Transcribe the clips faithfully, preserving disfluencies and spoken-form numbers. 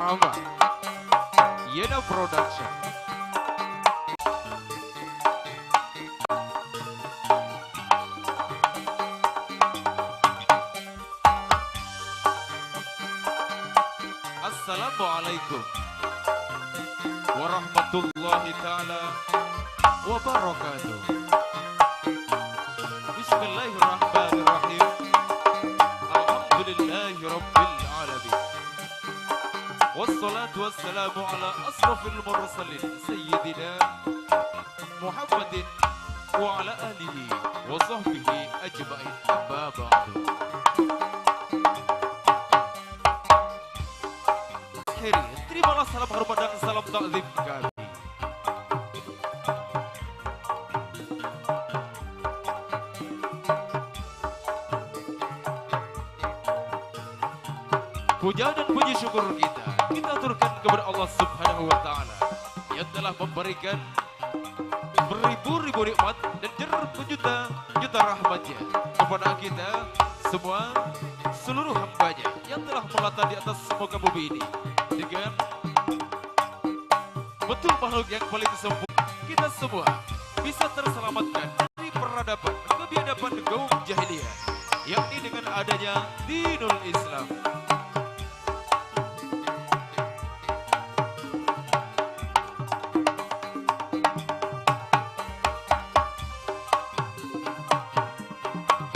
Apa? Yena Production. Assalamualaikum warahmatullahi taala wabarakatuh. Bismillahirrahmanirrahim. Alhamdulillahirabbil alamin. Wassalatu wassalamu ala asrafil mursalin, Sayyidina Muhammadin wa ala alihi wa sahbihi ajma'in. Amma ba'du. Hadirin, terimalah salam hormat dan salam takzim kami. Puja dan puji syukur kita, kita aturkan kepada Allah Subhanahu wa Ta'ala yang telah memberikan beribu-ribu nikmat dan berjuta-juta rahmatnya kepada kita semua, seluruh hambanya yang telah melata di atas muka bumi ini. Dengan bentuk makhluk yang paling sempurna, kita semua bisa terselamatkan dari peradaban kebiadaban kaum jahiliyah, yakni dengan adanya dinul Islam.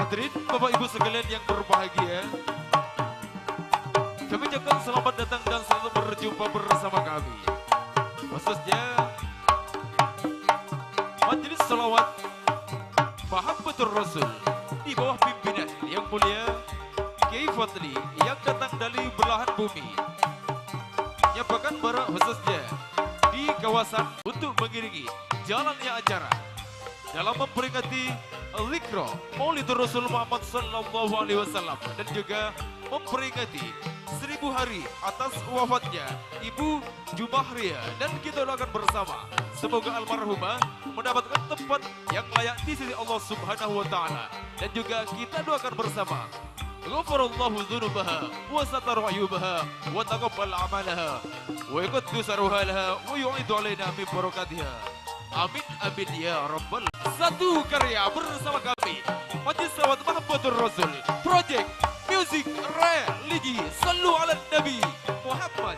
Hadirin Bapak Ibu sekalian yang berbahagia, kami ucapkan selamat datang dan selamat berjumpa bersama kami. Khususnya Majelis Salawat Mahabbatur Rasul di bawah pimpinan Yang Mulia Kiai Fadli yang datang dari belahan bumi, nyampakan bara khususnya di kawasan untuk mengiringi jalannya acara dalam memperingati Zikra Maulidur Rasul Muhammad sallallahu alaihi wasallam dan juga memperingati seribu hari atas wafatnya Ibu Jumahria, dan kita doakan bersama semoga almarhumah mendapatkan tempat yang layak di sisi Allah Subhanahu wa Ta'ala, dan juga kita doakan bersama, "Ghafarallahu dzunubaha wa satara uyubaha wa taqabbal amalaha wa yuqaddisu ruhalaha wa yu'idu alaina min barakatiha." Amin, amin, ya rabbal. Satu karya bersama kami, Majelis Salawat Mahabbatur Rasul, Project Music Religi. Sallu ala Nabi Muhammad.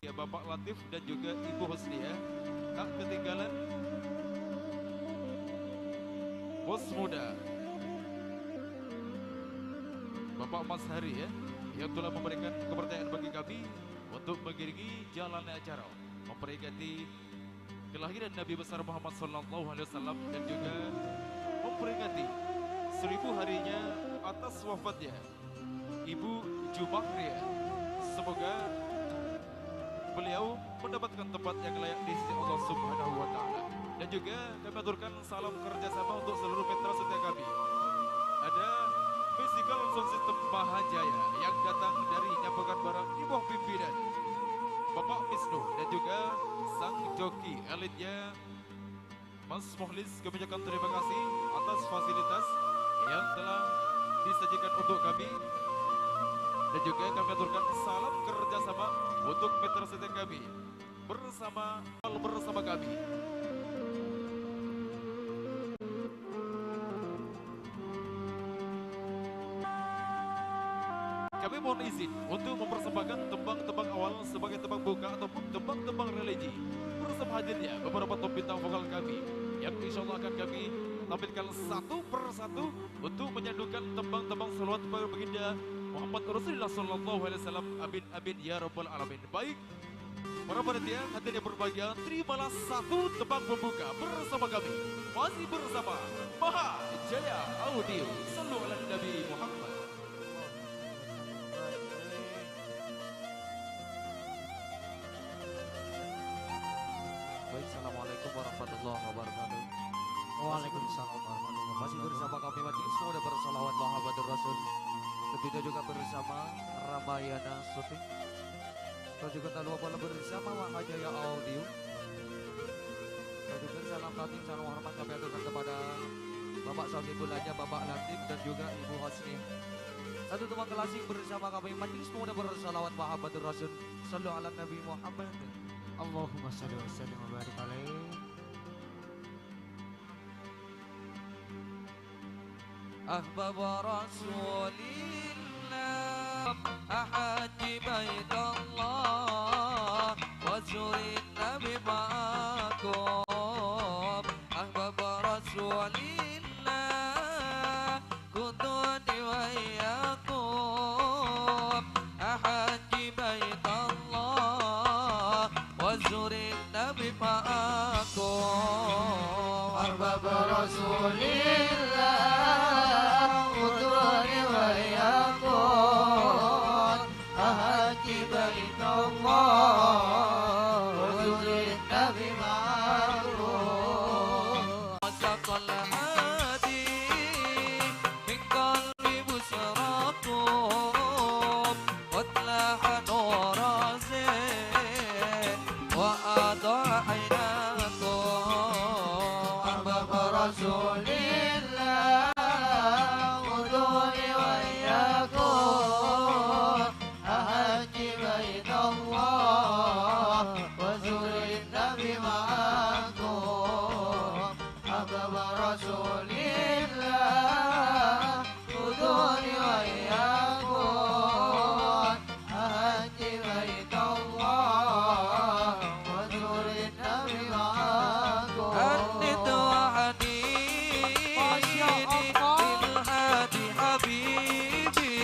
Ya, Bapak Latif dan juga Ibu Husni, ya. Tak ketinggalan bos muda, Bapak Mas Hari, ya, yang telah memberikan kepercayaan bagi kami untuk mengiringi jalannya acara memperingati kelahiran Nabi besar Muhammad sallallahu alaihi wasallam dan juga memperingati seribu harinya atas wafatnya Ibu Jumahria. Semoga beliau mendapatkan tempat yang layak di sisi Allah Subhanahu wa Ta'ala. Dan juga kami aturkan salam kerjasama untuk seluruh mitra setia kami. Ada Musical Sound System Mahajaya yang datang dari Nyampakan Barat di bawah pimpinan Bapak Misnu dan juga sang joki elitnya Mas Muhlis. Kami ucapkan terima kasih atas fasilitas yang telah disajikan untuk kami. Dan juga kami aturkan salam kerjasama untuk mitra setia kami bersama, bersama kami. Kami mohon izin untuk mempersembahkan tembang-tembang awal sebagai tembang buka ataupun tembang-tembang religi bersama hadirnya beberapa top bintang vokal kami yang insya Allah akan kami tampilkan satu per satu untuk menyandukan tembang-tembang salawat kepada Baginda Muhammad Rasulullah sallallahu alaihi wasallam. Amin, amin, ya rabbal alamin. Baik, para panitia, hadirin yang berbahagia, terimalah satu tembang pembuka bersama kami. Masih bersama Maha Jaya. Audio, shallu ala Nabi Muhammad. Baik, assalamualaikum warahmatullahi wabarakatuh. Waalaikumsalam warahmatullahi wabarakatuh. Masih bersama kami, Majelis Pemuda Bersalawat Muhammadur Rasul. Begitu juga bersama Ramayana Syuting. Dan juga tak lupa pula bersama Wahajaya Audio. Dan juga salam takzim, salam hormat kami aturkan kepada Bapak Sohibul Hajah, Bapak Latif, dan juga Ibu Husni. Satu tema klasik bersama kami, Majelis Pemuda Bersalawat Muhammadur Rasul. Shallu ala Nabi Muhammad. Allahumma shalli wa sallim wa barik alaih. أحباب رسول الله، أحج بيت الله، وزر النبي معكم. أحباب رسول الله، خذوني وإياكم، أحج بيت الله، وزر النبي معكم. أحباب رسول الله، خذوني وإياكم، أحج بيت الله، وزر النبي معكم. وساق الهادي من قلبي بشراكم، قد لاح نور زين وأضاء عيناكم. أحباب رسول الله، خذوني وإياكم، أحج بيت الله، وزر النبي معكم. أحباب رسول الله، خذوني وإياكم، أحج بيت الله، وزر النبي معكم. هنيت وهنيت، ما شاء الله، بالهادي حبيبي،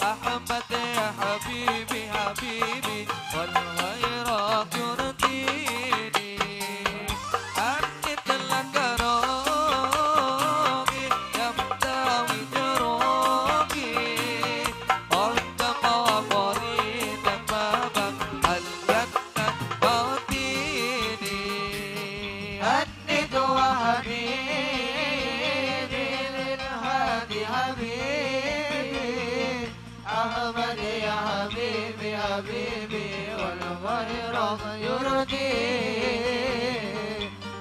أحمد يا حبيبي، حبيبي، والغير يرضيني. هنيت لك روحي يا مداوي جروحي، قلت ما مريض بابك الجنة أعطيني. هنيت وهنيت بالهادي حبيبي، أحمد يا حبيبي، حبيبي، والغير يرضي.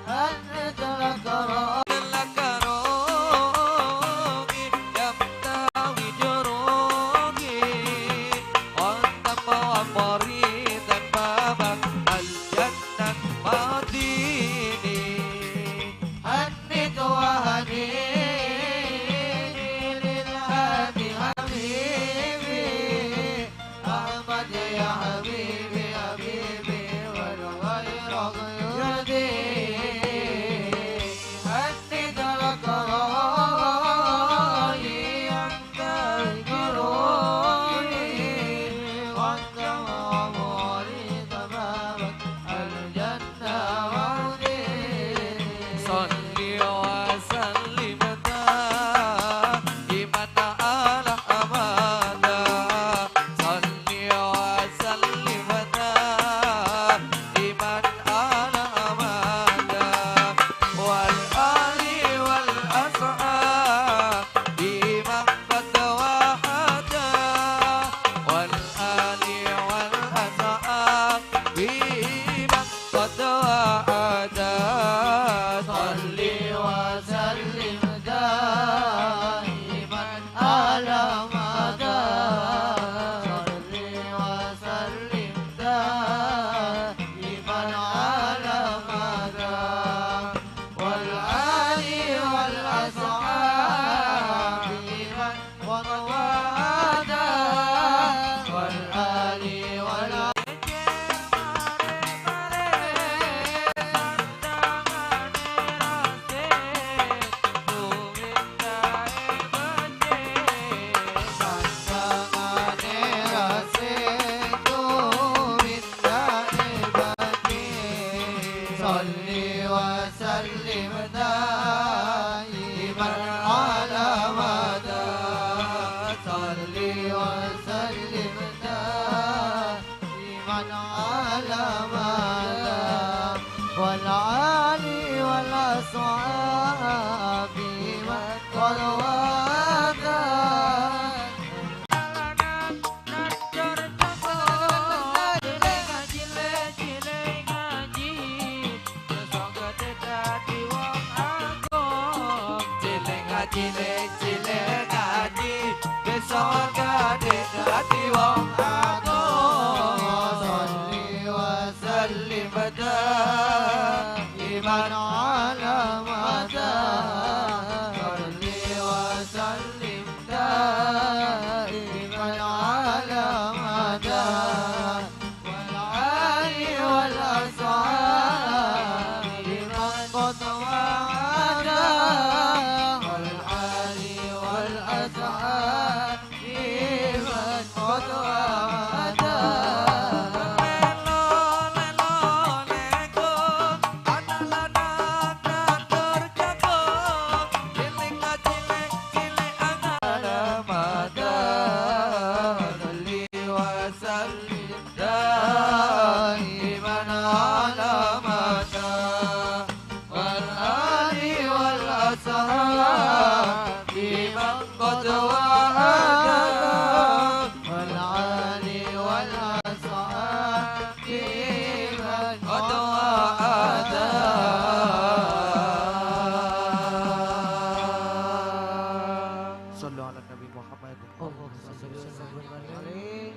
هنيت لك روحي، لك روحي يا مداوي جروحي، وأنت ما مريض بابك الجنة أعطيني. هنيت وهنيت بالهادي حبيبي، أحمد يا حبيبي، حبيبي، والغير يرضي. هنيت لك روحي يا مداوي جروحي، وأنت ما مريض بابك الجنة. صل وسلم دائما على أبدا. صل وسلم دائما على أبدا. والآل والأصحاب بمن قد وحدا، والآل والأصحاب بمن قد وحدا. صل وسلم دائما على مدى. صل وسلم دائما على مدى. والآل والأصحاب من وقد وعدا. والآل والأصحاب صل وسلم دائما Cilik, cilik, cilik ngaji, besok gedhe dadi wong agung. Sholli wa sallim daiman ala mada. Sholli wa sallim daiman ala mada. والآل والأصحاب من قد وعدا. والآل والأصحاب من قد وعدا. وسلم دائما على مدى. والآل والأصحاب من قد وعدا. والآل والأصحاب من قد وعدا. صلوا على النبي محمد. اللهم صل وسلم عليه.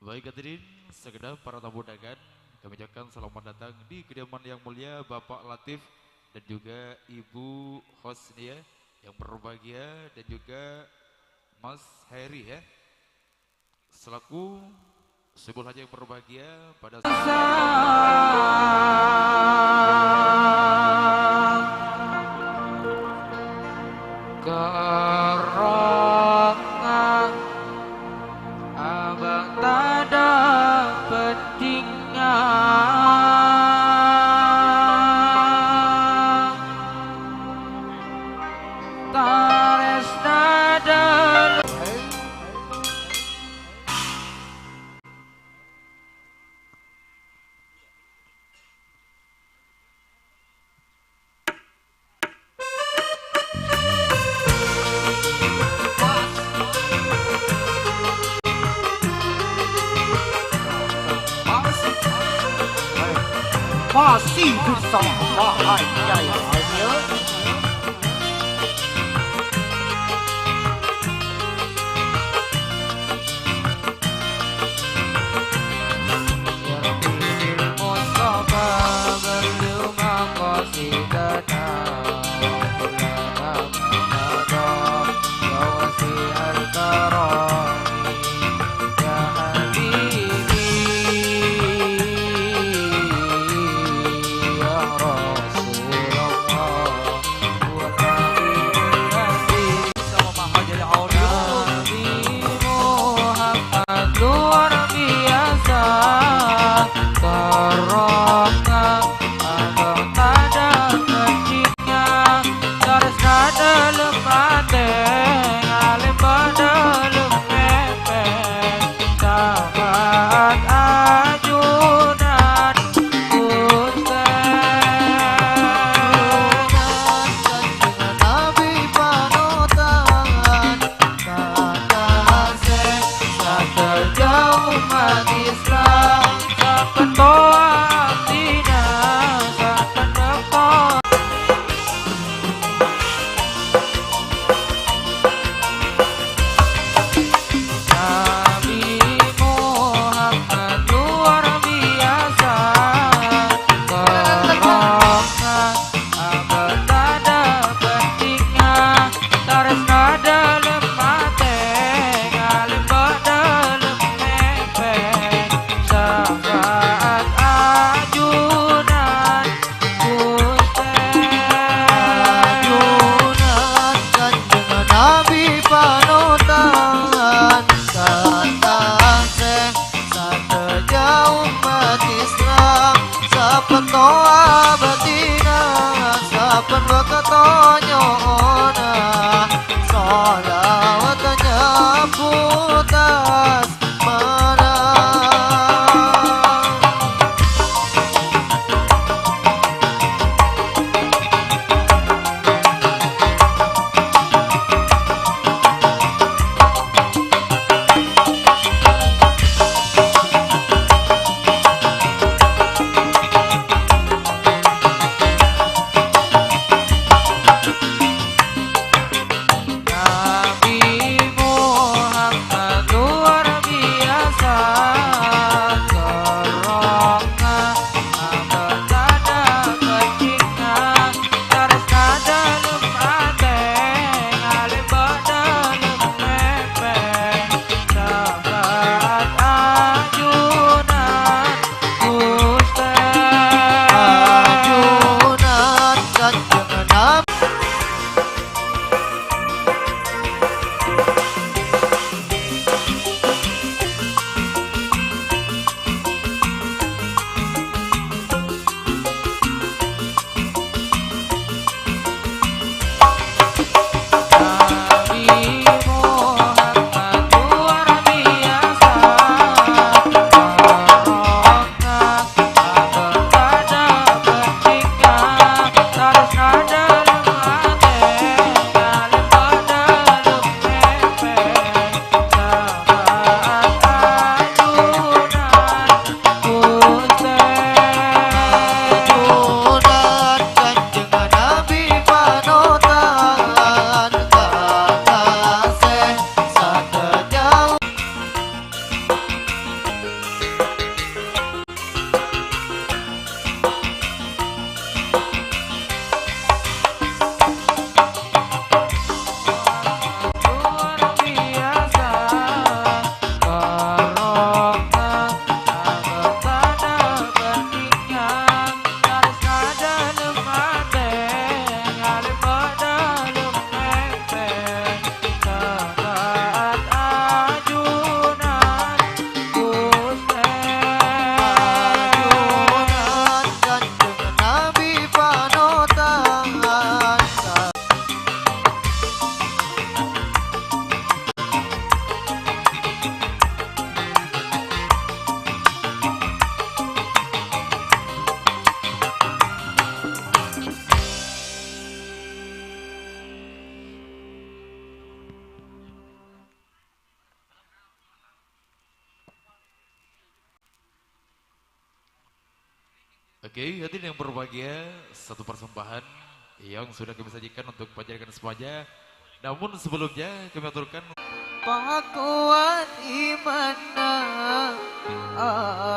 Baik, hadirin, segenap para tamu undangan, kami ucapkan selamat datang di kediaman yang mulia Bapak Latif dan juga Ibu Hosnia yang berbahagia, dan juga Mas Heri, ya. Selaku Sohibul Hajat yang berbahagia, pada Karena abang tak dapat tinggal, taresna dalam. Masih bersama Pak Haji Jaya. Nabi Muhammad luar biasa, karomna abang tak ada tandingnga. Taresna dalam ate, alim dalam mimpi, syafaat ajunan. Nabi Muhammad luar biasa, karomna abang tak ada bandingnga. Taresna dalam ate, alim dalam mimpi, syafaat ajunan. Guste. Ajunan Kanjeng Nabi panutan, kata sing sadhâjâ ommat Islam, sapetto abdhina, saben bâkto nyo'ona, shalawat nyabbhut asmana. Oke, hadirin yang berbahagia, satu persembahan yang sudah kami sajikan untuk panjenengan semuanya. Namun sebelumnya kami aturkan Pakowan imanna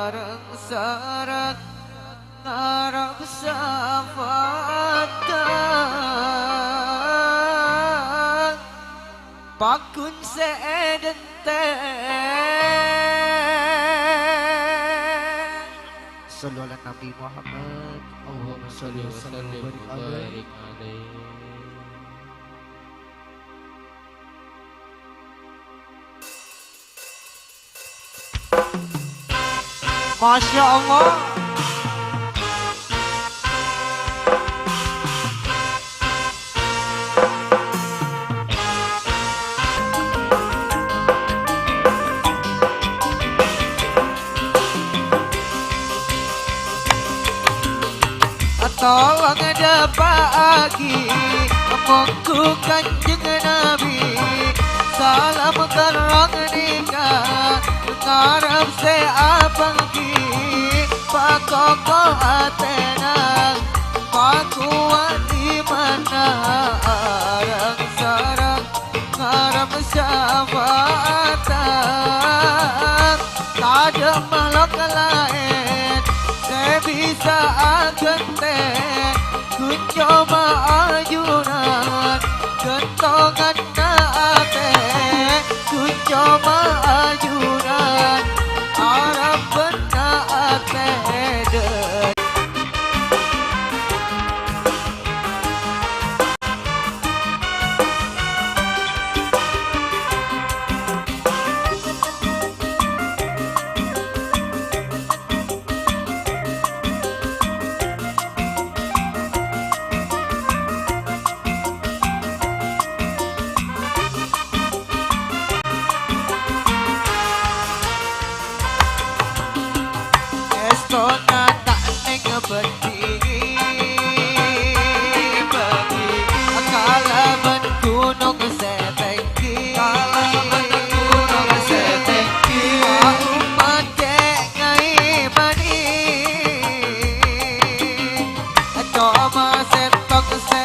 areng-sareng ngarep syafaatan. Pakun sè èdhentè'. Shallu ala Nabi Muhammad. Allahumma shalli wa sallim wa barik alaihi. Masya Allah. Tolong dhâpa'aghi mongghu Kanjeng Nabi. Salam terrong nèka ngarep sè abânggi, pakoko atèna, pakowat imanna, areng-sareng ngarep syafaatan. Tadâ' makhluk laèn sè bisa aghântè, ghun coma ajunan ghântonganna atè, ghun coma ajunan arabânna atè. Èstona ta' nèng bâdhi, bâdhi kalabân ghunong sè tèngghi, kalabân ghunong sè tèngghi. Ummat cè' ngaimani. Coma sèttong sè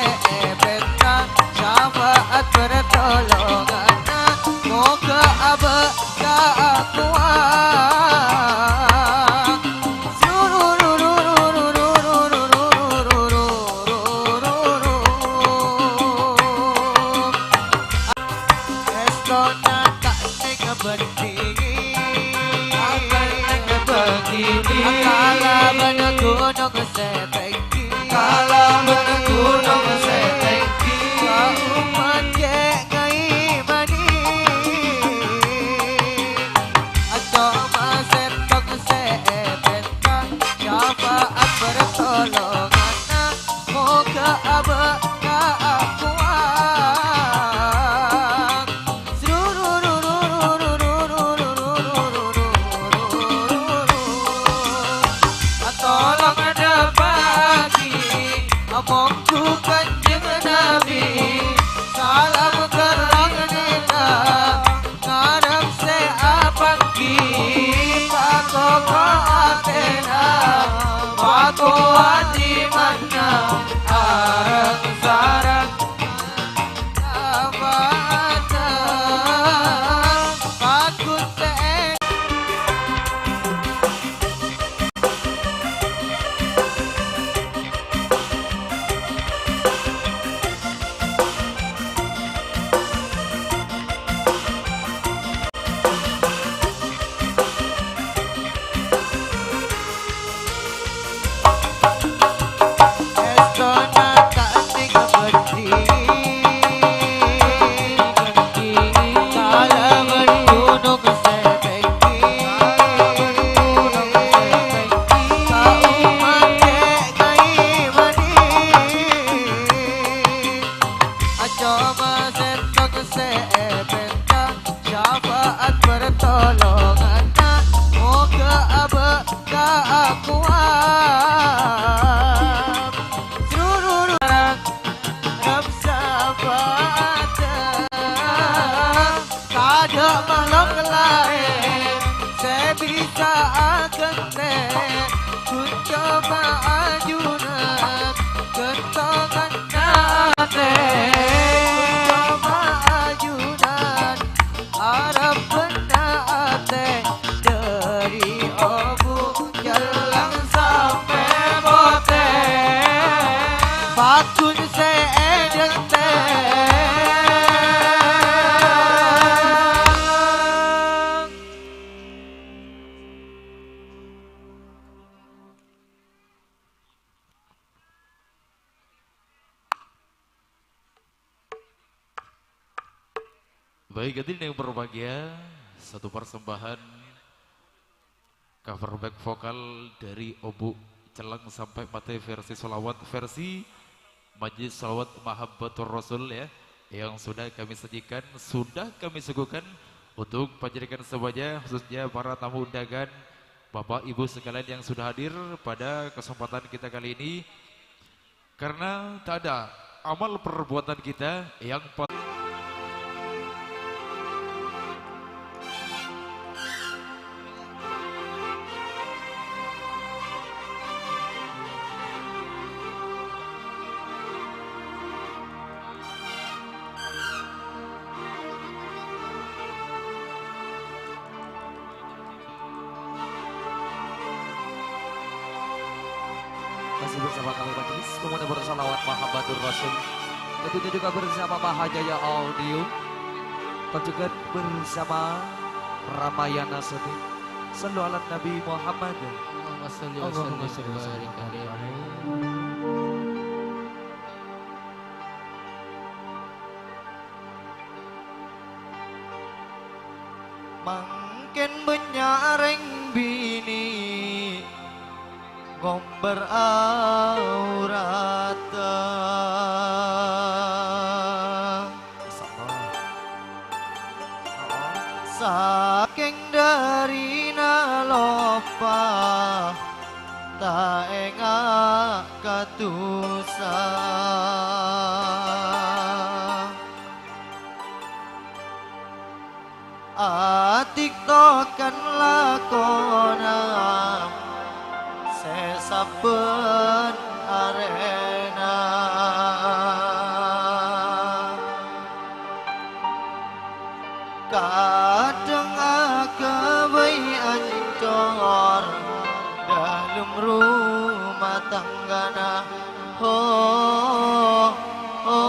èpènta, syafaat partolonganna, moghâ abâ' kaakowan. Èstona ta' nèng bâdhi, ta' nèng bâdhi. Kalabân ghunong sè tèngghi, kalabân ghunong sè tèngghi. Ummat cè' ngaimani. Coma sèttong sè èpènta, syafaat partolonganna, moghâ abâ' kaakowan. Tolong dhâpa'aghi mongghu Kanjeng Nabi, salam terrong nèka ngarep sè abânggi, pakoko atèna, pakowat imanna, areng-sareng Agung sè èdhentèng. Baik, hadirin yang berbahagia, satu persembahan cover back vokal dari Obu Celeng Sampai Mati versi solawat, versi Majelis Solawat Mahabbatur Rasul, ya, yang sudah kami sajikan, sudah kami suguhkan untuk panjenengan semuanya, khususnya para tamu undangan, Bapak Ibu sekalian yang sudah hadir pada kesempatan kita kali ini. Karena tak ada amal perbuatan kita yang pa- Masih bersama kami Majelis Pemuda Bersolawat Mahabbatur Rasul. Tentunya juga bersama Pak Hajaya Audio. Dan juga bersama Ramayana Seni. Sallu ala Nabi Muhammad. Allahumma shalli wa Allahumma sallim shalli wa wa sallim barik alaihi. Mangkèn bânnya' rèng binè' ngombâr aoratta. Sakèng dârina loppa, ta' enga' ka dhusa. Atiktokan lakona sè sabbhân arèna. Kadhâng aghâbây ancor dâlem roma tanggana. Ho, ho.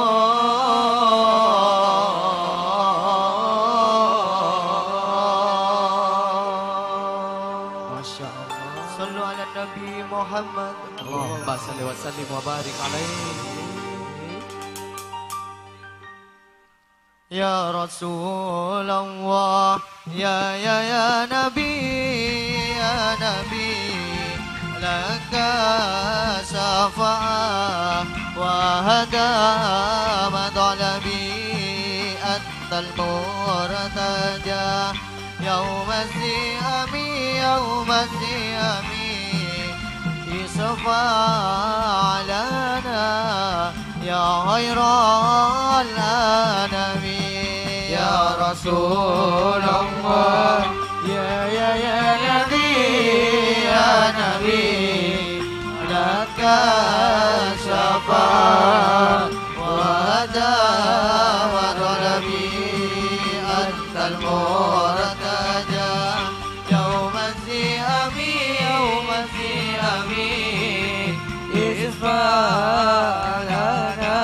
Masya Allah. Sallu ala Nabi Muhammad. Allahumma salli wa sallim wa barik alaihi. Ya Rasulullah, ya, ya, ya Nabi, ya Nabi, laka syafa'ah wa hada mathalabi antal murtaja. Yauma si'ami, yauma si'ami, isfa' lana ya khairal anami. Ya Rasulullah, ya, ya, ya Nabi, ya Nabi, laka syafa'ah wa hada mathalabi antal murtaja. Yauma si'ami, yauma si'ami, isfa' lana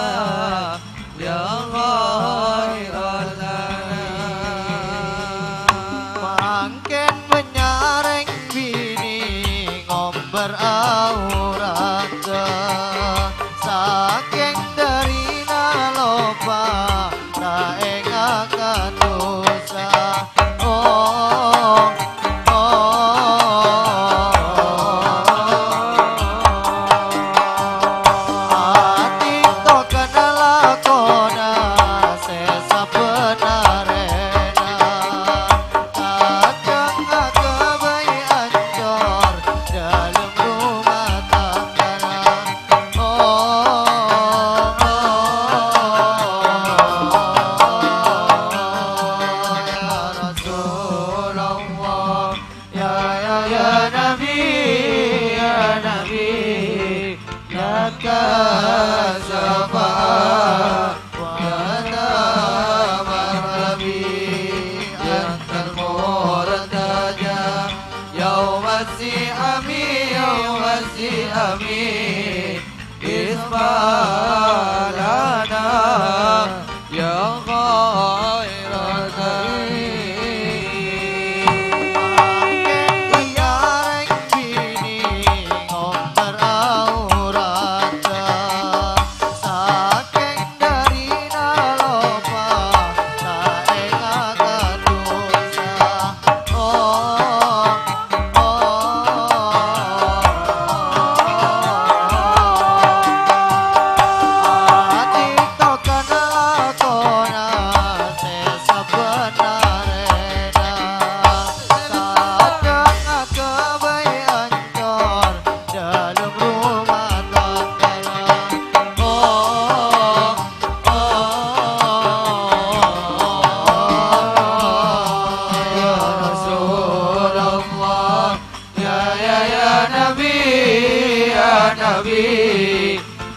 ya khairal anam. Mangkèn bânnya' rèng binè' ngombâr aoratta, sakèng dârina loppa, ta' enga' ka dhusa. Oh, oh, oh. Atiktokan lakona sè sabhânarèna. Kadhâng aghâbây ancor dâlem roma tanggana. Oh, oh, oh, ya Rasulullah, ya, ya, ya Nabi, ya Nabi, laka syafa'ah wa hada mathalabi antal murtaja. Yauma si'ami, yauma si'ami, isfa'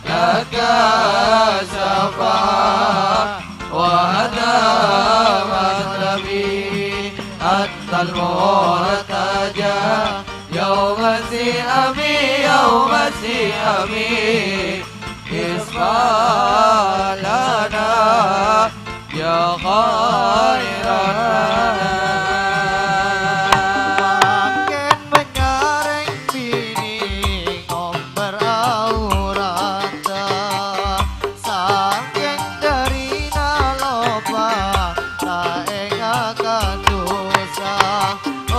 لك الشفاعة وأنت مطلبي، أنت المرتجى يوم الزحام، يوم الزحام، اشفع لنا يا خير الأنام. Mangkèn mènarèng binè ngompèr auratta, sakèng dârina loppa ta' ènga' ka dhusa. Oh,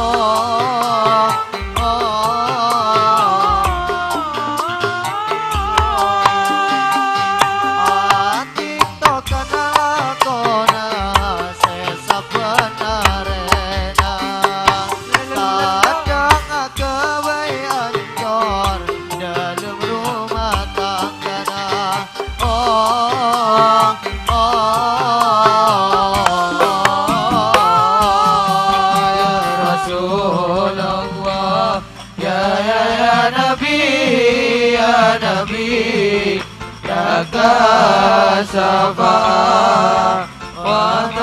oh, oh, oh. Atèng to kenal kona sè sabhânarèna. Kadhâng aghâbây ancor dâlem rumah tangghâna. Oh, oh, oh, ya Rasulullah. يا، يا، يا نبي، يا نبي، لك الشفاعة وأنت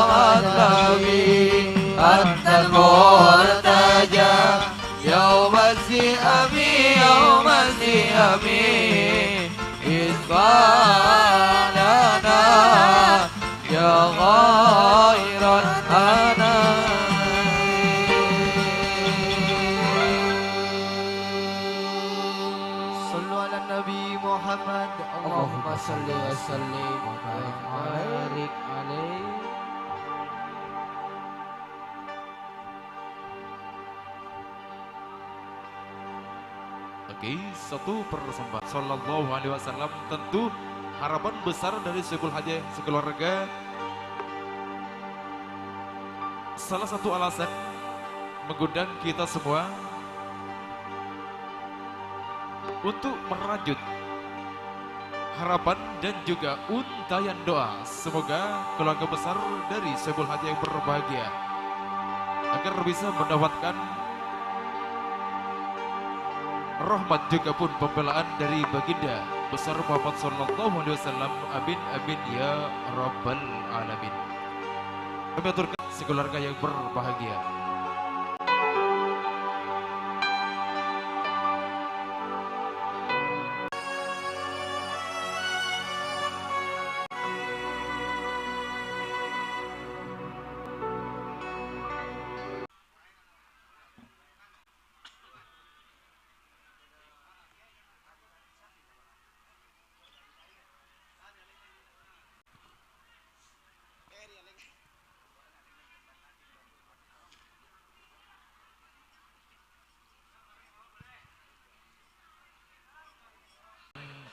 مطلبي، أنت المرتجى يوم الزحام، يوم الزحام. اشفع لنا يا خير الأنام. صلوا على النبي محمد. اللهم صل وسلم وبارك عليه. Oke, satu persembahan sallallahu alaihi wasallam, tentu harapan besar dari Sohibul Hajah sekeluarga. Salah satu alasan mengundang kita semua untuk merajut harapan dan juga untayan doa, semoga keluarga besar dari Sohibul Hajah yang berbahagia agar bisa mendapatkan rahmat juga pun pembelaan dari Baginda Besar Muhammad sallallahu alaihi wasallam. Amin, amin, ya rabbal alamin. Kami aturkan sekeluarga yang berbahagia.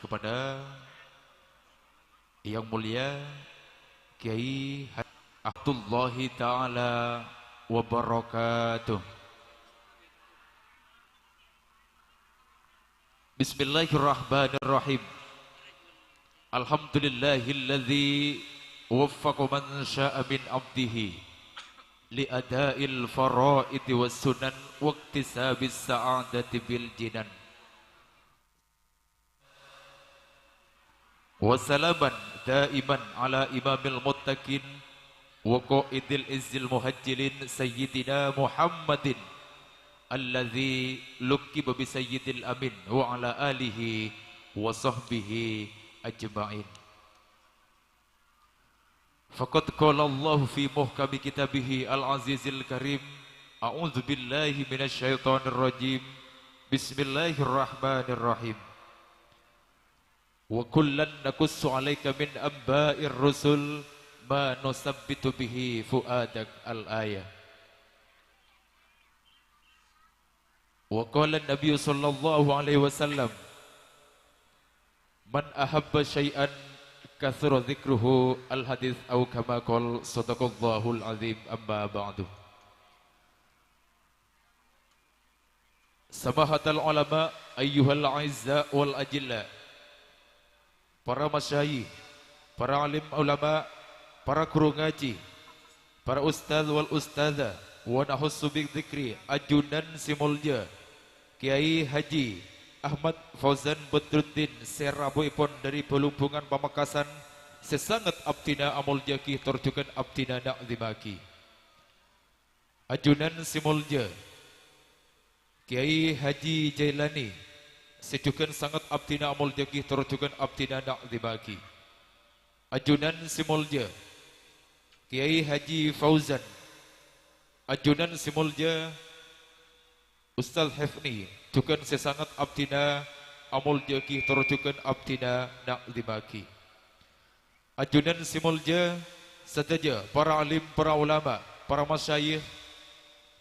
Kepada Yang Mulia Kiai Haji Abdullahi Ta'ala Wabarakatuh. Bismillahirrahmanirrahim. Alhamdulillahilladzi waffaqa man sya'a min abdihi li ada'il faraidi was sunan waqtisabis sa'adati bil jinan. Wa salaman daiman ala imamil muttaqin wa qaidil izzil muhajjalin sayyidina Muhammadin alladzi luqiba bi sayyidil amin wa ala alihi wa sahbihi ajma'in. Faqad qala Allahu fi muhkami kitabihi al-azizil karim, a'udzu billahi minasy syaithanir rajim. Bismillahirrahmanirrahim. Wa kullan naqussu 'alaika min amba'ir rusul ma nusabbitu bihi fu'adak, al-ayah. Wa qala Nabi sallallahu alaihi wasallam, "Man ahabba syai'an katsura dzikruhu," al-hadits, au kama qol, sadaqallahul azim, amma ba'du. Samahatal ulama, ayyuhal a'izza wal ajilla. Para masyayikh, para alim ulama, para guru ngaji, para ustadz wal ustadzah, wa nakhussu bidzikri ajunan sè molja, Kiai Haji Ahmad Fauzan Badruddin sè rabuèpon dhâri Balungbungan Pamekasan, sè sanget abdhina amoljâ'aghi tor jhughân abdhina na'dhimaghi. Ajunan sè moljâ Kyai Haji Jailani, sè jhughân sanget abdhina amoljâ'aghi tor jhughân abdhina na'dhimaghi. Ajunan sè moljâ Kyai Haji Fauzan, ajunan sè moljâ Ustaz Hefni, jhughân sè sanget abdhina amoljâ'aghi tor jhughân abdhina na'dhimaghi. Ajunan sè moljâ sadhâjâ para alim, para ulama, para masyayikh,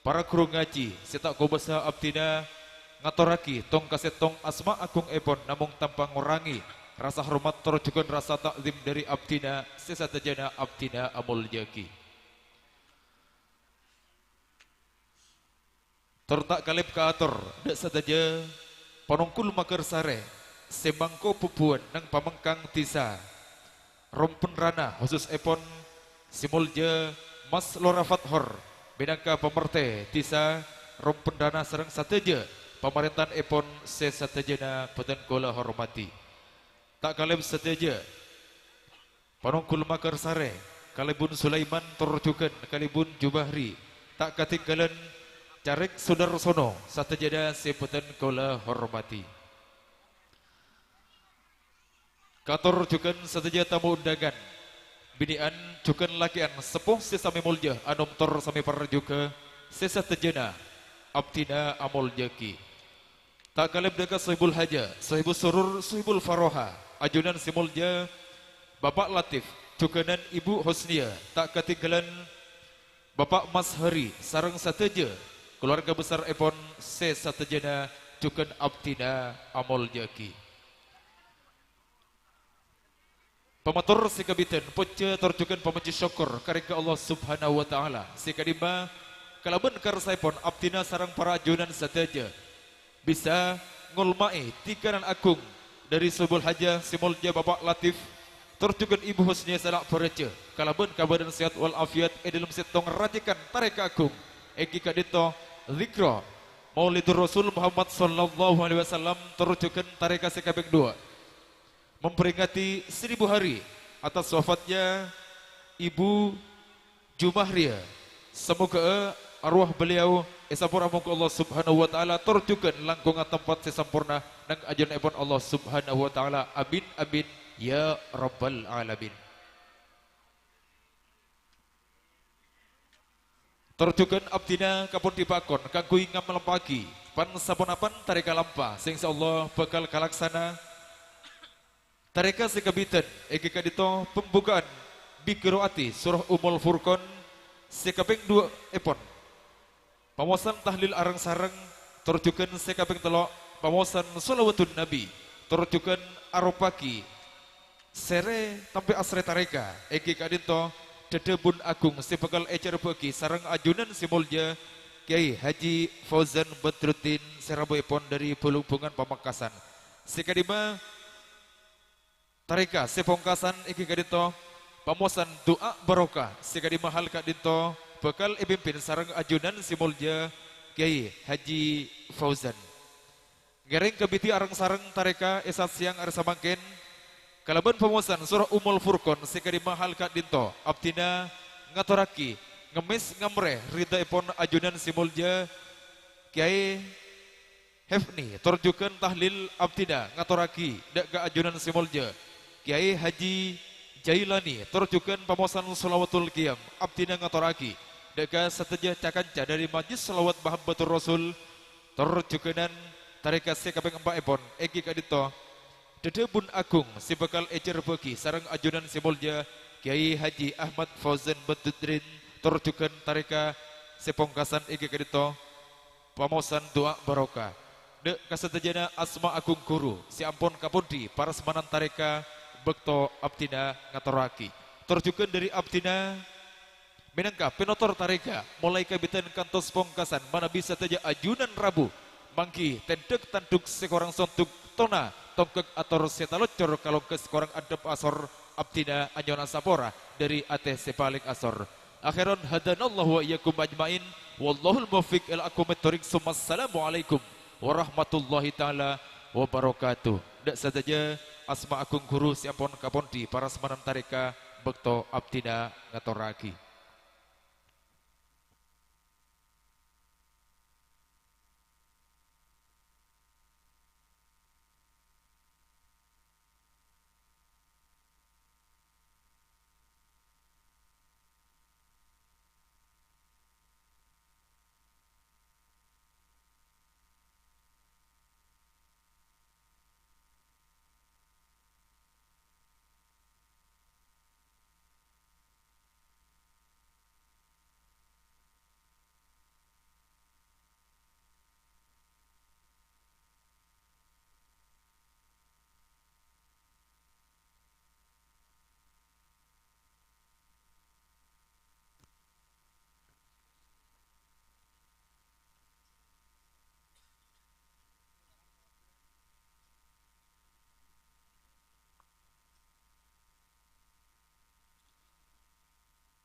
para ghuru ngajhi sè ta' kobâsa abdhina ngatorraghi tong-kasèttong asma agungèpon namong tanpa ngorangè rasa hormat tor jhughân rasa ta'dhim dhâri abdhina sè sadhâjâna abdhina amoljâ'aghi. Tor ta' kalèp kaator dhâ' sadhâjâ panongkol maghârsarè sè mangko bhubhuwân neng pamengkang dhisa Rompenrana, khususèpon sè moljâ Mas Lora Fathor, mènangka pamartè dhisa Rompenrana sareng sadhâjâ pamarènta'anèpon sè sadhâjâna bhâdhân kaulâ hormadhi. Ta' kalèp sadhâjâ Panongkol maghârsarè, Kalèbun Sulaiman tor jhughân Kalèbun Jubahri, ta' katèngghâlân Carèk Sudarsono, sadhâjâna sè bhâdhân kaulâ hormadhi. Kator jhughân sadhâjâ tamoy ondhângan, binè'an jhughân lakè'an seppo sè samè moljâ, anom tor samè parjhughâ, sè sadhâjâna abdhina amoljâ'aghi. Ta' kalèp dhâ' ka Sohibul Haja, Sohibus Surur, Sohibul Faroha, ajunan sè moljâ Bapa' Latif, jhughânan Ibu Husnia, ta' katèngghâlân Bapa' Mas Hari sareng sadhâjâ kalowarga bessarèpon sè sadhâjâna jhughân abdhina amoljâ'aghi. Pamator sè kabidhân, pojhâ tor jhughân pamojhi sokkor karè ka Allah Subhanahu wa Ta'ala, sè ka'dimma kalabân karsaèpon abdhina sareng para ajunan sadhâjâ bisa ngolma'è dhikanan agung dhâri Sohibul Haja sè moljâ Bapa' Latif, tor jhughân Ibu Husnia sè la' bhârâjâ kalabân kabâdâ'ân sehat wal afiat è dhâlem sèttong racèkan tarèka agung, èngghi ka'dinto zikra Maulidur Rasul Muhammad sallallahu alaihi wasallam, tor jhughân tarèka sè kapèng duwâ'. Memperingati seribu hari atas wafatnya Ibu Jumahria. Semoga arwah beliau èsapora mongghu Allah Subhanahu wa Ta'ala tor jhughân langkongnga tempat sè samporna neng ajunanèpon Allah Subhanahu wa Ta'ala. Amin, amin, ya Rabbal Alamin. Tor jhughân abdhina kapondhi pakon kaangghuy ngamalampa'aghi pan-saponapan tarèka lampa sè insyaallah bhâkal kalaksana. Tarèka sè kabidhân èngghi ka'dinto pembuka'an bi qiraati surah Ummul Furqan sè kapèng duwâ'èpon. Pamaosan tahlil areng-sareng, tor jhughân sè kapèng tello', pamaosan shalawatun Nabi, tor jhughân aropa'aghi sèrè tampè asrè tarèka, èngghi ka'dinto dhâdhâbun agung sè bhâkal ècerebbhâ'aghi sareng ajunan sè moljâ Kyai Haji Fauzan Badruddin sè rabuèpon dhâri Balungbungan Pamekasan. Sè ka'dimma tarèka sè pongkasan èngghi ka'dinto pamaosan du'a barokah sè ka'dimma hal ka'dinto bhâkal èpimpin sareng ajunan sè moljâ Kyai Haji Fauzan. Ngèrèng kabidhi areng-sareng tarèka è saat sèyang arè samangkèn, kalabân pamaosan surah Ummul Furqan sè ka'dimma hal ka'dinto abdhina ngatorraghi ngemmès ngamrè ridhaèpon ajunan sè moljâ Kyai Hefni, tor jhughân tahlil abdhina ngatorraghi dhâ' ka ajunan sè moljâ Kyai Haji Jailani, tor jhughân pamaosan shalawatul qiyam abdhina ngatorraghi dhâ' ka sadhâjâ ca-kanca dhâri Majlis Shalawat Mahabbatur Rasul, tor jhughânan tarèka sè kapèng empa'èpon èngghi ka'dinto dhâdhâbun agung sè bhâkal ècerebbhâ'aghi sareng ajunan sè moljâ Kyai Haji Ahmad Fauzan Badruddin, tor jhughân tarèka sè pongkasan èngghi ka'dinto pamaosan du'a barokah dhâ' ka sadhâjâna asma agung ghuru sè ampon kapondhi parasmanan tarèka bâkto abdhina ngatorraghi. Tor jhughân dhâri abdhina mènangka pinotor tarèka, molaè kabidhân kantos pongkasan manabi sadhâjâ ajunan rabu, mangghi tèndhâk tandhuk sè korang sondhuk, tona tongghâk ator sè talocor kalongghâs korang addhâp asor, abdhina anyo'ona sapora dhâri atè sè palèng asor. Akhiran, hadanallahu wa iyyakum ajma'in. Wallahul muwaffiq ila aqwamit thoriq. Summa assalamualaikum warahmatullahi ta'ala wabarakatuh. Dâ' sadhâjâ asma agung ghuru sè ampon kaponḍi parasmanan tarèka bâkto abdhina ngatorraghi.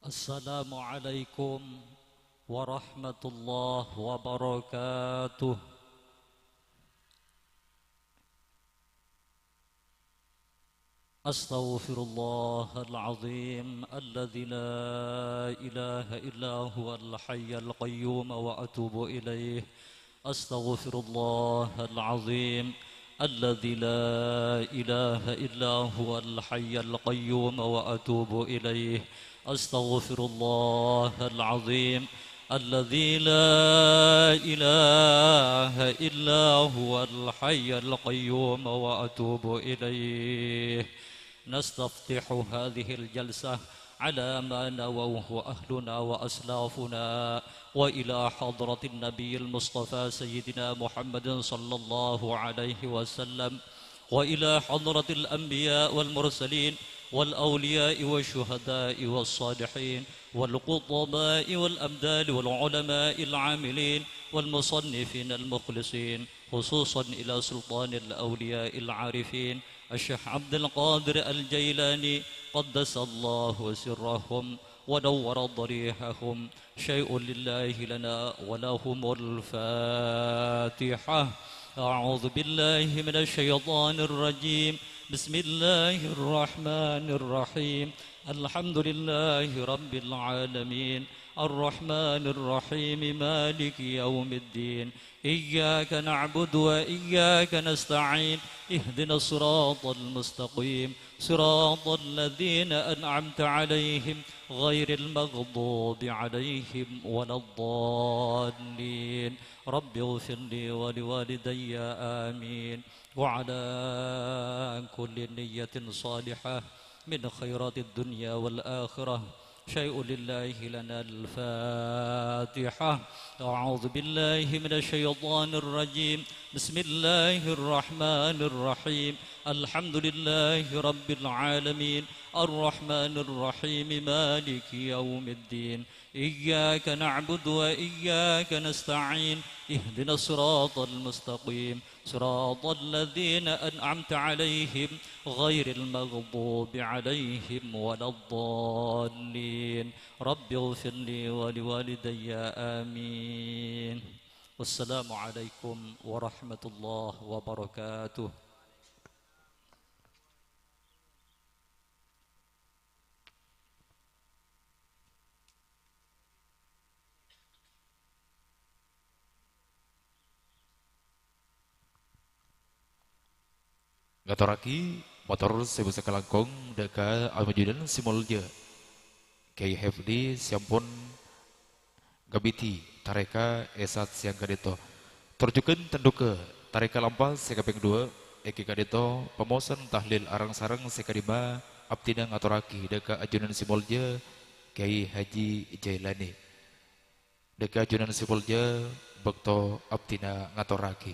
Assalamualaikum warahmatullahi wabarakatuh. أستغفر الله العظيم الذي لا إله إلا هو الحي القيوم وأتوب إليه. أستغفر الله العظيم الذي لا إله إلا هو الحي القيوم وأتوب إليه. أستغفر الله العظيم الذي لا إله إلا هو الحي القيوم وأتوب إليه. نستفتح هذه الجلسة على ما نووه أهلنا وأسلافنا، وإلى حضرة النبي المصطفى سيدنا محمد صلى الله عليه وسلم، وإلى حضرة الأنبياء والمرسلين والأولياء والشهداء والصالحين والقضاء والأبدال والعلماء العاملين والمصنفين المخلصين، خصوصا إلى سلطان الأولياء العارفين الشيخ عبد القادر الجيلاني قدس الله سرهم ونور ضريحهم. شيء لله لنا ولهم الفاتحة. أعوذ بالله من الشيطان الرجيم. بسم الله الرحمن الرحيم. الحمد لله رب العالمين. الرحمن الرحيم. مالك يوم الدين. إياك نعبد وإياك نستعين. اهدنا الصراط المستقيم. صراط الذين أنعمت عليهم غير المغضوب عليهم ولا الضالين. رب اغفر لي ولوالدي. آمين. وعلى كل نية صالحة من خيرات الدنيا والآخرة. شيء لله لنا الفاتحة. أعوذ بالله من الشيطان الرجيم. بسم الله الرحمن الرحيم. الحمد لله رب العالمين. الرحمن الرحيم. مالك يوم الدين. إياك نعبد وإياك نستعين. اهدنا الصراط المستقيم. صراط الذين أنعمت عليهم غير المغضوب عليهم ولا الضالين. رب اغفر لي ولوالدي. آمين. والسلام عليكم ورحمة الله وبركاته. Ngatorraghi motor sè bisa kalangkong dâ' ka ajunan sè molja Kyai Hefdi sè ampon ngabidhi tarèka è sa'at sèyang ka'dinto. Tor jhughân tandhughâ tarèka lampa sè kapèng duwâ', èngghi ka'dinto pamosan tahlil areng-sareng sè kadhimma abdhina ngatorraghi dâ' ka ajunan sè molja Kyai Haji Jailani. Dâ' ka ajunan sè molja, bâkto abdhina ngatorraghi.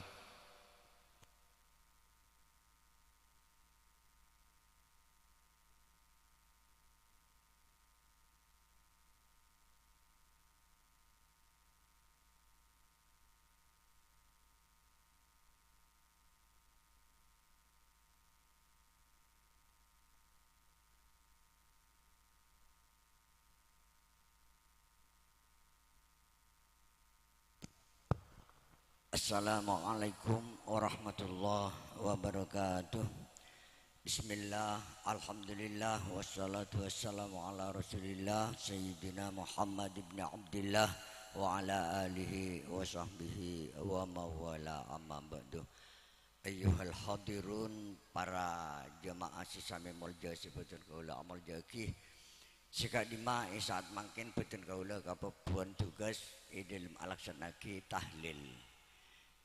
Assalamualaikum warahmatullahi wabarakatuh. Bismillah, alhamdulillah, wassalatu wassalamu ala Rasulillah, Sayyidina Muhammad ibn Abdillah, wa ala alihi wa sahbihi wa mawala, amma ba'du. Ayyuhal hadirun, para jamaah sè samè molja sè bhâdhân kaulâ amolja'aghi. Sè ka'dimma è sa'at mangkèn bhâdhân kaulâ kabhâbhuwân tugas è dhâlem alaksana'aghi tahlil.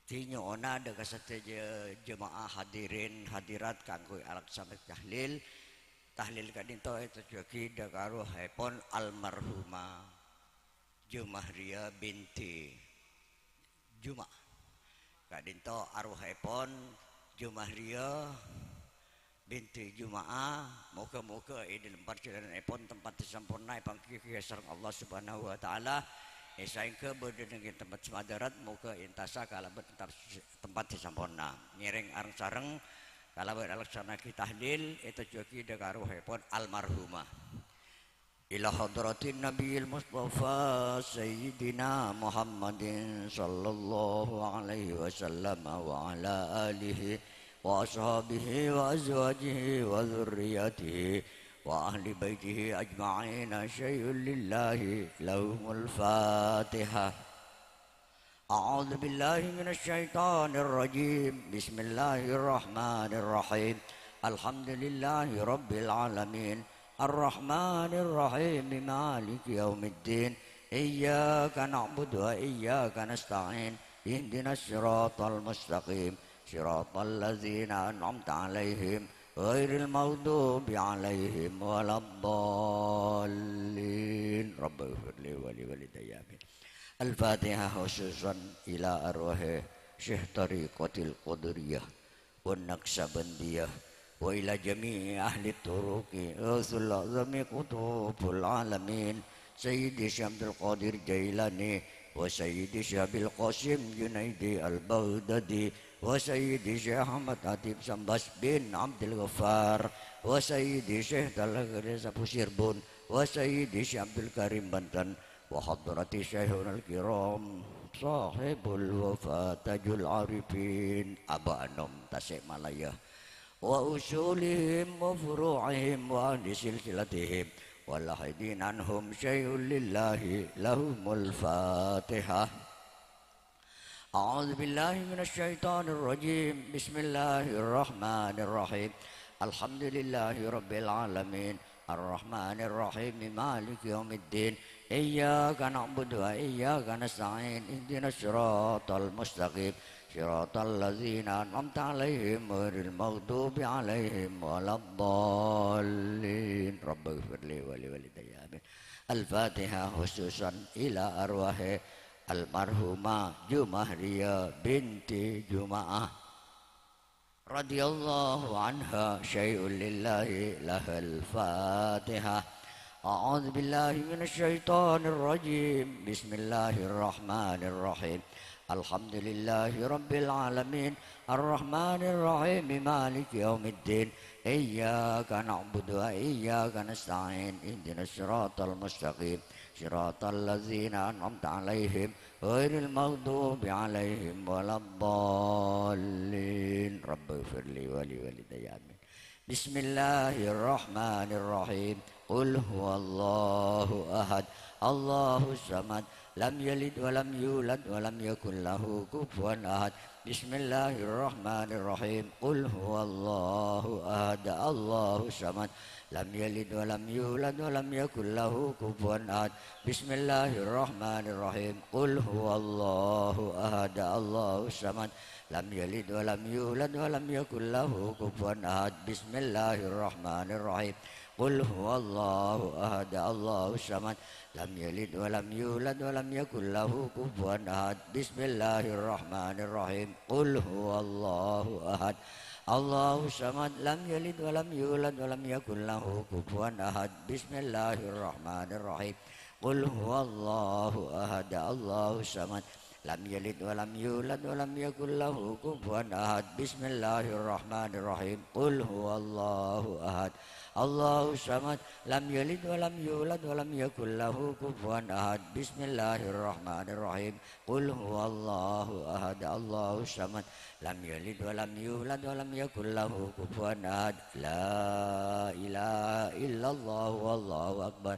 Dhâddhi nyo'ona dhâ' ka sadhâjâ jamaah hadirin hadirat kaangghuy alaksana'aghi tahlil. Tahlil ka'dinto ètojjhuwâghi dhâ' ka arwahèpon almarhumah Jumahriya binti Juma'. Ka'dinto arwahèpon Jumahriya binti Juma'ah, moghâ-moghâ è dhâlem parjhâlânanèpon tempat sè samporna èpangghi'i sareng Allah Subhanahu wa Ta'ala, è saèngghâ bâdâ nèng tempat sè madarat, moghâ èntasa kalabân tempat, tempat sè samporna. Ngèrèng areng-sareng kalabân alaksana'aghi tahlil, ètojjhuwâghi dhâ' ka arwahèpon almarhumah. إلى حضرة النبي المصطفى سيدنا محمد صلى الله عليه وسلم وعلى آله وأصحابه وأزواجه وذريته وأهل بيته أجمعين، شيء لله، لهم الفاتحة. أعوذ بالله من الشيطان الرجيم. بسم الله الرحمن الرحيم. الحمد لله رب العالمين. الرحمن الرحيم. مالك يوم الدين. إياك نعبد وإياك نستعين. اهدنا الصراط المستقيم. صراط الذين أنعمت عليهم غير المغضوب عليهم ولا الضالين. رب اغفر لي ولوالدي. آمين. الفاتحة خصوصا إلى أرواح شيخ طريقة القدرية والنقشبندية وإلى جميع أهل الطرق غوث الأعظم قطب العالمين سيدي شيخ عبد القادر جيلاني وسيدي شيخ أبي القاسم جنيدي البغدادي وسيدي شيخ أحمد خطيب سمبس بن عبد الغفار وسيدي شيخ طلحة أبو سيربون وسيدي شيخ عبد الكريم بنتن وحضرة شيخنا الكرام صاحب الوفاة تاج العارفين Abah Anom Tasikmalaya وأصولهم وفروعهم وأهل سلسلتهم واللاحقين عنهم شيء لله لهم الفاتحة. أعوذ بالله من الشيطان الرجيم. بسم الله الرحمن الرحيم. الحمد لله رب العالمين. الرحمن الرحيم. مالك يوم الدين. إياك نعبد وإياك نستعين. اهدنا الصراط المستقيم. صراط الذين أنعمت عليهم غير المغضوب عليهم ولا الضالين. رب اغفر لي ولوالدي. آمين. الفاتحة خصوصا إلى أرواح المرحومة جمهرية بنت جمعة رضي الله عنها، شيء لله لها الفاتحة. أعوذ بالله من الشيطان الرجيم. بسم الله الرحمن الرحيم. الحمد لله رب العالمين. الرحمن الرحيم. مالك يوم الدين. إياك نعبد وإياك نستعين. اهدنا الصراط المستقيم. صراط الذين أنعمت عليهم غير المغضوب عليهم ولا الضالين. رب اغفر لي ولوالدي. آمين. بسم الله الرحمن الرحيم. قل هو الله أحد. الله الصمد. لم يلد ولم يولد ولم يكن له كفوا أحد. بسم الله الرحمن الرحيم. قل هو الله أحد. الله الصمد. لم يلد ولم يولد ولم يكن له كفوا أحد. بسم الله الرحمن الرحيم. قل هو الله أحد. الله الصمد. لم يلد ولم يولد ولم يكن له كفوا أحد. بسم الله الرحمن الرحيم. قل هو الله أحد. الله الصمد. لم يلد ولم يولد ولم يكن له كفوا أحد. بسم الله الرحمن الرحيم. قل هو الله أحد. الله الصمد. لم يلد ولم يولد ولم يكن له كفوا أحد. بسم الله الرحمن الرحيم. قل هو الله أحد. الله الصمد. لم يلد ولم يولد ولم يكن له كفوا أحد. بسم الله الرحمن الرحيم. قل هو الله أحد. الله الصمد، لم يلد ولم يولد ولم يكن له كفوا أحد. بسم الله الرحمن الرحيم. قل هو الله أحد، الله الصمد، لم يلد ولم يولد ولم يكن له كفوا أحد. لا إله إلا الله، والله أكبر.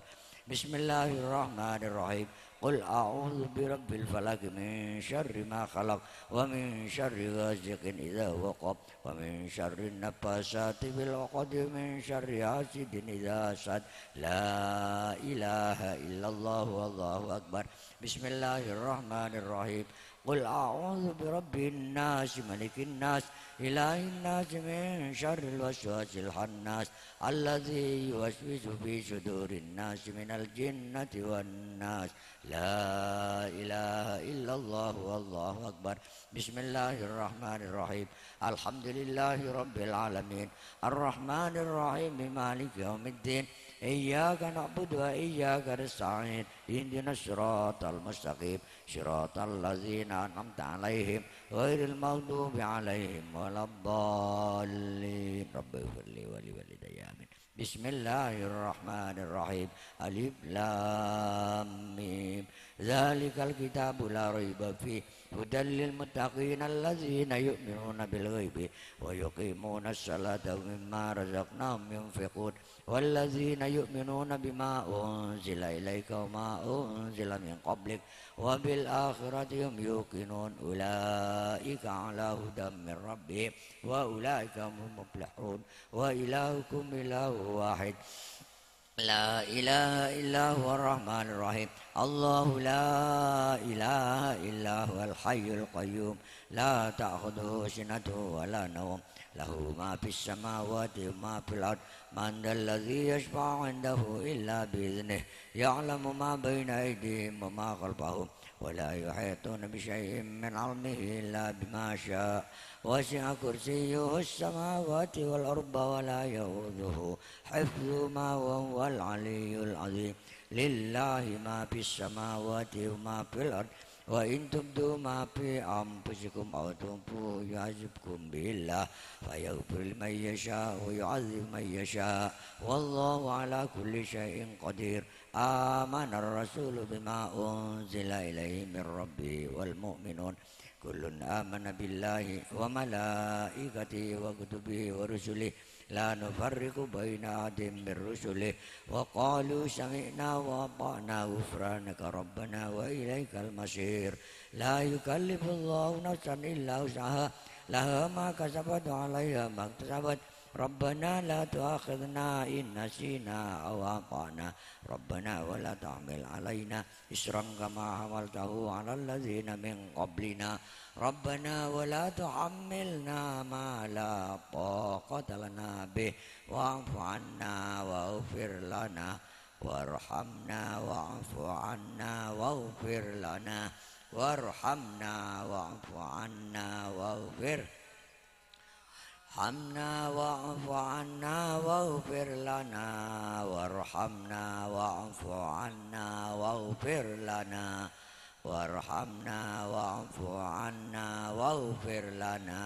بسم الله الرحمن الرحيم. قل أعوذ برب الفلق، من شر ما خلق، ومن شر غاسق إذا وقب، ومن شر النفاثات في العقد، ومن شر حاسد إذا حسد. لا إله إلا الله، والله أكبر. بسم الله الرحمن الرحيم. قل أعوذ برب الناس، ملك الناس، إله الناس، من شر الوسواس الخناس، الذي يوسوس في صدور الناس من الجنة والناس. لا إله إلا الله، والله أكبر. بسم الله الرحمن الرحيم. الحمد لله رب العالمين. الرحمن الرحيم. مالك يوم الدين. إياك نعبد وإياك نستعين. اهدنا الصراط المستقيم. صراط الذين أنعمت عليهم غير المغضوب عليهم ولا الضالين. رب اغفر لي ولوالدي. آمين. بسم الله الرحمن الرحيم. ألف لام ميم. ذلك الكتاب لا ريب فيه، هدى للمتقين الذين يؤمنون بالغيب ويقيمون الصلاة ومما رزقناهم ينفقون. والذين يؤمنون بما أنزل إليك وما أنزل من قبلك وبالآخرة هم يوقنون. أولئك على هدى من ربهم وأولئك هم المفلحون. وإلهكم إله واحد، لا إله إلا هو الرحمن الرحيم. الله لا إله إلا هو الحي القيوم، لا تأخذه سنة ولا نوم، له ما في السماوات وما في الأرض. من ذا الذي يشفع عنده إلا بإذنه، يعلم ما بين أيديهم وما خلفهم، ولا يحيطون بشيء من علمه إلا بما شاء، وسع كرسيه السماوات والأرض، ولا يؤوده حفظهما، وهو العلي العظيم. لله ما في السماوات وما في الأرض، وإن تبدوا ما في أنفسكم أو تخفوه يحاسبكم به الله، فيغفر لمن يشاء ويعذب من يشاء، والله على كل شيء قدير. آمن الرسول بما أنزل إليه من ربه والمؤمنون، كل آمن بالله وملائكته وكتبه ورسله، لا نفرق بين أحد من رسله، وقالوا سمعنا وأطعنا، غفرانك ربنا وإليك المصير. لا يكلف الله نفسا إلا وسعها، لها ما كسبت وعليها ما اكتسبت. ربنا لا تؤاخذنا إن نسينا أو أخطأنا. ربنا ولا تحمل علينا إصرا كما حملته على الذين من قبلنا. ربنا ولا تحملنا ما لا طاقة لنا به، واعف عنا واغفر لنا وارحمنا، واعف عنا واغفر لنا وارحمنا، واعف عنا واغفر ارحمنا واعف عنا واغفر لنا وارحمنا واعف عنا واغفر لنا وارحمنا واعف عنا واغفر لنا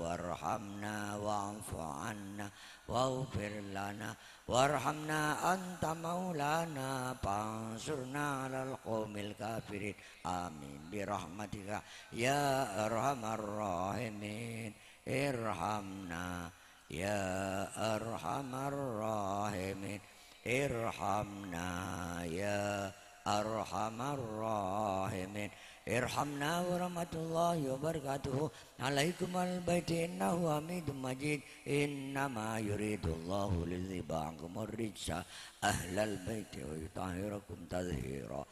وارحمنا واعف عنا واغفر لنا وارحمنا أنت مولانا فانصرنا على القوم الكافرين. آمين برحمتك يا أرحم الراحمين. ارحمنا يا أرحم الراحمين. ارحمنا يا أرحم الراحمين. ارحمنا ورحمة الله وبركاته عليكم أهل البيت إنه حميد مجيد. إنما يريد الله ليذهب عنكم الرجس أهل البيت ويطهركم تطهيرا.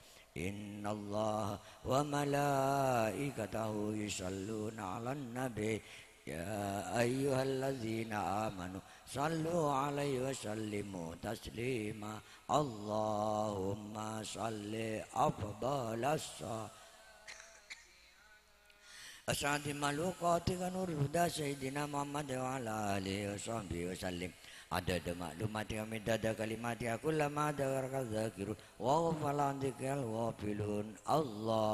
إن الله وملائكته يصلون على النبي. يا أيها الذين آمنوا صلوا عليه وسلموا تسليما. اللهم صل أفضل الصلاة. أسعد مخلوقاتك نور الهدى سيدنا محمد وعلى آله وصحبه وسلم. عدد معلوماتك ومداد كلماتك كلما ذكرك الذاكرون وغفل عن ذكرك الغافلون. الله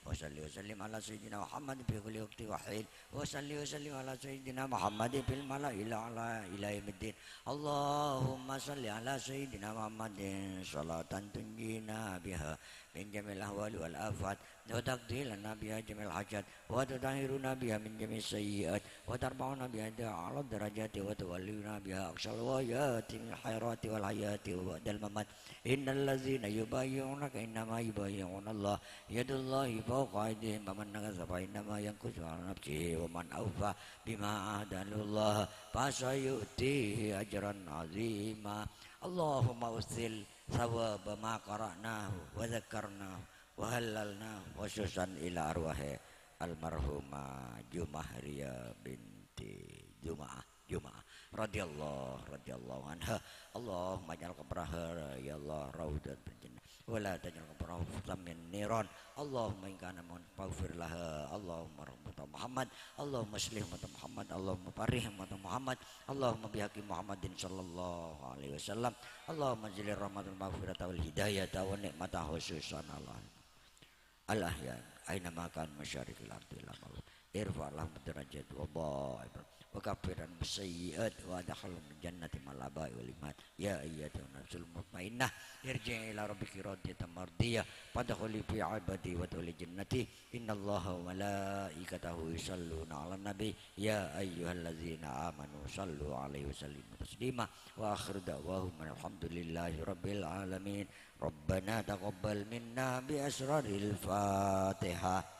وصل وسلم على سيدنا محمد في كل وقت وحين. وصل وسلم على سيدنا محمد في الملأ الأعلى إلى يوم الدين. اللهم صل على سيدنا محمد صلاة تنجينا بها من جميع الأهوال والآفات، وتقضي لنا بها جميع الحاجات، وتطهرنا بها من جميع السيئات، وترفعنا بها أعلى الدرجات، وتبلغنا بها أقصى الغايات من الخيرات والحياة وبعد الممات. إن الذين يبايعونك إنما يبايعون الله، يد الله فوق أيديهم، فمن نكث فإنما ينكث على نفسه، ومن أوفى بما عاهد عليه الله فسيؤتيه أجرا عظيما. اللهم أوصل ثواب ما قرأناه وذكرناه وهللناه، خصوصا إلى أرواح المرحومة جمهرية بنت جمعة، جمعة، رضي الله، رضي الله عنها. اللهم اجعل قبرها، يا الله، روضة من الجنة، ولا تجعل قبرها وسطا من النيران. اللهم إن كان مؤمنا فاغفر لها. اللهم ارحم أمة محمد. اللهم اصلح أمة محمد. اللهم فرح أمة محمد. اللهم بحق محمد صلى الله عليه وسلم. اللهم انزل الرحمة والمغفرة والهداية والنعمة خصوصا على الأحياء أينما كانوا مشارق الأرض إلى مغربها. ارفع لهم الدرجات وضاعف وكفر عنهم السيئات وأدخلهم الجنة مع الآباء والأمهات. يا أيتها النفس المطمئنة، ارجعي إلى ربك راضية مرضية، فادخلي في عبادي وادخلي جنتي. إن الله وملائكته يصلون على النبي، يا أيها الذين آمنوا صلوا عليه وسلموا تسليما. وآخر دعواهم أن الحمد لله رب العالمين. ربنا تقبل منا بأسرار الفاتحة.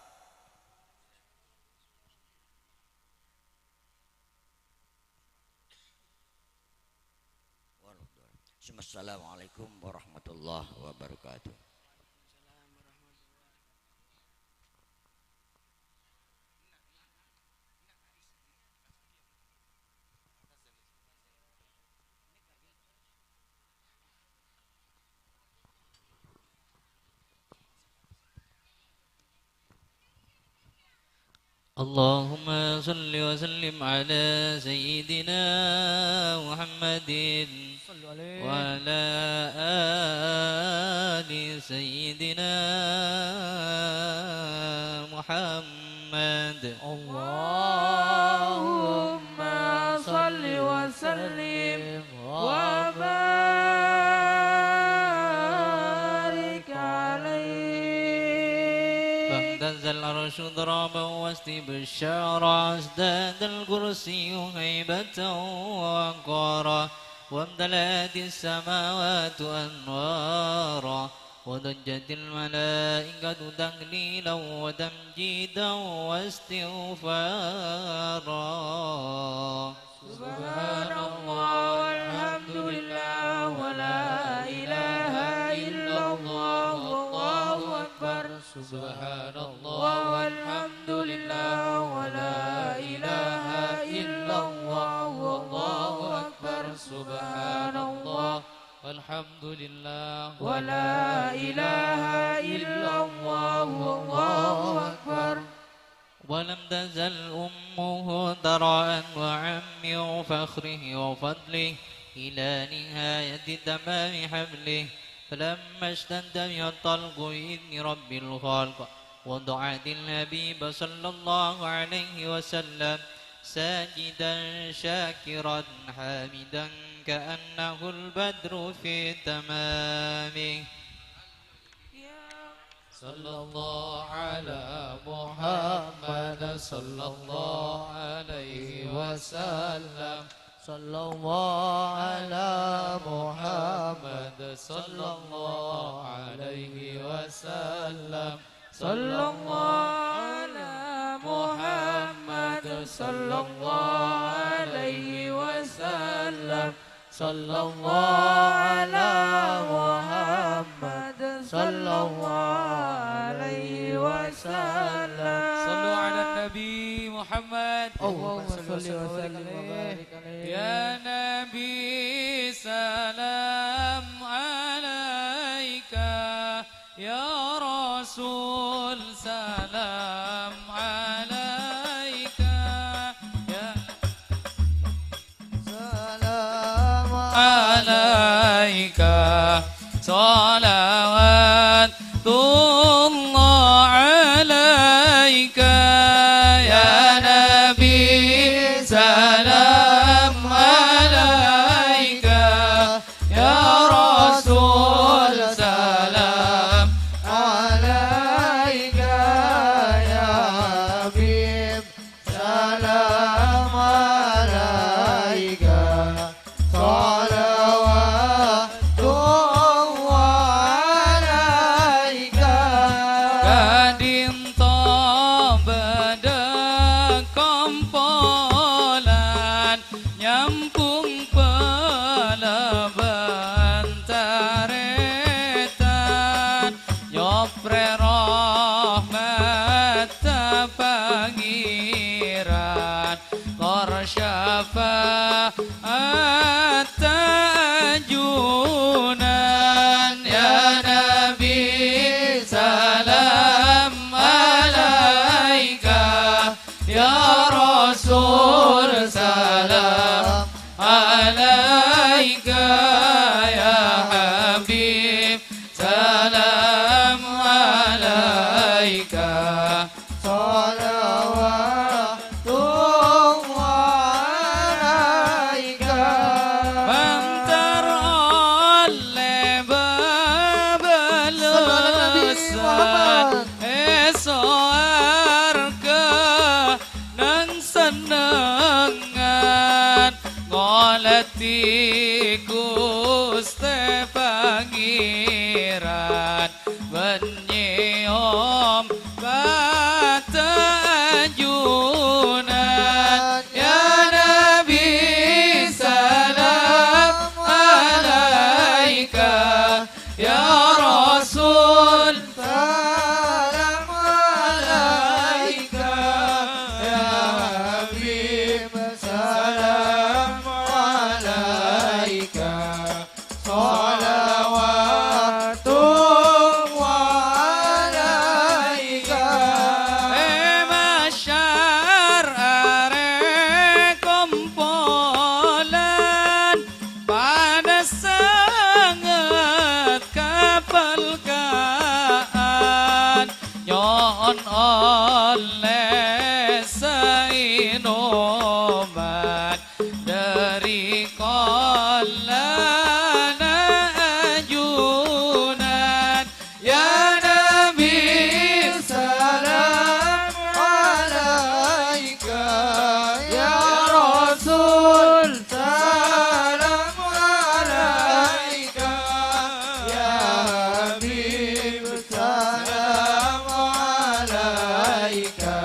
Assalamualaikum warahmatullahi wabarakatuh. اللهم صل وسلم على سيدنا محمد وعلى آل سيدنا محمد. اللهم صل وسلم وبارك عليه. فاهتز العرش اضطرابا واستبشارا، وازداد الكرسي هيبة ووقارا، وامتلأت السماوات أنوارا، وضجت الملائكة تهليلا وتمجيدا واستغفارا. سبحان الله والحمد لله ولا إله إلا الله والله أكبر. سبحان الله والحمد لله ولا إله إلا الله والله أكبر. سبحان الله والحمد لله ولا إله إلا الله والله أكبر. ولم تزل أمه ترعاه وعمه فخره وفضله إلى نهاية تمام حمله، فلما اشتد بها الطلق بإذن رب الخلق وضعت الحبيب صلى الله عليه وسلم ساجدا شاكرا حامدا كأنه البدر في تمامه. صلى الله على محمد، صلى الله عليه وسلم. صلى الله على محمد، صلى الله عليه وسلم. صلى الله على محمد، صلى الله عليه وسلم. صلى الله على محمد، صلى الله عليه وسلم. صلوا على النبي محمد. اللهم صل وسلم وبارك عليه. يا نبي سلام عليك، يا رسول سلام عليك، يا سلام عليك، صلوات الله عليك. Atta ajunan, ya Nabi, salam alaika, ya Rasul, salam alaika, ya Habib, salam alaika. Shalawatullah alaika. Bântar ollè bâbâlessan è sowarga neng sennengngan, ngolatè Ghustè Pangèran. Bân nyèom bâta ajunan, ya Nabi, salam alaika, ya Rasul, salam alaika, ya Habib, salam alaika. Shalawatullah alaika. È masyar arè kompolan, panas sanget kapelka'an, nyo'on ollè saènoman. Dhâri kollana ajunan, ya Nabi, salam alaika, ya Rasul, salam alaika, ya Habib, salam alaika.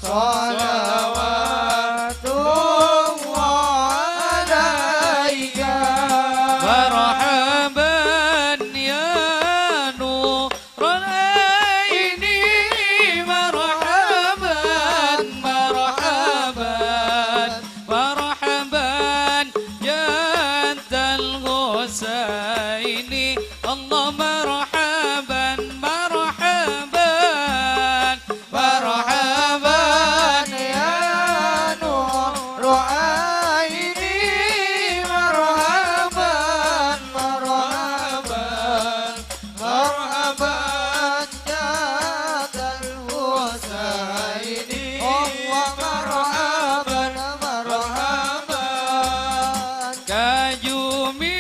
Shalawatullah alaika. Marhaban ya Nurul Aini, marhaban, marhaban, marhaban, Jaddal Husaini. Allah, marhaban, marhaban. Marhaban ya Nurul Aini, marhaban, marhaban, marhaban Jaddal Husaini. Allah, marhaban, marhaban. Kaju mimbar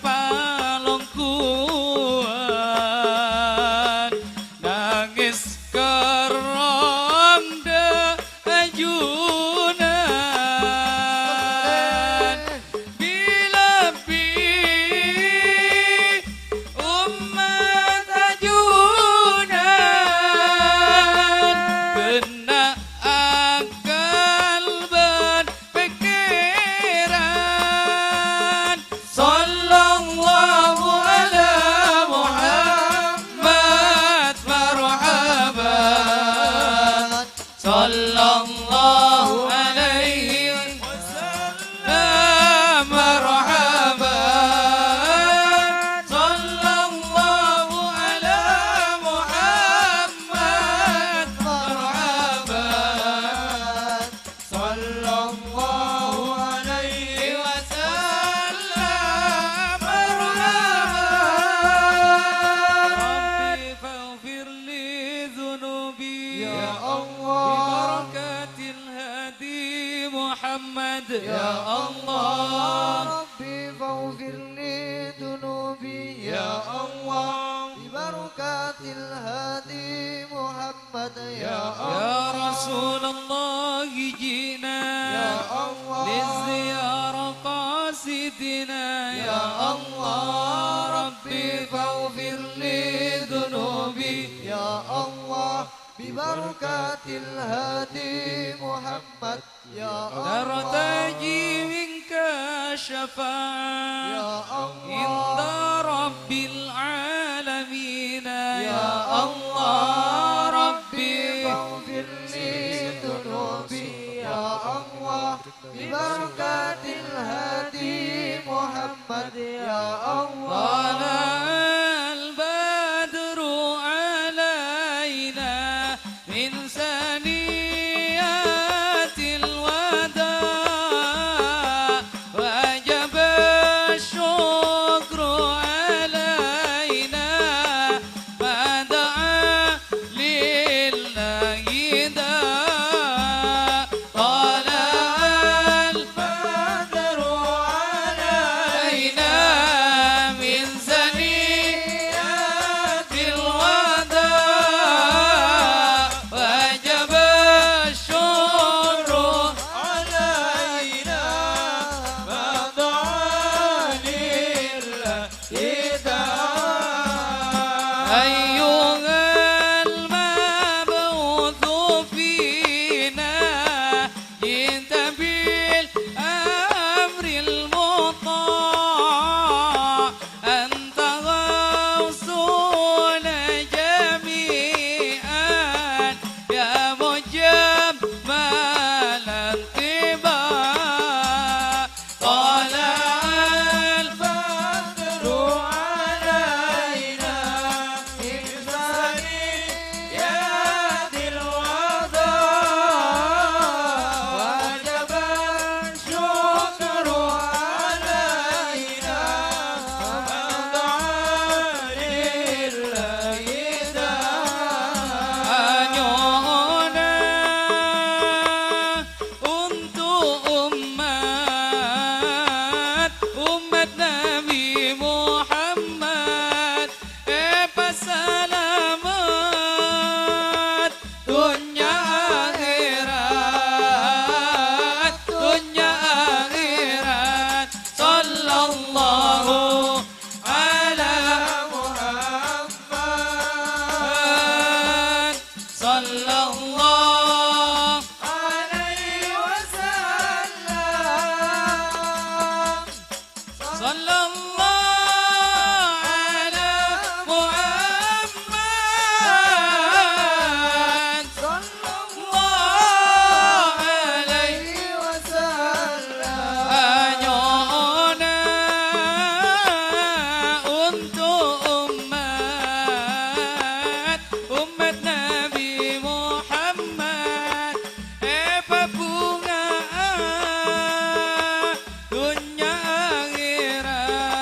palongguwan, nangès kerrong dâ' ajunan. Bilâ bi' ommat ajunan, ghenna' akal bân pèkkèran. Shallallahu ala Muhammad, marhaban. Shallallahu alaihi wasallam, marhaban. Shallallahu ala Muhammad, marhaban. Shallallahu alaihi wasallam, marhaban. Rabbi faghfir li dzunubi. Ya Allah. Bi barakatil hadi Muhammad. Ya Allah. Rabbi faghfir li dzunubi. Ya Allah. Bi barakatil hadi Muhammad. Ya Allah. Ya Rasulullah, ji'na. Ya Allah. Li ziyarah qasidina. Ya Allah. Rabbi faghfir li dzunubi. Ya Allah. Bi barakatil hadi Muhammad, ya Allah. Nartaji minka syafa'ah, ya Allah. Inda Rabbil alamin, ya Allah. Rabbi faghfir li dzunubi, ya Allah. الله ببركة الهادي محمد يا الله. طلع البدر علينا من ثنيات الوداع وجب الشكر علينا ما دعا لله داع. طلع البدر علينا من ثنيات الوداع وجب الشكر علينا ما دعا لله إذا أيها المبعوث فينا جئت بالأمر المطاع أنت غوثنا جميعا يا مجمل الطباع. طلع البدر علينا من ثنيات الوداع وجب الشكر علينا ما دعا لله داع. Nyo'ona untuk umat, umat Nabi Muhammad, èpasalamet dhunnya akhèrat, dhunnya akhèrat. Sallallahu ala Muhammad. Sallallahu alaihi wasallam. Sallallahu ala Muhammad. Sallallahu alaihi wasallam. Nyo'ona untuk umat, umat Nabi Muhammad, èpabhunga'a dhunnya akhèrat,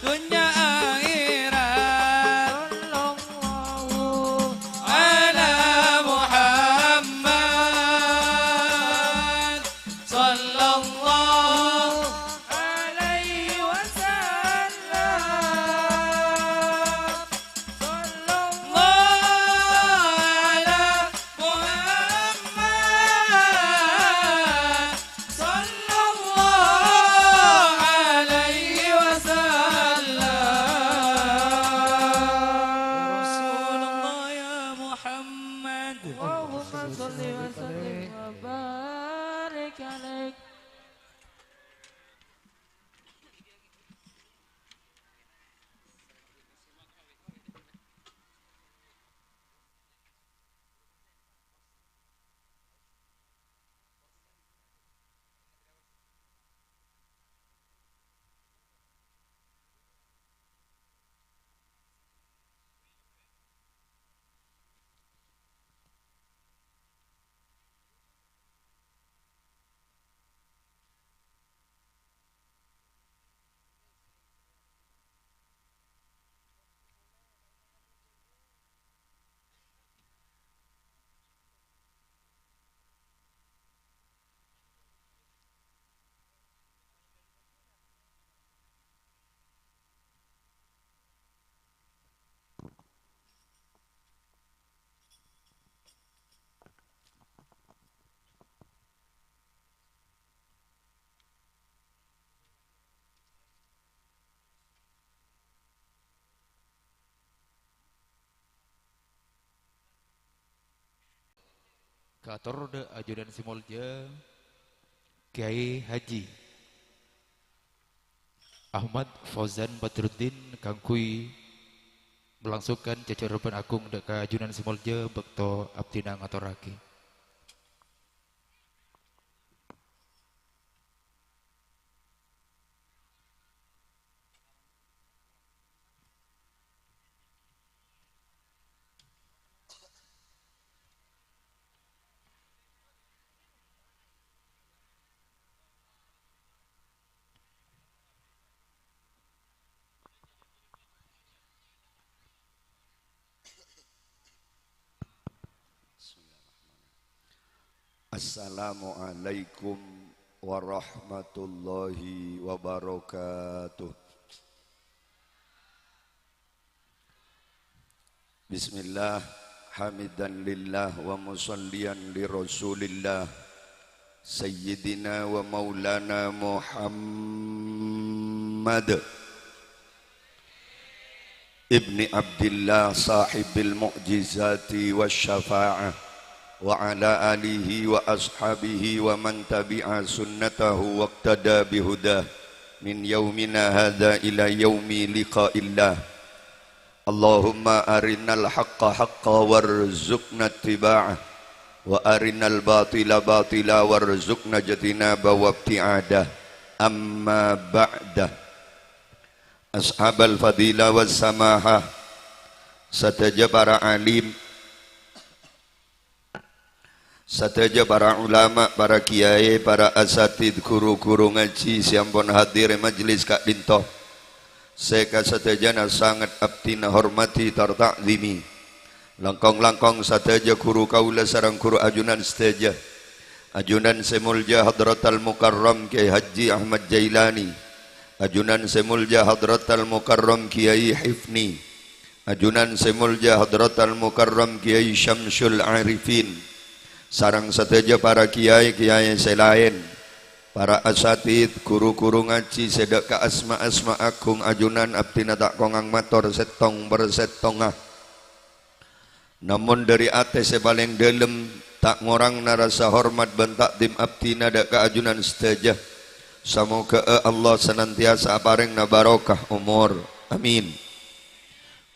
dhunnya akhèrat. Sallallahu ala Muhammad. Sallallahu alaihi wasallam. Sallallahu ala Muhammad. Sallallahu alaihi wasallam. Rasulullah ya Muhammad. Allahumma shalli wa sallim wa barik alaih. Kator dâ' ajunan sè molja Kyai Haji Ahmad Fauzan Badruddin kaangghuy malangsokan jhâjhârâbân agung dâ' ka ajunan sè molja bâkto abdhina ngatorraghi. Assalamualaikum warahmatullahi wabarakatuh. Bismillah, hamidan lillah wa musalliyan li Rasulillah, Sayyidina wa Maulana Muhammad ibni Abdillah sahibil mu'jizati wa syafa'ah, wa ala alihi wa ashabihi wa man tabi'a sunnatahu waqtada bihudah min yaumina hadza ila yaumi liqa'illah. Allahumma arinal haqqa haqqa warzuqna ittiba'ah, wa arinal batila batila warzuqna ijtinaba wa ibti'adah. Amma ba'da. Ashabal fadilah was samahah, sadhâjâ para alim, sadhâjâ para ulama, para kiyaè, para asatidz, ghuru-ghuru ngajhi sè ampon hadir è majlis ka'dinto, sè kasadhâjâna sanget abdhina hormadhi tor ta'dhimi. Langkong-langkong sadhâjâ ghuru kaulâ sareng ghuru ajunan sadhâjâ. Ajunan sè molja Hadratal Mukarram Kiai Haji Ahmad Jailani. Ajunan sè molja Hadratal Mukarram Kiai Hifni. Ajunan sè molja Hadratal Mukarram Kiai Syamsul Arifin. Sareng sadhâjâ para kiyaè-kiyaè sè laèn. Para asatidz, ghuru-ghuru ngajhi sè dâ' ka asma-asma aghung ajunan abdhina ta' kongang mator sèttong per sèttonga. Namong dhâri atè sè palèng dhâlem, ta' ngorangna rasa hormat bân ta'dhim abdhina dâ' ka ajunan sadhâjâ. Samoghâ'â Allah sanantiyasa aparèngna barokah omor. Amin.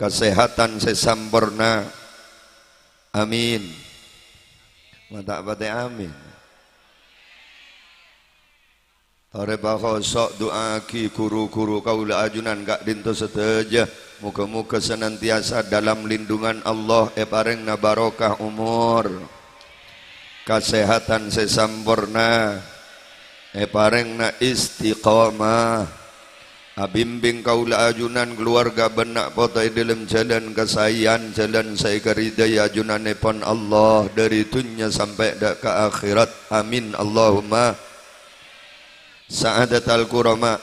Kasèhadhân sè samporna. Amin. Ma' ta' patè amin. Torè pahoso' du'aaghi ghuru-ghuru kaulâ ajunan ka'dinto sadhâjâ. Moghâ-moghâ sanantiyasa dalam lindungan Allah, èparèngna barokah omor, kasèhadhân sè samporna, èparèngna istiqomah. Abimbing kaulâ ajunan, kalowarga bân na' poto è dhâlem jhâlân kasaèyan, jhâlân sè èkaridhâi ajunanèpon Allah dhâri dhunnya sampè' dâ' ka akhèrat. Amin, Allahumma. Sa'adatal kurama,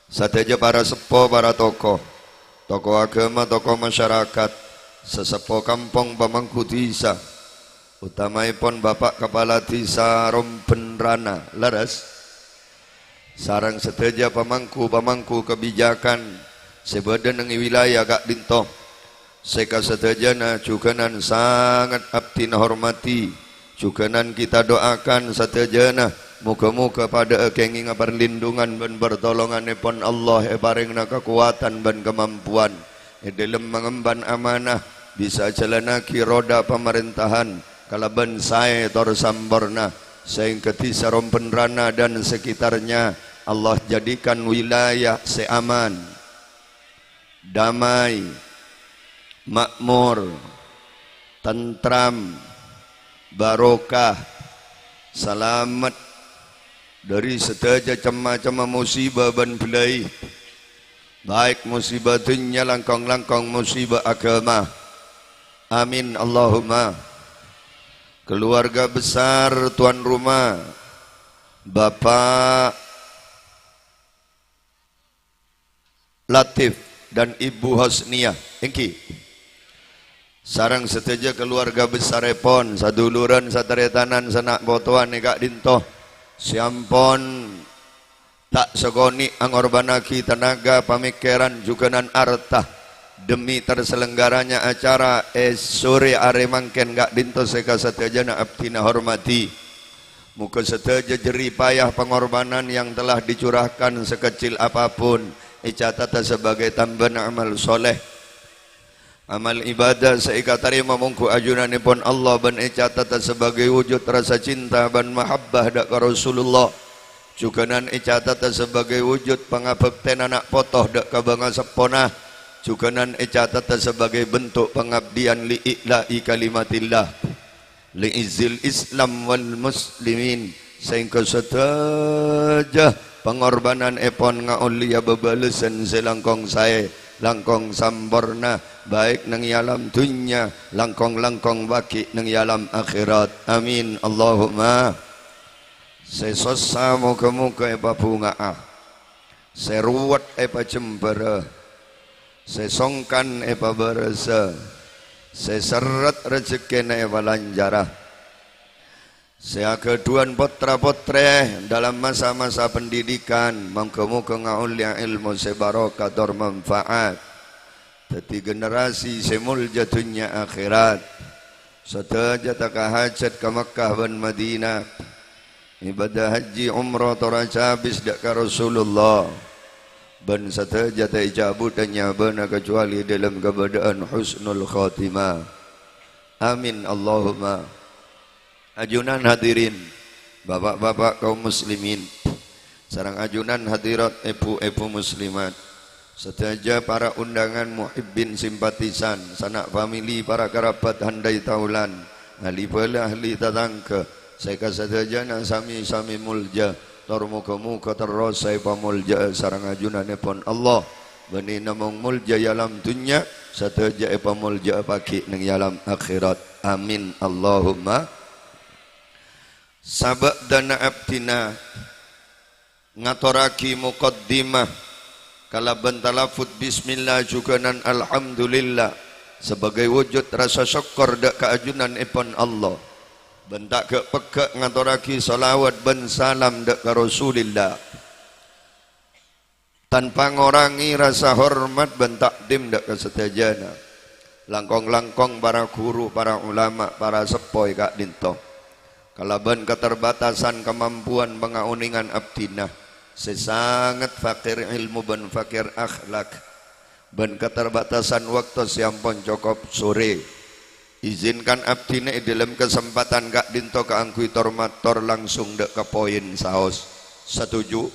sadhâjâ para seppo, para tokoh, tokoh aghâma, tokoh masyarakat, saseppo kampong, pamangghu dhisa, utamaèpon Bapak Kapala Dhisa Rombenrana, lerres? Sareng sadhâjâ pamangghu-pamangghu kabijakan sè bâdâ neng è wilayah ka'dinto. Sè kasadhâjâna jhughânan sanget abdhina hormadhi, jhughânan kita doakan sadhâjâna, moghâ-moghâ padhâ'â kèngènga parlindungan bân partolonganèpon Allah, èparèngna kakowadhân bân kamampowan è dhâlem mangemban amanah, bisa ajhâlannaghi roda pamarèntahan kalabân saè tor samporna, saèngghâ dhisa Rombenrana dan sekitarnya Allah jadikan wilayah sè aman, damai, makmur, tentram, barokah, salamet dhâri sadhâjâ cem-macemma musibah bân bâlâi, baik musibah dhunnya, langkong-langkong musibah aghâma. Amin, Allahumma. Keluarga besar tuan rumah, Bapak Latif dan Ibu Hosniyah, èngghi. Sareng sadhâjâ keluarga besarèpon, sadulurân, sataretanan, sana' potowan è ka'dinto, sè ampon ta' sakonè' angorbhânnaghi tenaga, pamèkkèran, jhughânan arta demi terselenggaranya acara è sore arè mangkèn ka'dinto sè kasadhâjâna abdhina hormadhi. Moghâ sadhâjâ jerih payah pengorbanan yang telah dicurahkan sekecil apapun ècatata sebagai tambâna amal sholeh, amal ibadah sè èkatarèma mongghu ajunanèpon Allah bân ècatata sebagai wujud rasa cinta bân mahabbah dâ' ka Rasulullah. Jhughânan ècatata sebagai wujud pangabhâktèna na' poto dâ' ka bângaseppona. Jhughânan ècatata sebagai bentuk pengabdian li i'la'i kalimatillah, li izzil Islam wal muslimin, saèngghâ sadhâjâ pengorbananèpon ngaollèya bâbâlessan sè langkong saè langkong samporna, baik neng è alam dunnya, langkong-langkong bâgi' neng è alam akhirat. Amin, Allahumma. Sè sossa moghâ-moghâ èpabhunga'a, sè ruwet èpajembhârâ, sè songkan èpabârâsa, sè serret rejekkèna èpalancara. Sè aghâdhuwân pottra-pottrè dalam masa-masa pendidikan, moghâ-moghâ ngaollèya èlmo sè barokah tor manfaat, dhâddhi generasi sè molja dunnya akhirat. Sadhâjâ taka hajat ka Mekkah bân Madinah, ibadah hajji umrah tor ajhâbis dâ' ka Rasulullah, bân sadhâjâ ta' ècabhuddhâ nyabâna kacuali dâlem kabâdâ'ân husnul khotimah. Amin, Allahumma. Ajunan hadirin, bapa'-bapa' kaum muslimin, sareng ajunan hadirat èbhu-èbhu muslimat, sadhâjâ para undangan, muhibbin, simpatisan, sana' famili, para karabat, handai taulan, ahli bhâlâ, ahli tatangghâ, sè kasadhâjâna sami-sami molja, tor moghâ-moghâ terros èpamolja'a sareng ajunanèpon Allah. Bânnè namong molja è alam dunnya, sadhâjâ èpamolja'aghi neng è alam akhirat. Amin, Allahumma. Sabâ' dâna abdhina ngatorraghi muqaddimah kalabân talaffuz bismillah jhughânan alhamdulillah sabâgâi wujud rasa sokkor dâ' ka ajunanèpon Allah. Bân ta' ghâ'-pegghâ' ngatorraghi shalawat bân salam dâ' ka Rasulillah. Tanpa ngorangè rasa hormat bân ta'dhim dâ' ka sadhâjâna. Langkong-langkong para ghuru, para ulama, para seppo è ka'dinto. Kalabân katerbatasan kamampowan pangaonèngan abdhina, sè sanget fakir èlmo bân fakir akhlak, bân katerbatasan bâkto sè ampon cokop sorè, izinkan abdhina è dâlem kasempadhân ka'dinto kaangghuy tor-mator langsung dâ' ka poin saos. Satuju?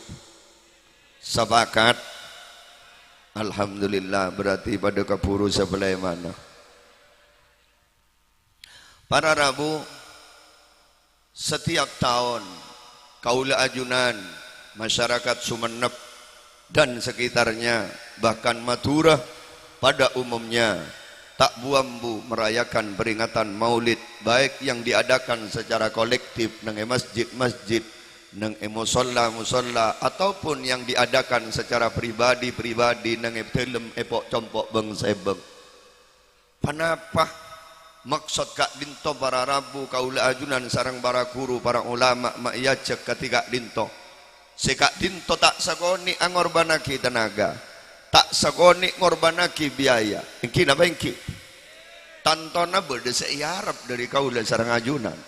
Sapakat? Alhamdulillah, berarti padâ kabhuru sabellâ è mana. Para rabu, setiap taon, kaulâ ajunan, masyarakat Sumenep dan sekitarnya, bahkan Madura pada umumnya, ta' bu-ambu merayakan peringatan Maulid, baik yang diadakan secara kolektif neng è masjid-masjid, neng è mosolla-mosolla, ataupun yang diadakan secara pribadi-pribadi neng è dâlem èpo'-compo' bâng-sèbâng. Ponapa maksod ka'dinto para rabu, kaulâ ajunan sareng para ghuru, para ulama ma' èajhâk kadhi ka'dinto? Sè ka'dinto ta' sakonè' angorbhânnaghi tenaga, ta' sakonè' ngorbhânnaghi biaya. Èngghi napa èngghi? Tantona bâdâ sè èarep dâri kaulâ sareng ajunan.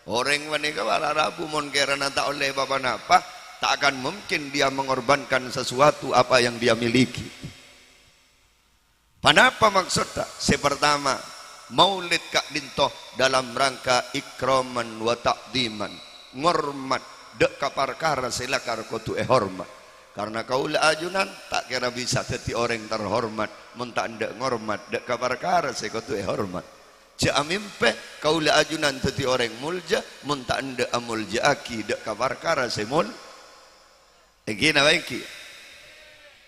Orèng panèka para rabu mon kèrana ta' ollè pa-ponapa, tak akan mungkin dia mengorbankan sesuatu apa yang dia miliki. Ponapa maksodda? Sè partama, maulid ka'dinto dalam rangka ikraman wa ta'dhiman, ngormat dâ' ka parkara sè lakar kodhu èhormat. Karna kaulâ ajunan ta' kèra bisa dhâddhi orèng terhormat mon ta' endâ' ngormat dâ' ka parkara sè kodhu èhormat. Jhâ' amèmpè kaulâ ajunan dhâddhi orèng molja mon ta' endâ' amolja'aghi dâ' ka parkara sè mol-, Èngghi napa èngghi?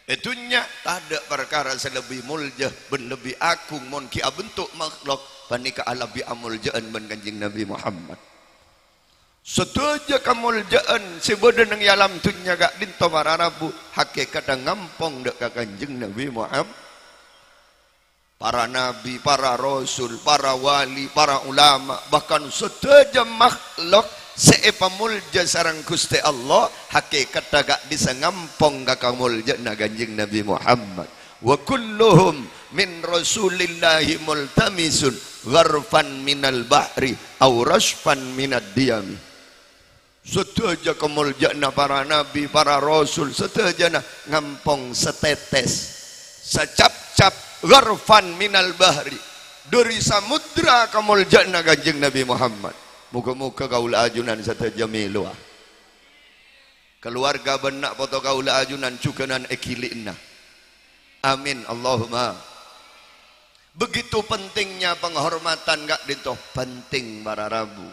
È dhunnya tadâ' parkara sè lebbi molja bân lebbi agung mon ghi' abentuk makhluk panèka alabbi amolja'an bân Kanjeng Nabi Muhammad. Sadhâjâ kamolja'an sè bâdâ neng è alam dhunnya ka'dinto para rabu hakèkatta ngampong dâ' ka Kanjeng Nabi Muhammad. Para nabi, para rasul, para wali, para ulama, bahkan sadhâjâ makhluk sè èpamolja sareng Ghustè Allah, hakèkatta ka'dissa ngampong ka kamolja'anna Kanjeng Nabi Muhammad. "Wa kulluhum min Rasulillahi multamisun gharfan minal bahri aw rasyfan minad diyami." Sadhâjâ kamolja'anna para nabi, para rasul, sadhâjâna ngampong satètès, sacapcap, gharfan minal bahri, dâri samudra kamolja'anna Kanjeng Nabi Muhammad. Moghâ-moghâ kaulâ ajunan sadhâjâ mèlowa. Kaluwarga bân na' poto kaulâ ajunan jhughânan èghili'na. Amin, Allahumma. Begitu pentingnya penghormatan ka'dinto, penting para rabu.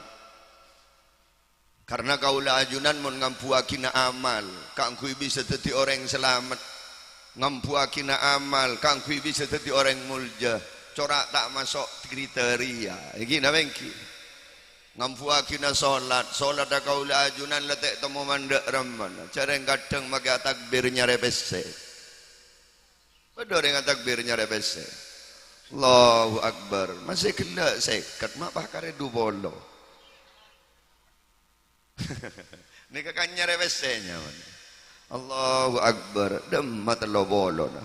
Karna kaulâ ajunan mon ngambuwâghina amal kaangghuy bisa dhâddhi orèng salamet, Ngambuwâghina amal kaangghuy bisa dhâddhi orèng molja, cora' ta' maso' kriteria. Èngghi napa èngghi? Ngambuwâghina solat, solatta kaulâ ajunan la ta' temmo mandhâ' remmana. Jhâreng kadhâng makè atakbir nyarè pèssè. Bâdâ orèng atakbir nyarè pèssè. Allahu Akbar. Masih ghellâ' sèket, ma' pas karè du polo. Nèka kan nyarè pèssè nyaman. Allahu Akbar. Dâmma tello polona.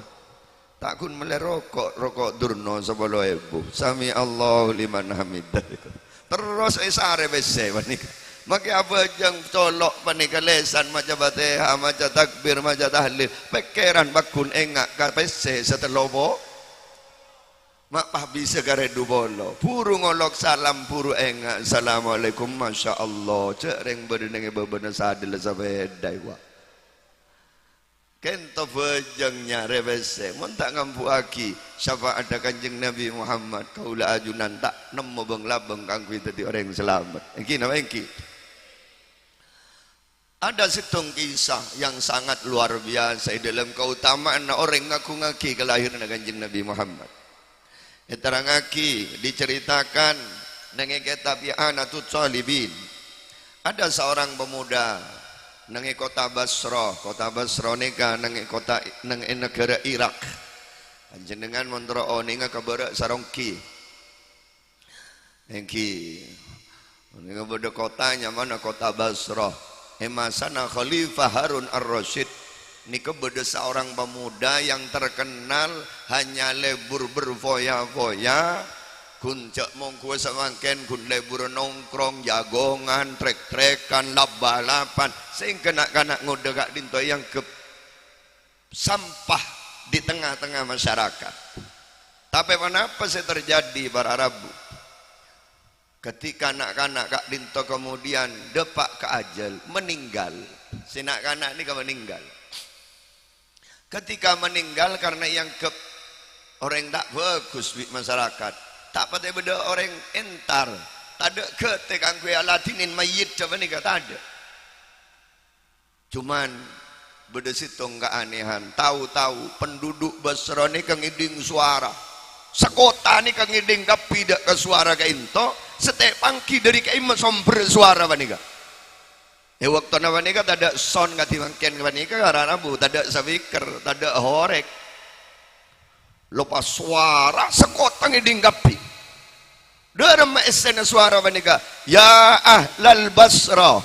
Ta' ghun mellè roko', roko' durno sapolo èbu. Sami Allahu liman hamidah. Terros èsarè pèssè panèka. Makè abhâjâng colo' panèka lèsan maca Fatihah, maca takbir, maca tahlil. Pèkkèran pagghun enga' ka pèssè sè tello po-, Ma' pas bisa karè du polo. Buru ngolok salam, buru enga', "Assalamualaikum, masya Allah." Jhâ' rèng bâdâ nèng è bâbâna sadhâjâ sapèda, wa. Kènto bhâjâng nyarè pèssè. Mon ta' ngambuwâghi syafa'atta Kanjeng Nabi Muhammad, kaulâ ajunan ta' nemmo bâng-labâng kaangghuy dhâddhi orèng salamet. Èngghi napa èngghi? Ada settong kisah yang sangat luar biasa è dâlem kautamaanna orèng ngaghungaghi kalahiranna Kanjeng Nabi Muhammad. Èterrangaghi, diceritakan neng è kètab I'anatut Thalibin. Ada seorang pemuda neng è kota Basra. Kota Basra nèka neng è kota, neng è naghârâ Irak. Panjhennengngan mon terro onènga ka bârâ' saronggi. Èngghi. Nèka bâdâ kota nyamana kota Basra. È masana Khalifah Harun Ar-Rasyid, nèka bâdâ seorang pemuda yang terkenal hanya lebur berfoya-foya, ghun jhâ' mongghuwâ samangkèn, ghun lebur nongkrong, jagongan, trèk-trèkan, lap-balapan, sehingga na'-kana' ngodâ ka'dinto èangghep sampah di tengah-tengah masyarakat. Tapè ponapa sè terjadi, para rabu? Ketika na'-kana' ka'dinto kemudian dâpa' ka ajâl, meninggal. Sè na'-kana' nèka meninggal. Ketika meninggal karena èangghep orèng ta' bhâghus bi' masyarakat, ta' patè bâdâ orèng entar, tadâ' ghâtè kaangghuy aladhinin mayyit panèka, tadâ'. Cuman, bâdâ settong kaanehan. Tao-tao, penduduk Basra nèka ngèdhing sowara. Sakota nèka ngèdhing kabbhi dâ' ka sowara ka'dinto, satèya panggi dâri ka'imma sombher sowara panèka. È bâktona panèka tadâ' sound kadhi mangkèn panèka, para rabu, tadâ' speaker, tadâ' horeg. Lo pas sowara sakota ngèdhing kabbhi. Dâremma èssèna sowara panèka, "Ya ahlal Basra,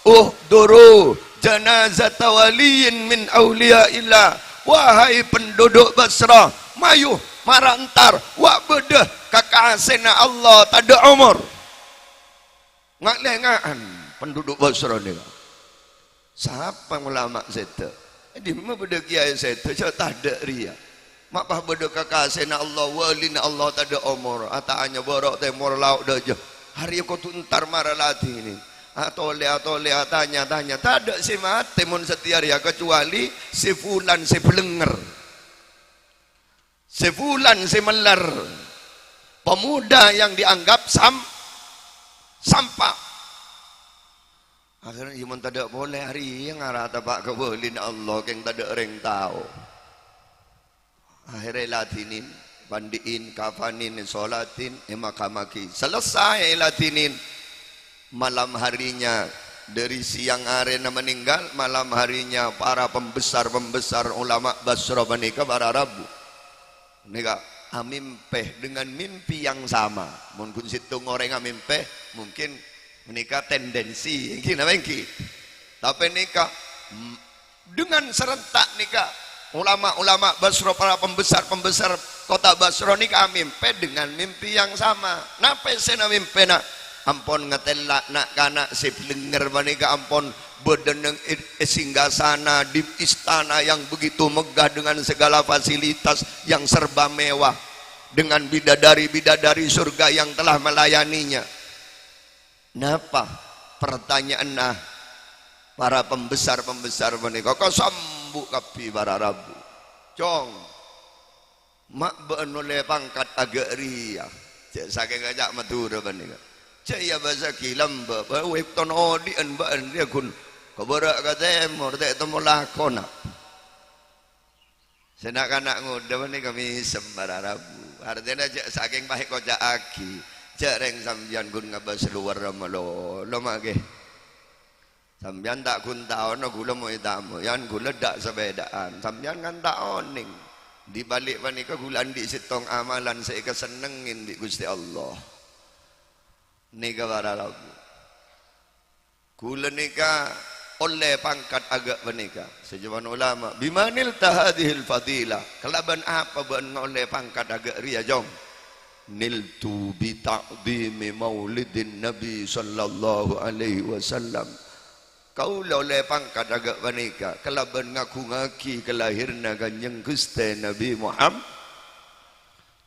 uhduru janazata waliyyin min auliya'illah." Wahai penduduk Basra, mayu mara entar, wa' bâdâ kakasèna Allah tadâ' omor. Nga'-lènga'an penduduk Basra nèka. Sapa ulama sèdhâ? È dimma bâdâ kèyaè sèdhâ, jhâ' tadâ' rèya. Ma' pas bâdâ kakasèna Allah, walina Allah tadâ' omor, ata'anya bârâ' tèmor lao' dâjâ. Arèya kodhu entar mara ladhinin. Atolè, atolè, atanya, tanya. Tadâ' sè matè mon satèya rèya, kecuali sè fulan sè bâlengnger. Sè fulan sè mèller. Pemuda yang dianggap sam-, sampah. Akhirnya, iyâ, mon tadâ' polè arèya, ngara teppa' ka walina Allah, kèng tadâ' orèng tao. Akhirnya èladhinin, pandi'in, kafanin, èsolatin, èmakamaghi. Selesai èladhinin. Malam harinya, dari siang arèna meninggal, malam harinya para pembesar-pembesar ulama Basra panèka, para rabu. Nèka amimpè dengan mimpi yang sama. Mon ghun sèttong orèng amimpè, mungkin nèka tendensi, èngghi napa èngghi? Tapè nèka, m-, dengan serentak nèka, ulama-ulama Basra, para pembesar-pembesar kota Basra nèka amimpè dengan mimpi yang sama. Napa èssèna mimpèna? Ampon ngatèla' na'-kana' sè bâlengnger panèka ampon bâdâ neng è, è singgasana di istana yang begitu megah dengan segala fasilitas yang serba mewah, dengan bidadari-bidadari surga yang telah melayaninya. Napa pertanyaanna para pembesar-pembesar panèka? Kasambu' kabbhi para rabu. Cong, ma' bâ'na ollè pangkat aghâ' rèya. Jhâ' sakèng kaca' Madhurâ panèka. Jhâ' iyâ bâsa ghi lambâ', bâ-, wèkton odi'ân bâ'ân rèya ghun ka bârâ' ka tèmor, ta' temmo lakona. Sè na'-kana' ngodâ panèka mèsem para rabu. Artèna jhâ' sakèng paèkoca'aghi. Jhâ' rèng sampèyan ghun ngabâs lowar malolo, ma' ghi. Sampèyan ta' ghun taona ghulâ moy-tamoyan, ghulâ dâ' sapèdaan. Sampèyan kan ta' onèng. Di balik panèka ghulâ andi' sèttong amalan sè èkasennengngè bi' Ghustè Allah. Nèka para rabu. Ghulâ nèka ollè pangkat aghâ' panèka. Sè jhâman ulama, "Bima nilta hadzihil fadilah?" Kalabân apa bâ'na ngaollè pangkat aghâ' rèya, Cong? "Niltu bi ta'dhimi maulidin Nabi sallallahu alaihi wasallam." Kaulâ ollè pangkat aghâ' panèka kalabân ngaghungaghi kalahiranna Kanjeng Ghustè Nabi Muhammad.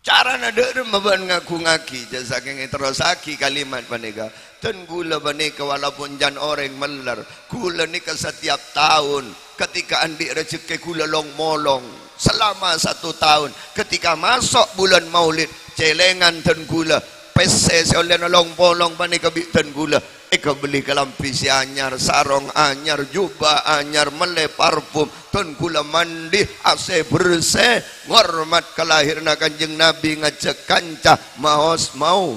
Carana dâ' remma bâ'na ngaghungaghi, jhâ' sakèng èterrossaghi kalimat panèka. Dân ghulâ panèka walaupun can orèng mellèr, ghulâ nèka setiap taon ketika andi' rejekkè ghulâ long-molong. Selama satu taon, ketika maso' bulân Maulid, cèlèngan dân ghulâ, pèssè sè ollèna long-polong panèka bi' dân ghulâ. Èkabelli kalambhi sè anyar, sarong anyar, jubâ anyar, mellè parfum, dân ghulâ mandi, asè-bersè, ngormat kalahiranna Kanjeng Nabi, ngajhâk kanca maos mau-,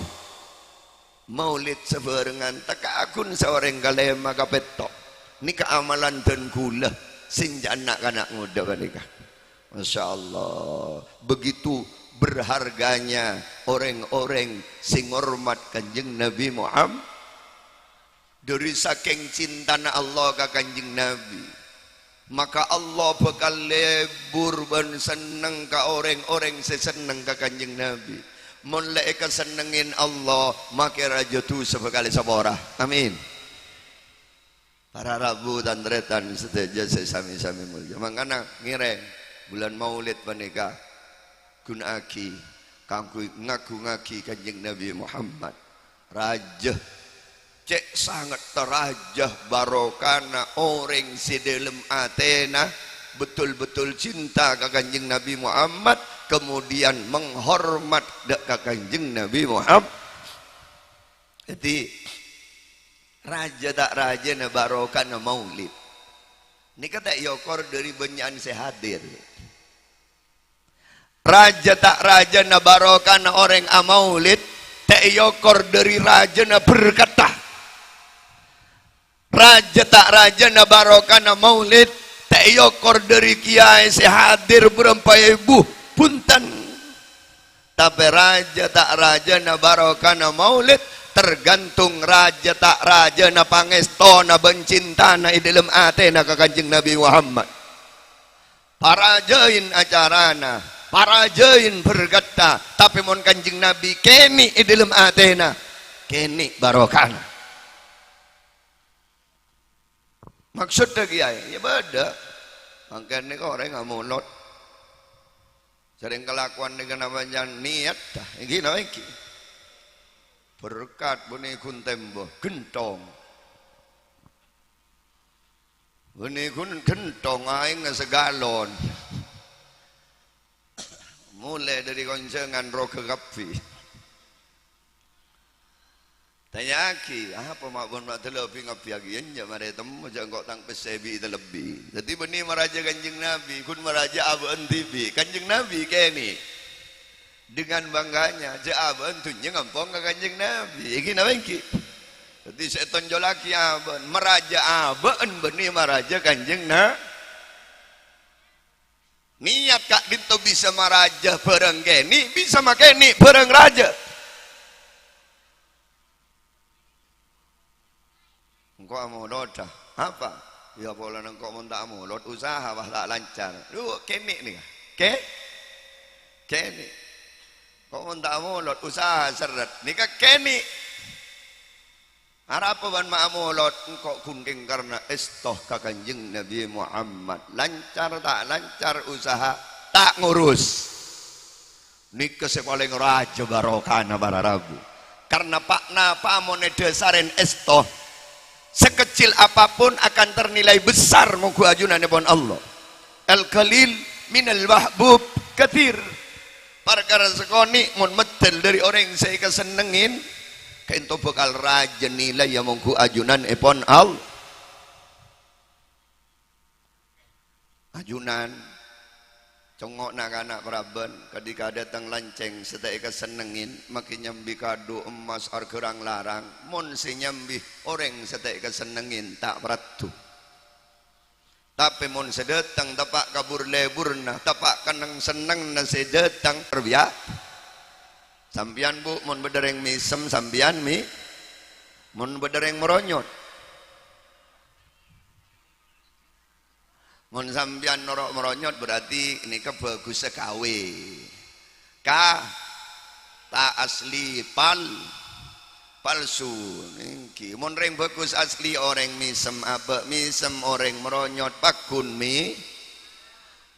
maulid sabhârengan, tekka' ghun saorèng kalèma kapètto'. Nèka amalan dân ghulâ sè ènjâ' na'-kana' ngodâ panèka. Masya Allah, begitu berharganya orèng-orèng sè ngormat Kanjeng Nabi Muhammad. Dâri sakèng cintana Allah ka Kanjeng Nabi, maka Allah bhâkal lebur bân senneng ka orèng-orèng sè senneng ka Kanjeng Nabi. Mon la èkasennengngè Allah, makè rajâ dhusa bhâkal èsapora. Amin. Para rabu, tan-tarètan sadhâjâ sè sami-sami molja. Mangkana ngèrèng bulân Maulid panèka ghuna'aghi kaangghuy ngaghungaghi Kanjeng Nabi Muhammad. Rajâ, cè' sangetta rajâ barokana orèng sè dâlem atèna betul-betul cinta ka Kanjeng Nabi Muhammad, kemudian menghormat dâ' ka Kanjeng Nabi Muhammad. Dhâddhi, rajâ ta' rajâna barokana maulid. Nèka ta' èokor dâri bânnya'an sè hadir. Rajâ ta' rajâna barokana orèng amaulid, ta' èokor dâri rajâna berkatta. Rajâ ta' rajâna barokana maulid, ta' èokor dâri kiyaè sè hadir bârâmpa èbu. Bhunten. Tapè rajâ ta' rajâna barokana maulid tergantung rajâ ta' rajâna pangèstona bân cintana è dâlem atèna ka Kanjeng Nabi Muhammad. Parajâi acarana, parajâi berkatta, tapè mon Kanjeng Nabi kènè' è dâlem atèna, kènè' barokana. Maksoddhâ kèyaè, iyâ bâdâ. Mangkèn nèka orèng amolod. Sèrèng kalakowan nèka napa jhân niyat, dah. Èngghi napa èngghi? Berkat bânnè ghun tèmbhâ, ghentong. Bânnè ghun ghentong aèngnga sagalon. Molè dâri konjhângan roga kabbhi. Tanya'aghi, "Apa ma' bân ma' dâlâ bi' ngabbhiyâghi?" "Enjâ', marè temmo, jhâ' engko' tang pèssè bi' talebbi." Dhâddhi bânnè marajâ Kanjeng Nabi, ghun marajâ abâ'na dhibi'. Kanjeng Nabi kènè'. Dengan bangganya, jhâ' abâ'na dhunnya ngampong ka Kanjeng Nabi. Èngghi napa èngghi? Dhâddhi sè ètonjolaghi abâ'na, marajâ abâ'na bânnè marajâ Kanjeng Na-, niyat ka'dinto bisa marajâ bhârâng kènè', bisa makènè' bhârâng rajâ. Engko' amolod, dah. Apa? Iyâ, polana engko' mon ta' amolod, usaha, wah, ta' lancar. Lu, kènè' nèka. Kè-, kènè'. Engko' mon ta' amolod, usaha serret. Nèka kènè'. Arapa bân ma' amolod? Engko' ghun kèng karna èsto ka Kanjeng Nabi Muhammad. Lancar ta' lancar usaha, ta' ngurus. Nèka sè palèng rajâ barokana para rabu. Karna pa'-napa mon èdhâsarèn èsto, sekecil apapun akan ternilai besar mongghu ajunanèpon Allah. Al-qalil minal mahbub katsir. Parkara sakonè' mon meddhâl dâri orèng sè èkasennengngè, kaènto bhâkal rajâ nilaina mongghu ajunanèpon Allah. Ajunan, Congo' na'-kana' paraban, kadhika dâteng lancèng sè ta' èkasennengngin, makè nyambi kado emmas arghâ rang-larang, mon sè nyambi orèng sè ta' èkasennengngin, ta' paraddhu. Tapè mon sè dâteng teppa' kabur-leburna, teppa' kenneng-sennengnga sè dâteng, perbia-, sampèyan, Bu, mon bâdâ rèng mèsem, sampèyan mè-, mon bâdâ rèng maronyot. Mon sampèyan noro' maronyot, berarti nèka bhâghussa kawè. Ka-, ta' asli, pal-, palsu. Èngghi. Mon rèng bhâghus asli, orèng mèsem abâ' mèsem, orèng maronyot pagghun mè-,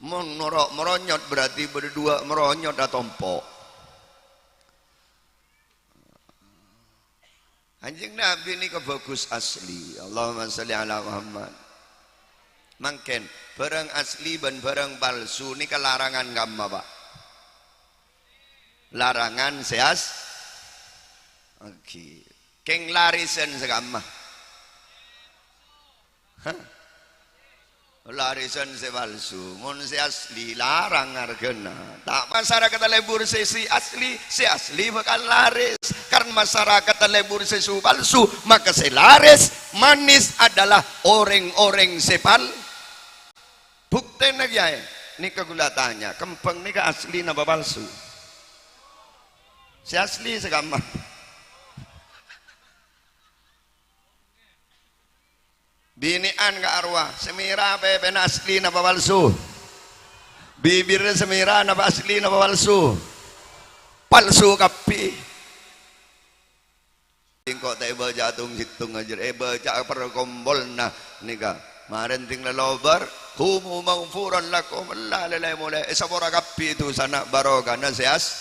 mon noro' maronyot, berarti bâdâ duwâ' maronyot atompo'. Kanjeng Nabi nèka bhâghus asli. Allahumma shalli ala Muhammad. Mangkèn, bhârâng asli bân bhârâng palsu nèka larangan kamma, Pa'? Larangan sè as-, èngghi. Kèng larèsan sè kamma? Hah? Larèsan sè palsu. Mon sè asli, larang arghâna. Ta' masarakat lebur sè, sè asli, sè asli bhâkal larès. Karna masarakat lebur sè su-, palsu, maka sè larès, manis adalah orèng-orèng sè pal-, buktèna, Kèyaè. Nèka kaulâ atanya, kembhâng nèka asli napa palsu? Sè asli sè kamma? Binè'an ka' arowa, sè mèra pèpèna asli napa palsu? Bibirra sè mèra napa asli napa palsu? Palsu kabbhi. Engko' ta' èbâca tong-sèttong ajâr, èbâca parkompolanna nèka. Marèn tèng lalobâr, "Qumu maghfuran lakum," la lèlè molè, èsapora kabbhi dusana barokana sè as-,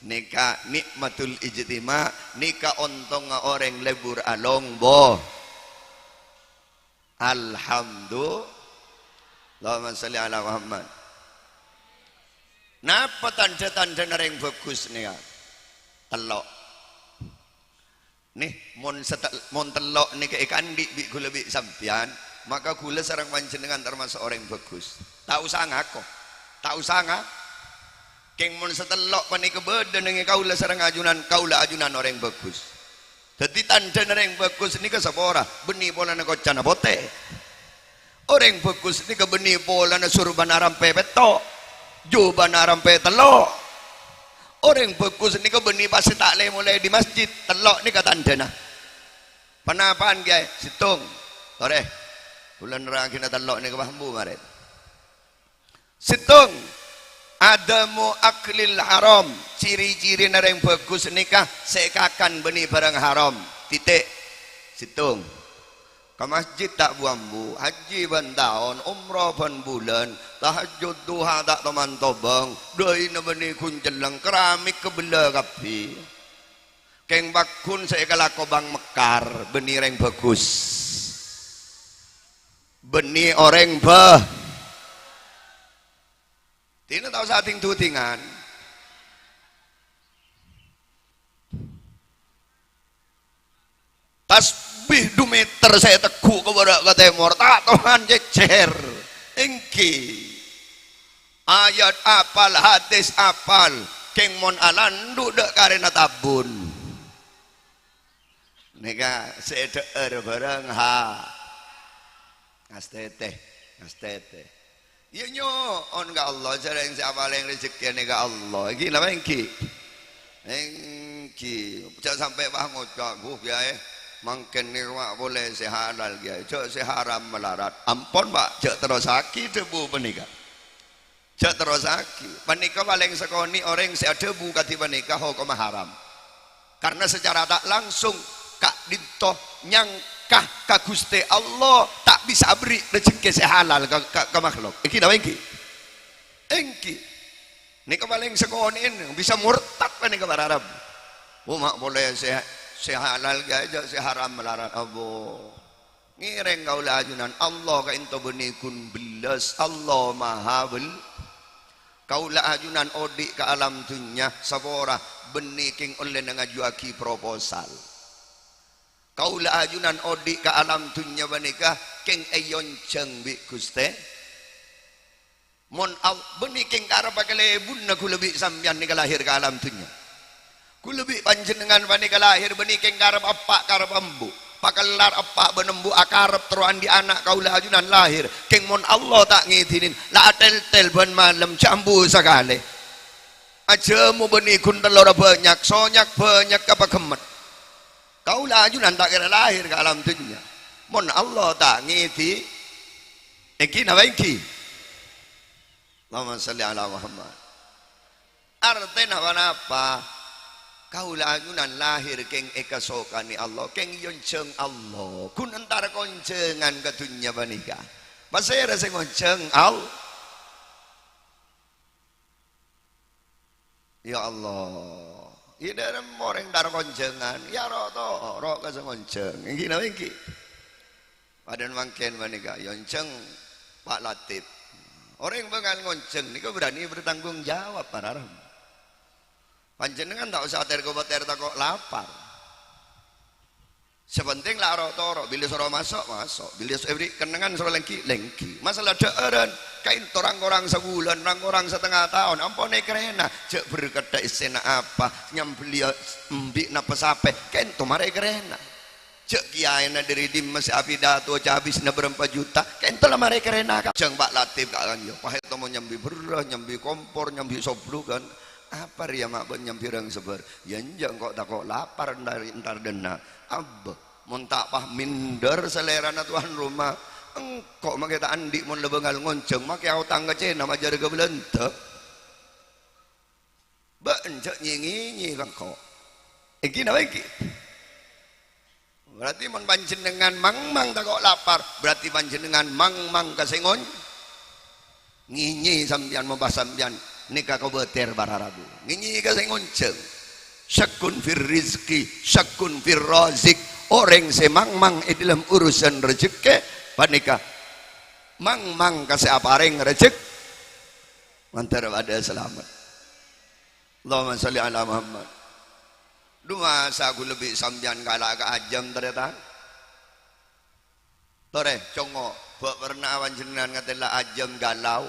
Nèka nikmatul ijtima', nèka ontongnga orèng lebur along bo-, Alhamdu-, Allahumma shalli ala Muhammad. Napa tandhâ-tandhâna rèng bhâghus nèka? Tello'. Nè, mon sete-, mon tello' nèka èkaandi' bi' ghulâ bi' sampèyan, maka ghulâ sareng panjhennengngan tamaso' orèng bhâghus. Ta' osa ngako. Ta' osa nga-, kèng mon sè tello' panèka bâdâ neng è kaulâ sareng ajunan, kaulâ ajunan orèng bhâghus. Dhâddhi tandhâna rèng bhâghus nèka sapora, bânnè polana koccana potè. Orèng bhâghus nèka bânnè polana sorbhâna rampè pètto', jubâna rampè tello'. Orèng bhâghus nèka bânnè pas sè ta' lè-molè è masjid, tello' nèka tandhâna. Ponapa'an, Kèyaè? Sèttong. Torè. Kaulâ nerrangaghina tello' nèka, Pa', embu marè. Sèttong. Adamu aklil haram. Ciri-cirina rèng bhâghus nèka sè èkakan bânnè bhârâng haram. Titik. Sèttong. Ka masjid ta' bu-ambu, hajji bân taon, umroh bân bulân, tahajjud duha ta' toman tobâng, dhâina bânnè ghun celleng, keramik kabellâ kabbhi. Kèng pagghun sè èkalako bâng mekkar, bânnè rèng bhâghus. Bânnè orèng bhâ-, Dinah tao sating-dutingan. Tasbih du meter sè ètegghu' ka bârâ' ka tèmor, ta' toman cècèr. Èngghi. Ayat apal, hadis apal, kèng mon alandu' dâ' karèna tabun. Nèka sè èdhâ'âr bhârâng ha. Ngastètè, ngastètè. Iyâ nyo'on ka Allah, jhâreng sè apalèng rejekkèna ka Allah. Èngghi napa èngghi? Èngghi. Jhâ' sampè' pas ngoca', "Buh, Kèyaè, mangkèn nèko ma' polè sè halal, Kèyaè. Jhâ' sè haram malarat." Ampon, Pa', jhâ' terrossaghi dhâbu panèka. Jhâ' terrossaghi. Panèka palèng sakonè' orèng sè adhâbu kadhi panèka hokomma haram. Karna sacara ta' langsung ka'dinto nyangka ka Ghustè Allah ta' bisa aberri' rejekkè sè halal ka, ka, ka makhluk. Èngghi napa èngghi? Èngghi. Nèka palèng sakonè'en bisa murtad panèka para Arab. Oh, ma' polè sè, sè halal ghâ, jhâ' sè haram malarat. Abo. Ngèrèng kaulâ ajunan, Allah ka'dinto bânnè ghun bellas, Allah maha bel-, kaulâ ajunan odi' ka alam dhunnya, sapora bânnè kèng ollèna ngajuwâghi proposal. Kaulâ ajunan odi' ka alam dhunnya panèka kèng èyonjhâng bi' Ghustè. Mon Al-, bânnè kèng karep kalèbunna ghulâ bi' sampèyan nèka lahèr ka alam dhunnya. Ghulâ bi' panjhennengngan panèka lahèr bânnè kèng karep eppa' karep embu'. Pakellar eppa' bân embu' akarep terro andi' ana' kaulâ ajunan lahèr. Kèng mon Allah ta' ngèdinin, la atèltèl bân malem jhâ' embu' sakalè. Ajhâmo bânnè ghun tellorra bânnya', sonyag bânnya' ka paghemmet. Kaulâ ajunan ta' kèra lahèr ka alam dhunnya. Mon Allah ta' ngèdhi, èngghi napa èngghi? Allahumma shalli ala Muhammad. Artèna ponapa? Kaulâ ajunan lahèr kèng èkasokanè Allah, kèng èyonjhâng Allah. Ghun entar konjhângan ka dhunnya panèka. Pasèra sè ngonjhâng? Al-, Ya Allah. Iyâ, dhârem orèng tar konjhângan, ya ro-toro' ka sè ngonjhâng. Èngghi napa èngghi? Padâna mangkèn panèka, èyonjhâng Pa' Latif. Orèng bângal ngonjhâng nèko berani bertanggung jawab, para rabu. Panjhennengngan ta' osa ter-kobater tako' lapar. Sè pentèng la ro-toro', bilâ soro maso', maso'. Bilâ so-, èbèrri' kennengngan soro lèngghi, lèngghi. Masalah dhâ'ârân, kaènto rang-korang sabulân, rang-korang satengnga taon, ampon èkarèna. Jhâ' berkadhâ èssèna apa, nyambelliyâ embi' napa sapè, kaènto marè èkarèna. Jhâ' kiyaèna dâri dimma sè apidato cabisna bârâmpa juta, kaènto la marè èkarèna, Ka'. Jhâng Pa' Latif ka kan, ya, paèto mon nyambi bherrâs, nyambi kompor, nyambi sobluk kan. Apa rèya ma' bâ'na nyambi rang-sabbhâr? Ya, enjâ' engko' tako' lapar entar, entar dâ' enna'. Abbâ, mon ta' pas minder salèrana towan roma, engko' makè ta' andi' mon la bângal ngonjhâng, makè aotang ka Cèna majâr ka Bâlândhâ. Bâ'na jhâ' nyè-ngènyè ka engko'. Èngghi napa èngghi? Berarti mon panjhennengngan mang-mang tako' lapar, berarti panjhennengngan mang-mang ka sè ngon-, ngènyè sampèyan, mombâ sampèyan nèka kobâtèr para rabu. Ngènyè ka sè ngonjhâng. Syakkun fir rizqi, syakkun fir razik. Orèng sè mang-mang è dhâlem urusan rejhekkè, panèka mang-mang ka sè aparèng rejhek-, mandhâr padâ salamet. Allahumma shalli ala Muhammad. Dhu masa ghulâ bi' sampèyan kala ka ajâm, tarètan? Torè, congngo', bâ' pernah panjhennengngan ngatèla ajâm galau?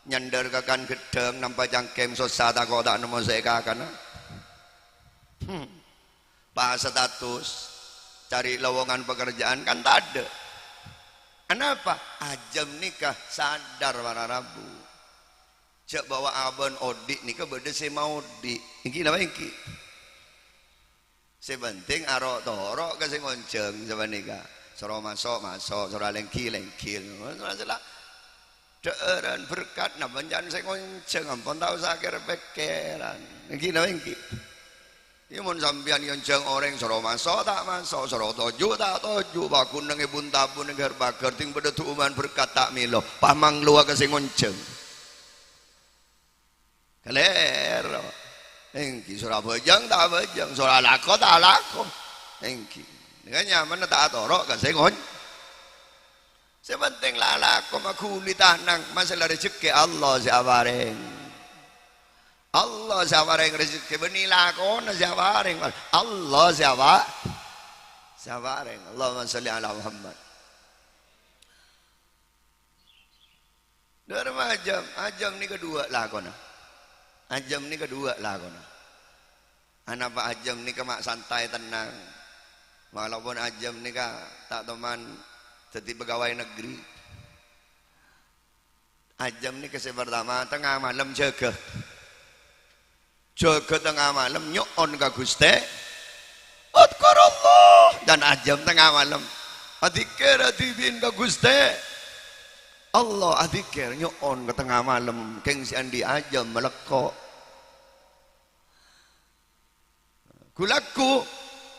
Nyandhâr ka kan ghedhâng, nampa cangkèng, sossa, tako' ta' nemmo sè èkakana? Hmm. Pas status, cari lowongan pekerjaan, kan tadâ'. Anapa? Ajâm nèka sadar para rabu. Jhâ' bahwa abâ'na odi' nèka bâdâ sè maodi'. Èngghi napa èngghi? Sè pentèng aro'-toro' ka sè ngonjhâng sapanèka. Soro maso', maso', soro alèngghi, lèngghi. Masalah dhâ'ârân berkat napa bânnya'an sè ngonjhâng, ampon ta' osa kèr-pèkkèran. Èngghi napa èngghi? Iyâ, mon sampèyan èonjhâng orèng, soro maso' ta' maso', soro toju' ta' toju', paghun neng è bun-tabun neng ghâr-paghâr, dhing padâ du'umman berkat ta' mèlo, pas manglowa ka sè ngonjhâng. Kalèro. Èngghi, soro abhâjâng ta' abhâjâng, soro alako ta' alako. Èngghi. Nèka nyamana ta' atoro' ka sè ngon-, Sè pentèng la alako maghuli tanang, masalah rejhekkè Allah sè aparèng. Allah sè aparèng rejhekkè, bânnè lakona sè aparèng. Allah sè apa-, sè aparèng. Allahumma shalli ala Muhammad. Dhârma ajâm, ajâm nèka duwâ' lakona. Ajâm nèka duwâ' lakona. Anapa ajâm nèka ma' santai, tennang? Walaupun ajâm nèka ta' toman dhâddhi pegawai negeri. Ajâm nèka sè partama, tengnga malem jâgâ. Jâgâ tengnga malem, nyo'on ka Ghustè. Udzkurullah. Dan ajâm tengnga malem. Adzikir, adhibin ka Ghustè. Allah adzikir, nyo'on ka tengnga malem. Kèng sè andi' ajâm malèkko'. Gu-lagghu,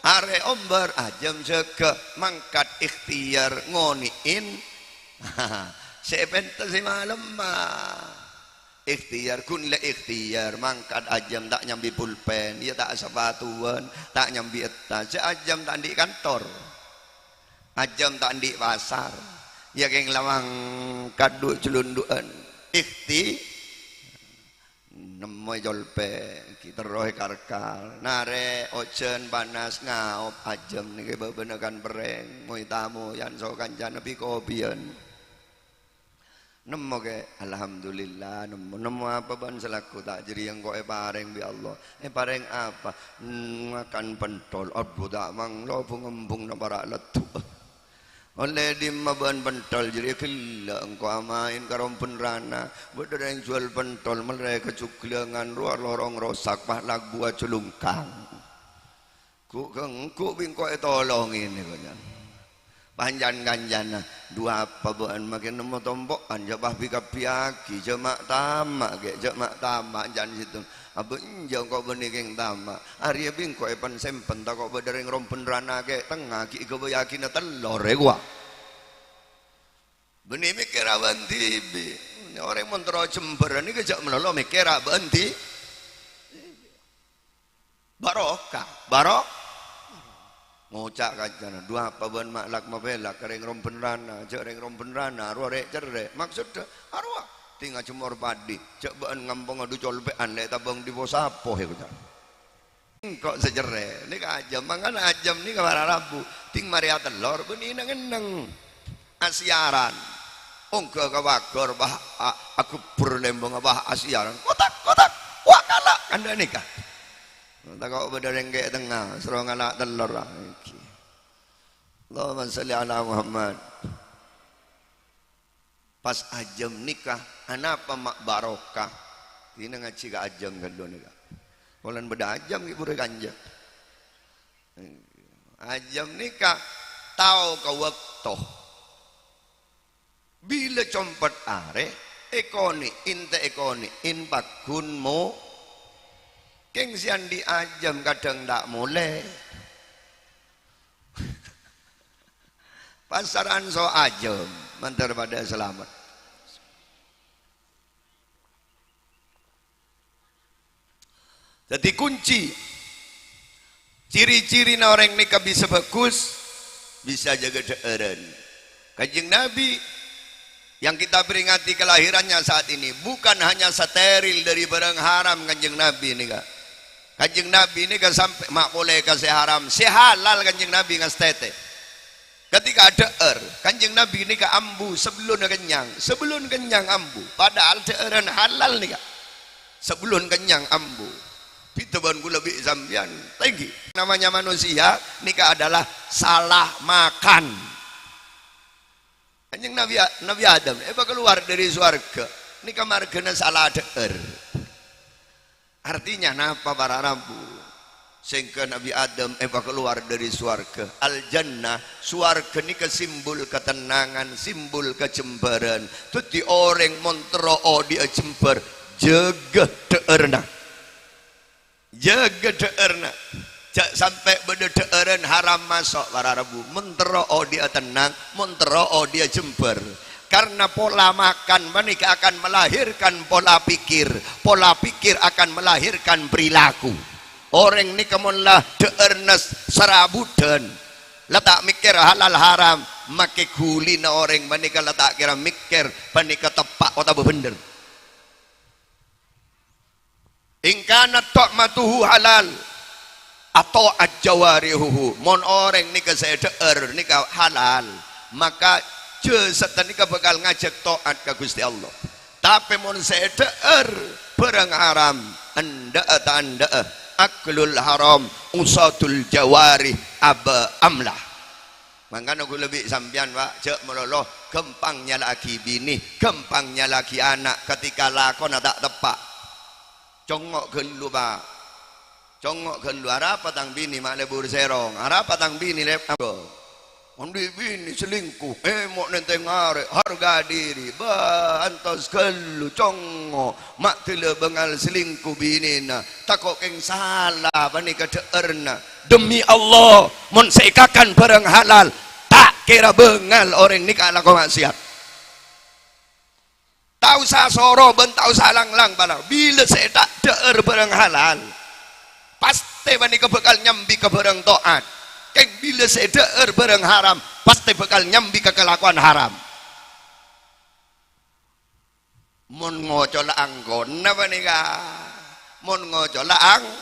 arè ombâr, ajâm jâgâ, mangkat ikhtiyar, ngonè'èn sè èpènta sè malemma. Ikhtiyar, ghun lè ikhtiyar, mangkat ajâm ta' nyambi pulpèn, iyâ ta' sapatuwân, ta' nyambi etta, jâ' ajâm ta' andi' kantor. Ajâm ta' andi' pasar, iyâ kèng la mangkat dhu'-jhulundhu'ân. Ikhti-, Nemmo è colpè', ghi' terro è kar-kar. Narè ojhân panas ngaop ajâm nèka bâbâna kan perrèng. Moy tamoyan so kancana bi-kobiyan. Nemmo, Kè? Alhamdulillah, nemmo. Nemmo apa bâ'na salaku ta' jârèya engko' èparèng bi' Allah? Èparèng apa? Hmm, ngakan pentol. Adhu, ta' manglo bungem-bungem para' leddu'. Ollè dimma bâ'na pentol jârèya ghellâ' engko' amaèn ka rombân rana. Bâdâ rèng juwâl pentol, mellè ka Jhuglângan, rowa lorong rosak, pas lagghu ajhâ lungkang. Ghu'-, ghu' bi' engko' ètolongè nèko, jân. Pancan-kancana, "Dhu apa bâ'na makè nemmo tompo'an, jhâ' pas bi-kabbhiyaghi, jhâ' ma'-tama', Kè, jhâ' ma'-tama'," can sèttong. "Abâ' enjâ' engko' bânnè kèng tama'. Arèya bi' engko' èpèn-sèmpèn, tako' bâdâ rèng rombân rana Kè tengnga ghi' èghâbâyyâghina tellor, è, kowa." Bânnè mèkkèr abâ'na dhibi'. Orèng mon terro jembhâr nèka jhâ' malolo mèkkèr abâ'na dhi-, Barokah, barok-, ngoca' kancana, "Dhu apa bâ'na ma'lak mapèlak ka rèng rombân rana, jhâ' rèng rombân rana rowa rè'-cerrè'." Maksoddhâ, arowa, tèng ajemmor paddhi, jhâ' bâ'na ngampongnga dhu colpè'an lè' tabâng dhi po-sapo, è, koca'. Engko' sè cerrè', nèka ajâm, mangkana ajâm nèka para rabu, tèng marè atellor, bânnè neng-enneng. Asiyaran. Ongghâ ka paghâr, bâh, a-, agebbhur lèmbângnga, bâh, asiyaran. "Kotak, kotak, wa' kala'," kantha nèka. Tako' bâdâ rèng kè' tengnga, soro ngala' tellor, ah, èngghi. Allahumma shalli ala Muhammad. Pas ajâm nèka, anapa ma' barokah? Dinah ngajhi ka ajâm ghâllu nèka. Polana bâdâ ajâm ghi' bhuru èkanjhâ. Ajâm nèka tao ka bâkto. Bilâ compet arè, èkonè'è, ta' èkonè'è, pagghun mo-, kèng sè andi' ajâm kadhâng ta' molè. Passaran so ajâm, mandhâr padâ salamet. Dhâddhi, kunci, ciri-cirina orèng nèka bisa bhâghus, bisa jâgâ dhâ'ârân. Kanjeng Nabi yang kita peringati kelahirannya saat ini bukan hanya steril dari barang haram, Kanjeng Nabi nèka. Kanjeng Nabi nèka sampè' ma' polè ka sè haram, sè halal Kanjeng Nabi ngastètè. Ketika dhâ'âr, Kanjeng Nabi nèka ambu sabellunna kennyang. Sabellun kennyang ambu, padahal dhâ'ârân halal nèka. Sabellun kennyang ambu. Bhidhâ bân kaulâ bi' sampèyan, tèngghi. Namanya manusia nèka adalah salah makan. Kanjeng Nabi, Nabi Adam èpakalowar dâri sowarghâ nèka marghâna sala dhâ'âr. Artinya napa, para rabu? Sèngghâ Nabi Adam èpakalowar dâri sowarghâ. Al-Jannah, sowarghâ nèka simbol katennangan, simbol kajembhârân. Dhâddhi orèng mon terro odi'â jembhâr, jâgâ dhâ'ârna. Jâgâ dhâ'ârna. Jhâ' sampè' bâdâ dhâ'ârân haram maso', para rabu. Mon terro odi'â tennang, mon terro odi'â jembhâr. Karena pola makan panèka akan melahirkan pola pikir. Pola pikir akan melahirkan perilaku. Orèng nèka mon la dhâ'ârna sarabudhân, la ta' mèkkèr halal haram, makè ghulina orèng panèka la ta' kèra mèkkèr panèka teppa' otabâ bhendher. "In kanat tha'matuhu halal, atha'at jawarihuhu." Mon orèng nèka sè èdhâ'âr nèka halal, maka jasadda nèka bhâkal ngajhâk ta'at ka Ghustè Allah. Tapè mon sè èdhâ'âr bhârâng haram, endâ'â ta' endâ'â, aklul haram usadul jawarih aba amlah. Mangkana kaulâ bi' sampèyan, Pak, jhâ' malolo ghâmpang nyala'aghi binè, ghâmpang nyala'aghi ana' ketika lakona ta' teppa'. Congngo' ghâllu, Pak. Congngo' ghâllu, "Arapa tang binè ma' lebur sèrong? Arapa tang binè lep-, andi' binè selingkuh, èmo' nèntèng arè, harga diri, bâ, antos ghâllu, congngo', ma' dâlâ bângal selingkuh binèna, tako' kèng sala panèka dhâ'ârna." Demi Allah, mon sè èkakan bhârâng halal, ta' kèra bângal orèng nèka alako ma'siyat. Ta' osa soro bân ta' osa lang-lang, para. Bilâ sè ta' dhâ'âr bhârâng halal, pastè panèka bhâkal nyambi ka bhârâng ta'at. Kèng bilâ sè dhâ'âr bhârâng haram, pastè bhâkal nyambi ka kalakowan haram. Mon ngoco la angkona panèka. Mon ngoco la ang-,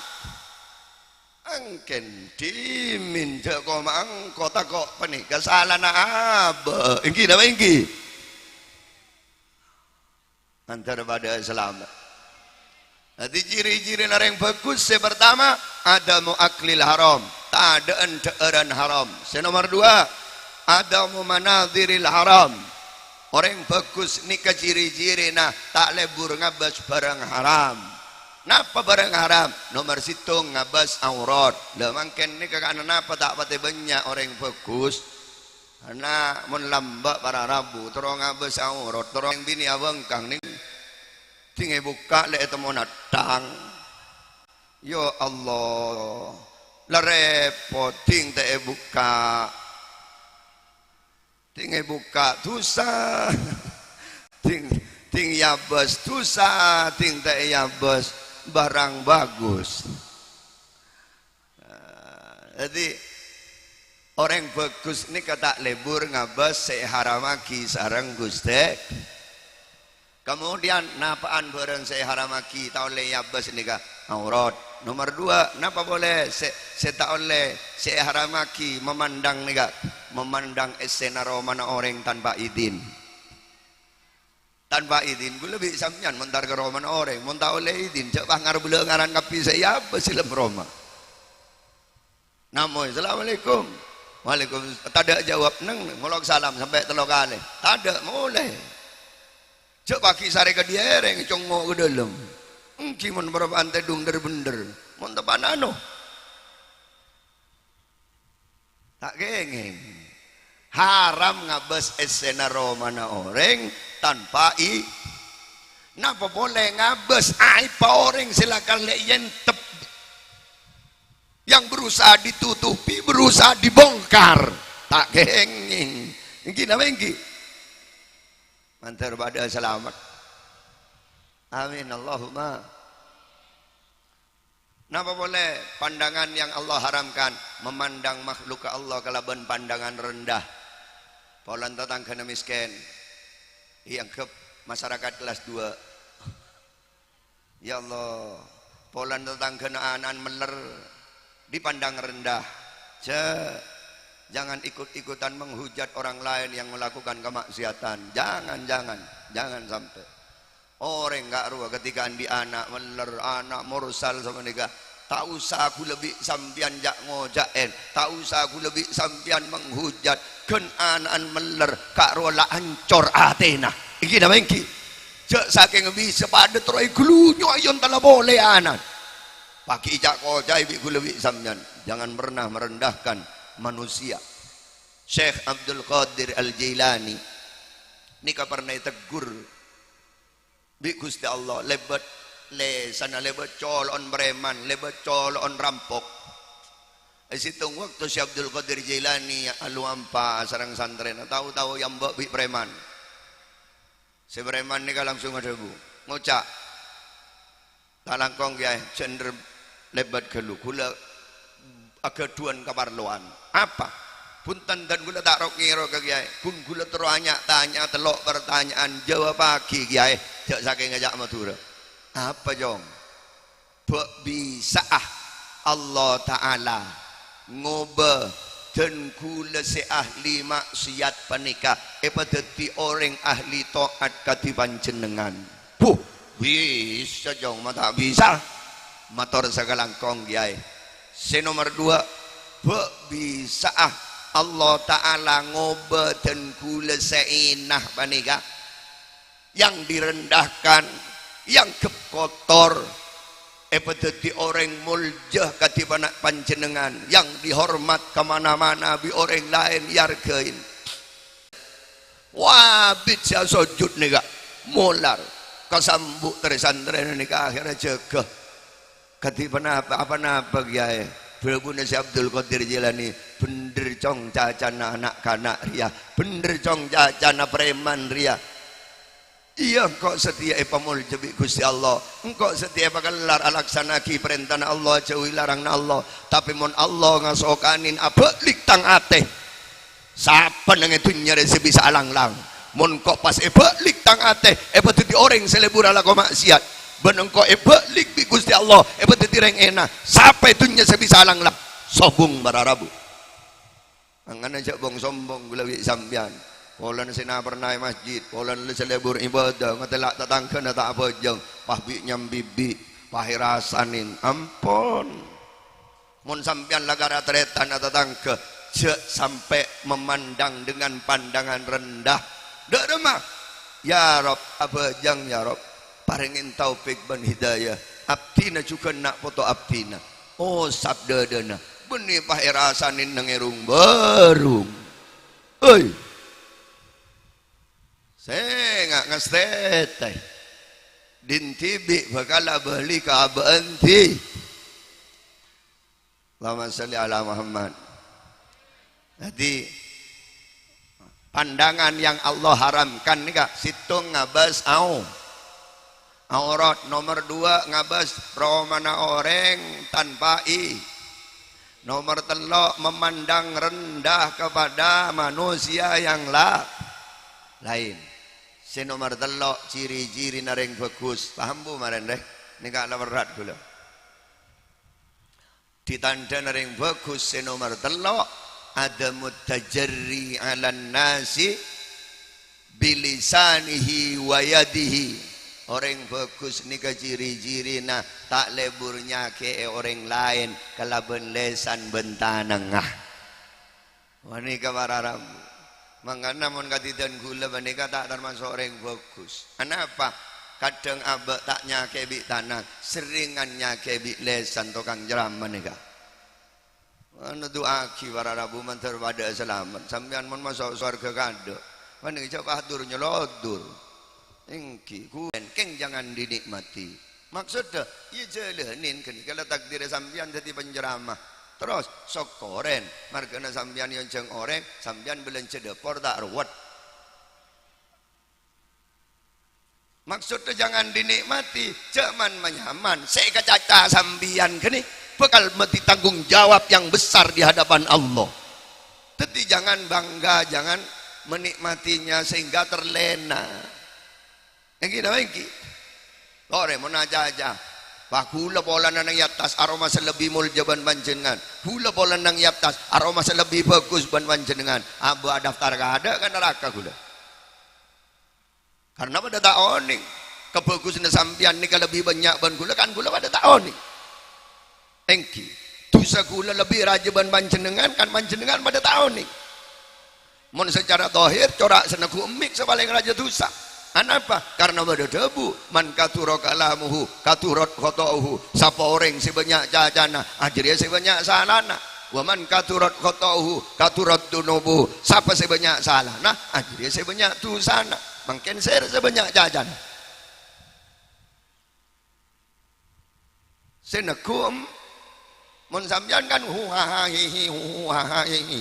angkèn dhimèn jhâ' koma engko' tako' panèka salana abâ'. Èngghi napa èngghi? Mandhâr padâ salamet. Dhâddhi, ciri-cirina orèng bhâghus, sè partama, adamu aklil haram, tadâ'ân dhâ'ârân haram. Sè nomer dua, adamu manadhiril haram. Orèng bhâghus nèka ciri-cirina ta' lebur ngabâs bhârâng haram. Napa bhârâng haram? Nomer sèttong, ngabâs aurat. Lha, mangkèn nèka kana napa ta' patè bânnya' orèng bhâghus? Ana' mon lambâ' para rabu, terro ngabâs aurat, terro binè' abângkang nèng Ding èbukka' lè' ètemmona tang. Ya Allah, la repot, ding ta' èbukka'. Ding èbukka' dhusa. Ding, ding èabâs dhusa, ding ta' èabâs bhârâng bhâghus. Nah, dhâddhi, orèng bhâghus nèka ta' lebur ngabâs sè èharammaghi sareng Ghustè. Kemudian, napa'an bhârâng sè èharammaghi ta' ollè èabâs nèka? Aurat. Nomer dua, napa polè sè, sè ta' ollè, sè èharammaghi memandang nèka? Memandang essèna romana orèng tanpa idin. Tanpa idin, ghulâ bi' sampèyan mon entar ka romana orèng, mon ta' ollè idin, jhâ' pas ngarep bâlâ ngaran kabbhi sè èabâs è dâlem roma. Namoy, "Assalamualaikum." "Waalaikum." Tadâ' jawab, neng, ngolok salam sampè' tello kalè. Tadâ' molè. Jhâ' paghi' sarè ka diyârèng, congngo' ka dâlem. Èngghi mon parappa'an tèdung dhâr-bhendhâr. Mon teppa'na anu. Ta' kèngèng. Haram ngabâs essèna romana orèng tanpa i-, napa polè ngabâs aèbhâ orèng sè la kallè èyèntep. Yang berusaha ditutupi, berusaha dibongkar. Ta' kèngèng. Èngghi napa èngghi? Mandhâr padâ salamet. Amin, Allahumma. Napa polè pandangan yang Allah haramkan? Memandang makhluk Allah kalabân pandangan rendah. Polana tatangghâna mèskèn, èangghep masyarakat kelas dua. Ya Allah, polana tatangghâna ana'an mèller, dipandang rendah. Jhâ', jangan ikut-ikutan menghujat orang lain yang melakukan kemaksiatan. Jangan, jangan, jangan sampai. Orèng ka'rowa ketika andi' ana' mèller, ana' morsal sapanèka, ta' osa ghulâ bi' sampèyan jhâ' ngojâ'èn, ta' osa ghulâ bi' sampèyan menghujat, ghân ana'an mèller, ka'rowa la ancor atèna. Èngghi napa èngghi? Jhâ' sakèng bisa padâ terro èghulunyo' èyontala polè ana'an. Paghi' èca'-koca'è bi' ghulâ bi' sampèyan. Jangan pernah merendahkan manusia. Syekh Abdul Qadir Al-Jailani nèka pernah ètegghur bi' Ghustè Allah, lèbât lèsanna, lèbât colo'on preman, lèbât colo'on rampok. È sèttong bâkto Syekh Abdul Qadir Jailani alompa sareng santrèna, tao-tao èambâ' bi' preman. Sè preman nèka langsung adhâbu, ngoca', "Talangkong, Kèyaè, jhâ' nèr lèbât ghâllu, ghulâ aghâdhuwân kaparlowan." "Apa?" "Bhunten, dân ghulâ ta' ro'-ngèro' ka Kèyaè. Ghun ghulâ terro nya'-tanya'a tello' partanya'an, jâwâbhâghi, Kèyaè. Jhâ' sakènga ca' Madhurâ." "Apa, Cong?" "Bâ' bisa'a Allah Ta'ala ngobâ dân ghulâ sè ahli ma'siyat panèka èpadhâddhi orèng ahli ta'at kadhi panjhennengngan?" "Buh, bisa, Cong, ma' ta' bisa." "Mator sakalangkong, Kèyaè." Sè nomer dua, "Bâ' bisa'a Allah Ta'ala ngobâ dân ghulâ sè èna panèka, yang direndahkan, èangghep kotor, èpadhâddhi orèng molja kadhi pana' panjhennengngan, yang dihormat ka mana-mana bi' orèng laèn èarghâi." Wah, abit sè asojud nèka molar. Kasambu' trè-santrèna nèka akhèrra jâgâ. Kadhi panapa, apanapa, Kèyaè? Dhâbuna Syekh Abdul Qadir Jailani, "Bhendher, Cong, cacana na'-kana' rèya. Bhendher, Cong, cacana preman rèya." "Iyâ, engko' satèya èpamolja bi' Ghustè Allah. Engko' satèya èpakellar alaksana'aghi parèntana Allah, ajhâuwi laranganna Allah. Tapè mon Allah ngasokanè abâlik tang atè, sapa neng è dhunnya rèya sè bisa alanglang? Mon engko' pas èbâlik tang atè, èpadhâddhi orèng sè lebur alako ma'siyat, bân engko' èbâlik bi' Ghustè Allah, èpadhâddhi rèng èna, sapa è dhunnya sè bisa alanglang?" Sobung para rabu. Mangkana jhâ' bong-sombong ghulâ bi' sampèyan. Polana sè napernaè masjid, polana sè lebur ibadah, ngatela' tatangghâna ta' abhâjâng, pas bi' nyambibi, pas èrasanè, ampon. Mon sampèyan la kara tarètan atatangghâ, jhâ' sampè' memandang dengan pandangan rendah. Dâ' remma, "Ya Rabb, abhâjâng, ya Rabb, parèngè taufik bân hidayah. Abdhina jhughân na' poto abdhina. Osap dâdâna, bânnè pas èrasanè neng è rung-bârung." Oi! Sènga' ngastètè. Dhin dhibi' bhâkal abâli ka abâ' endi? Allahumma shalli ala Muhammad. Jadi, pandangan yang Allah haramkan nèka, sèttong ngabâs au-, aurat, nomor dua ngabâs romana orèng tanpa i-, nomor tello' memandang rendah kepada manusia yang la-, lain. Sè nomor tello' ciri-cirina rèng bhâghus. Paham, Bu, marèn, rè? Nèka la berrâ' ghulâ. Ditandhâna rèng bhâghus sè nomor tello', adamut tajarri 'alan nasi bilisanihi wa yadihi. Orèng bhâghus nèka ciri-cirina ta' lebur nyakè'è orèng laèn kalabân lèsan bân tanangnga. Panèka para rabu. Mangkana mon kadhidhâ'ân ghulâ panèka ta' tamaso' orèng bhâghus. Anapa? Kadhâng abâ' ta' nyakè'è bi' tanang, serrèngan nyakè'è bi' lèsan tokang ceramah nèka. Anu, du'aaghi para rabu mandhâr padhâ'â salamet. Sampèyan mon maso' sowarghâ kaadâ', panèka jhâ' padur nyolodur. Èngghi, ghulâ kèng jangan dinikmati. Maksoddhâ, iyâ jhâlânin ghânèka la takdirrâ sampèyan dhâddhi penceramah. Terros, sokkorè, marghâna sampèyan èonjhâng orèng, sampèyan bâlânjhâ dâpor ta' ruwet. Maksoddhâ jangan dinikmati, jhâ' man-manyaman. Sè èkacaca sampèyan ghânèka bhâkal maddhi tanggung jawab yang besar di hadapan Allah. Dhâddhi jangan bangga, jangan menikmatinya sehingga terlena. Èngghi napa èngghi? Torè mon acaca. Wah, ghulâ polana neng è attas aromasa lebbi molja bân panjhennengngan. Ghulâ polana neng è attas aromasa lebbi bhâghus bân panjhennengngan. Abâ' daftar kaadâ' ka naraka ghulâ. Karna padâ ta' onèng. Kabhâghusânna sampèyan nèka lebbi bânnya' bân ghulâ, kan ghulâ padâ ta' onèng. Èngghi, dusa ghulâ lebbi rajâ bân panjhennengngan, kan panjhennengngan padâ ta' onèng. Mon sacara dhahir, cora' sè neggu' emmik sè palèng rajâ dusa. Anapa? Karna bâdâ dhâbu, "Man kathura kalamuhu, kathurat khata'uhu." Sapa orèng sè bânnya' cacana, ajârèya sè bânnya' salana. "Wa man kathurat khata'uhu, kathurat dzunubuhu." Sapa sè bânnya' salana, ajârèya sè bânnya' dusana. Mangkèn sèra sè bânnya' cacana. Sè neggu', em, mon sampèyan kan hu ha ha hi hi, hu hu ha ha hi hi.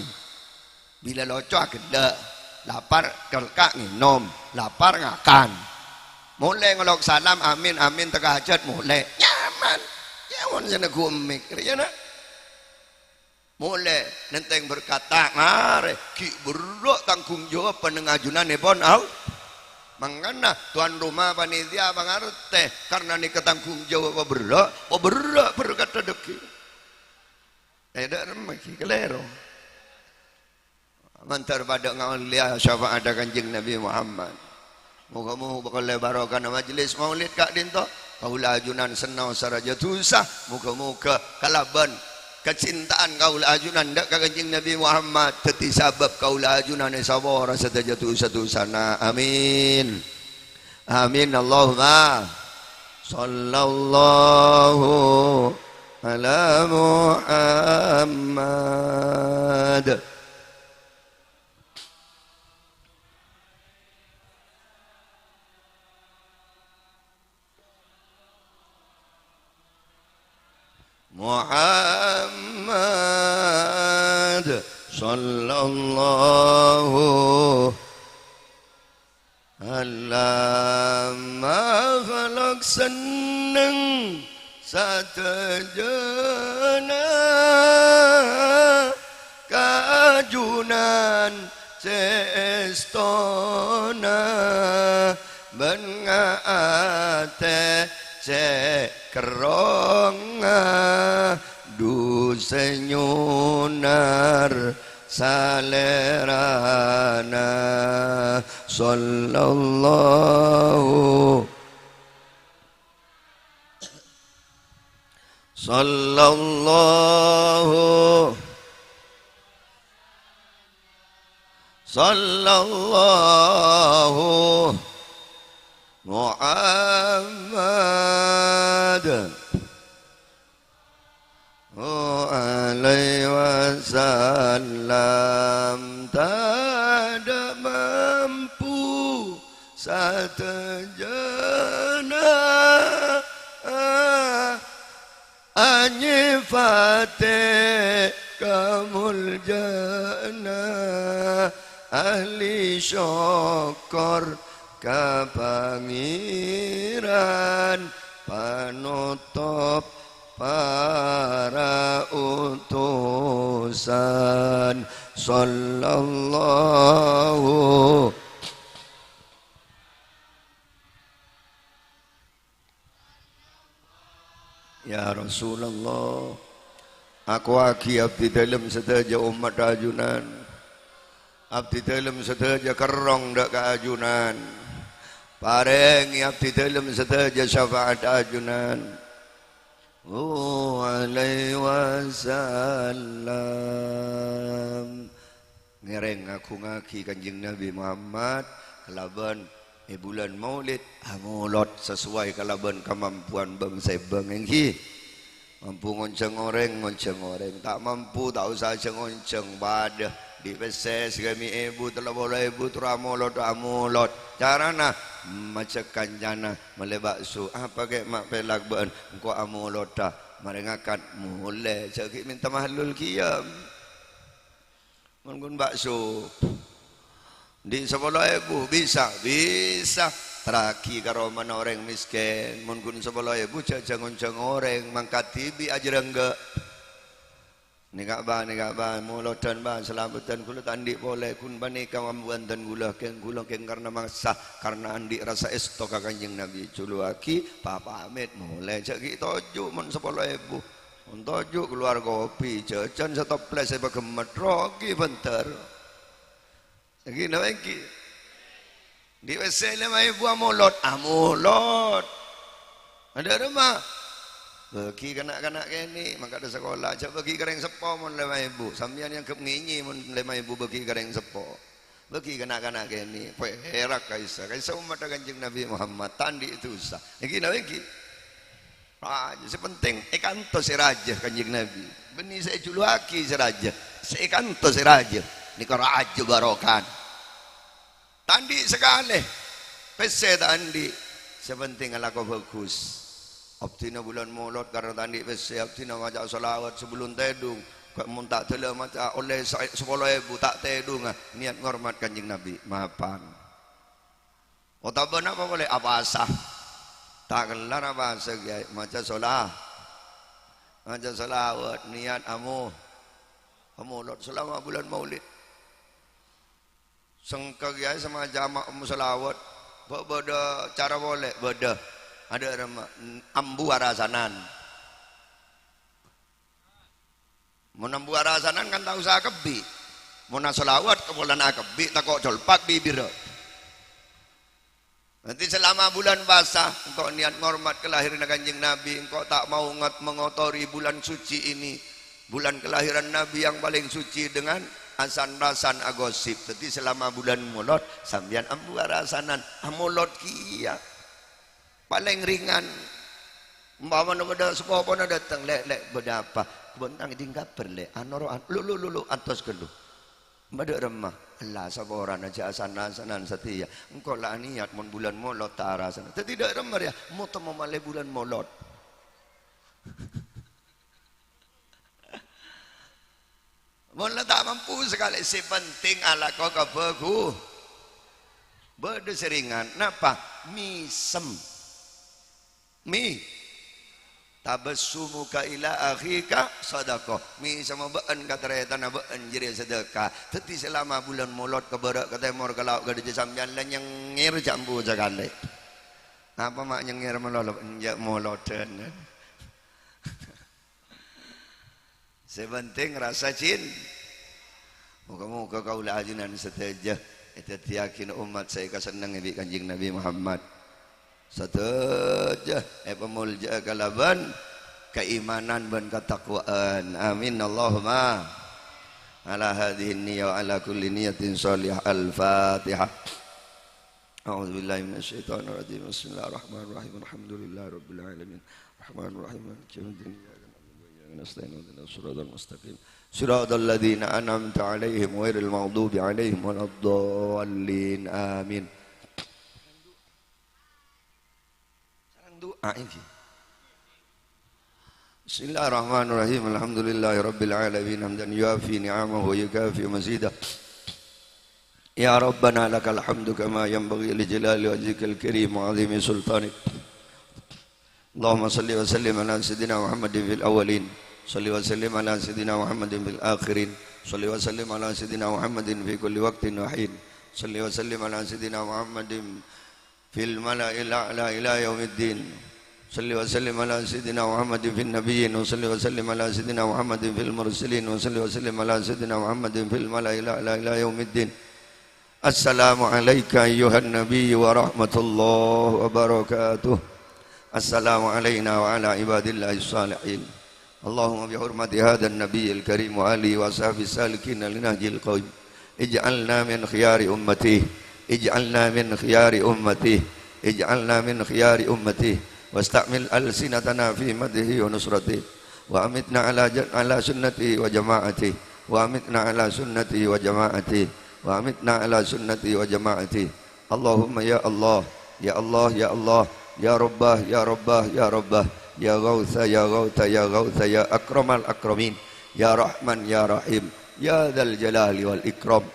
Bilâ loco aghellâ', lapar kelka ngènom, lapar ngakan. Molè ngolok salam, amin, amin, teka hajat, molè. Nyaman. Yâ, mon sè neggu' emmik, rèya, na'. Molè nentèng berkat, ta' ngarè, ghi' berrâ' tanggung jawab panèng ajunanèpon, au. Mangkana, tuan rumah panitia pangartè, karna nèka tanggung jawab paberrâ', paberrâ' berkatta dhâggi'. Eh, dâ' remma ghi, kalèro. Mandhâr padâ ngaollèya syafa'adda Kanjeng Nabi Muhammad. Moghâ-moghâ polè barokana majlis maulid ka'dinto. Kaulâ ajunan senna' sè rajâ dusa. Moghâ-moghâ kalabân kacintaan kaulâ ajunan dâ' ka Kanjeng Nabi Muhammad dhâddhi sabâb kaulâ ajunan èsapora sadhâjâ dusa-dusana. Amin. Amin. Allahumma shallallahu ala Muhammad. Muhammad sallallahu ala makhluk senneng sadhâjâna ka ajunan sè èstona bân ngaatè sè kerrongnga du sè nyonar salèrana. Sallallahu, sallallahu, sallallahu Muhammad alaihi wasallam. Tadâ' mampu sadhâjâna anyèfatè kamoljâ'ânna ahli sokkor ka Pangèran, panotop para utusan. Sallallahu. Ya Rasulullah, ako'aghi abdhidhâlem sadhâjâ ommat ajunan. Abdhidhâlem sadhâjâ kerrong dâ' ka ajunan. Parèngè abdhidhâlem sadhâjâ syafa'at ajunan. Sallallahu alaihi wasallam. Ngèrèng ngagungngaghi Kanjeng Nabi Muhammad kalabân è bulân Maulid, amolod sesuai kalabân kamampuan bâng-sèbâng, èngghi. Mampu ngonjhâng orèng, ngonjhâng orèng. Ta' mampu, ta' osa jhâng-onjhâng, padâ. Andi' pèssè sagâmè' èbu, tello polo èbu, terro amolod, amolod. Carana, majhâk kancana, mellè bakso. Apa kè ma' pèlak bâ'ân? Engko' amolodhâ. Marè ngakan, molè. Jhâ' ghi' mènta mahallul kèya. Mon ghun bakso, andi' sapolo èbu, bisa, bisa. Terraghi ka romana orèng mèskèn. Mon ghun sapolo èbu, jhâ' jhâng-onjhâng orèng, mangkat dhibi' ajârângghâ. Nèka, bâ, nèka, bâ, molodhân, bâ, salameddhân, kaulâ ta' andi' polè, ghun panèka mambu bhândhân kaulâ, kèng kaulâ kèng karna mangsa, karna andi' rasa èsto ka Kanjeng Nabi, juluwaghi, pa-, pamèt, molè, jhâ' ghi' toju' mon sapolo èbu. Mon toju' kalowar kopi, jhâjhân satoplès èpaghemmet, rogi bhender. Èngghi napa èngghi? Andi' pèssè lèma èbu amolod, amolod. Adâ' remma. Bâgi ka na'-kana' kènè', mangkadhâ sakola, jhâ' bâgi ka rèng seppo mon lèma èbu. Sampèyan èangghep ngènyè mon lèma èbu bâgi ka rèng seppo. Bâgi ka na'-kana' kènè', pèrak ka'issa', ka'issa' ommaddhâ Kanjeng Nabi Muhammad, ta' andi' dhusa. Èngghi napa èngghi? Rajâ, sè penting èkantos sè rajâ Kanjeng Nabi. Bânnè sè èjuluwaghi sè rajâ, sè èkantos sè rajâ. Nèka rajâ barokana. Ta' andi' sakalè. Pèssè ta' andi'. Sè penting alako bhâghus. Abdhina bulân Molod karna ta' andi' pèssè, abdhina maca shalawat sabellun tèdung. Kok mon ta' dâlâ maca ollè sa-, sapolo èbu, ta' tèdunga. Niyat ngormat Kanjeng Nabi. Mapan. Otabâ napa polè? Apasa. Ta' kellar apasa, Kèyaè. Maca shala-, maca shalawat, niyat amo-, amolod salama bulân Maulid. Sengka, Kèyaè, sè maca ma-, shalawat. Bâ-, bâdâ cara polè? Bâdâ. Adâ' remma, ambu arasanan. Mon ambu arasanan kan ta' osa akebbhi'. Mon ashalawat ka polana akebbhi', tako' colpak bibirra. Dhâddhi, salama bulân pasa, engko' niyat ngormat kalahiranna Kanjeng Nabi, engko' ta' mau ngot-, mengotori bulan suci ini, bulan kelahiran Nabi yang paling suci dengan asan-rasan agosip. Dhâddhi, salama bulân Molod, sampèyan ambu arasanan, amolod kèya. Palèng ringan. Umpamana bâdâ sapopona dâteng, "Lè', Lè', bâdâ apa?" "Bhunten, kèdhing kabhâr, Lè'." Anoro, an-, "Lu, lu, lu, lu, antos ghâllu." Bâdâ remma. "Ella, saporana jhâ' asan-rasanan satèya. Engko' la aniyat mon bulân Molod ta' arasanan." Dhâddhi dâ' remma rèya, motemmo malè bulân Molod. Mon la ta' mampu sakalè, sè penting alako ka bhâghu-, bâdâ sè ringan. Napa? Mèsem. Mi-, "Tabassumuka ila akhika shadaqah." Mèsemma bâ'ân ka tarètanna bâ'ân jârèya sadhâka. Dhâddhi, salama bulân Molod ka bârâ', ka tèmor, ka lao', ka dâjâ, sampèyan la nyengngèr jhâ' ambu sakalè. Apa ma' nyengngèr malolo? Enjâ' molodhân. Sè penting rasa cin-, Moga-moga kaula ajunan sadhâjâ èdhâddhiyâghi ommat sè èkasennengngè bi' Kanjeng Nabi Muhammad. Sadhâjâ èpamoljâ'â kalabân kaimanan bân katakwaan. Amin, Allahumma. Ala hadhihi niyah wa ala kulli niyatin shalihah. Al-Fatihah. A'udzu billahi minasy syaithanir rajim. Bismillahirrahmanirrahim. Alhamdulillahi rabbil alamin. Rahmanir rahim. Maliki yaumiddin. Iyyaka na'budu wa iyyaka nasta'in. Ihdinas siratal mustaqim. Siratal ladzina an'amta 'alaihim ghairil maghdubi 'alaihim waladdallin. Amin. Sareng du'a iki. Bismillahirrahmanirrahim. Alhamdulillahi rabbil alamin. Hamdan yuwafi ni'amahu wa yukafi mazidah. Ya Rabbana lakal hamdu kama yanbaghi li jalali wajhikal karim wa 'azimi sultanik. Allahumma shalli wa sallim ala sayyidina Muhammadin fil awwalin. Shalli wa sallim ala sayyidina Muhammadin fil akhirin. Shalli wa sallim ala sayyidina Muhammadin fi kulli waqtin wa hin. Shalli wa sallim ala sayyidina Muhammadin fil mala'il a'la ila yaumiddin. Shalli wa sallim ala sayyidina Muhammadin fin nabiyyin, wa shalli wa sallim ala sayyidina Muhammadin fil mursalin, wa shalli wa sallim ala sayyidina Muhammadin fil mala'il a'la ila yaumiddin. Assalamu alaika ayyuhan nabiyyu wa rahmatullahi wa barakatuh. Assalamu alaina wa ala ibadillahis shalihin. Allahumma bi hurmati hadzan nabiyyil karim wa alihi wa sahbihi salikin li nahjil qawim. Ij'alna min khiyari ummati. Ij'alna min khiyari ummati. Ij'alna min khiyari ummati. Wasta'mil alsinatana fi madhihi wa nusrati. Wa amitna ala jan-, ala sunnati wa jama'ati. Wa amitna ala sunnati wa jama'ati. Wa amitna ala sunnati wa jama'ati. Allahumma ya Allah, ya Allah, ya Allah, ya Rabbah, ya Rabbah, ya Rabbah, ya Ghautha, ya Ghautha, ya Ghautha, ya Akramal Akramin, ya Rahman, ya Rahim, ya Dzal Jalali wal Ikram.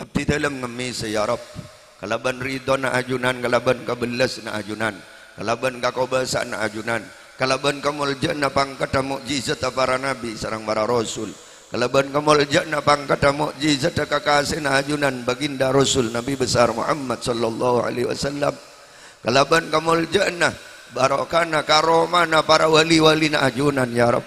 Abdhi dhâlem ngemmesa, ya Rabb, kalabân ridhona ajunan, kalabân kabellassanna ajunan, kalabân kakobâsa'anna ajunan, kalabân kamoljâ'ânna pangkaddhâ mo'jizadhâ para nabi sareng para rasul, kalabân kamoljâ'ânna pangkaddhâ mo'jizadhâ kakasèna ajunan Baginda Rasul Nabi Besar Muhammad sallallahu alaihi wasallam, kalabân kamoljâ'ânna barokana karomana para wali-walina ajunan, ya Rabb.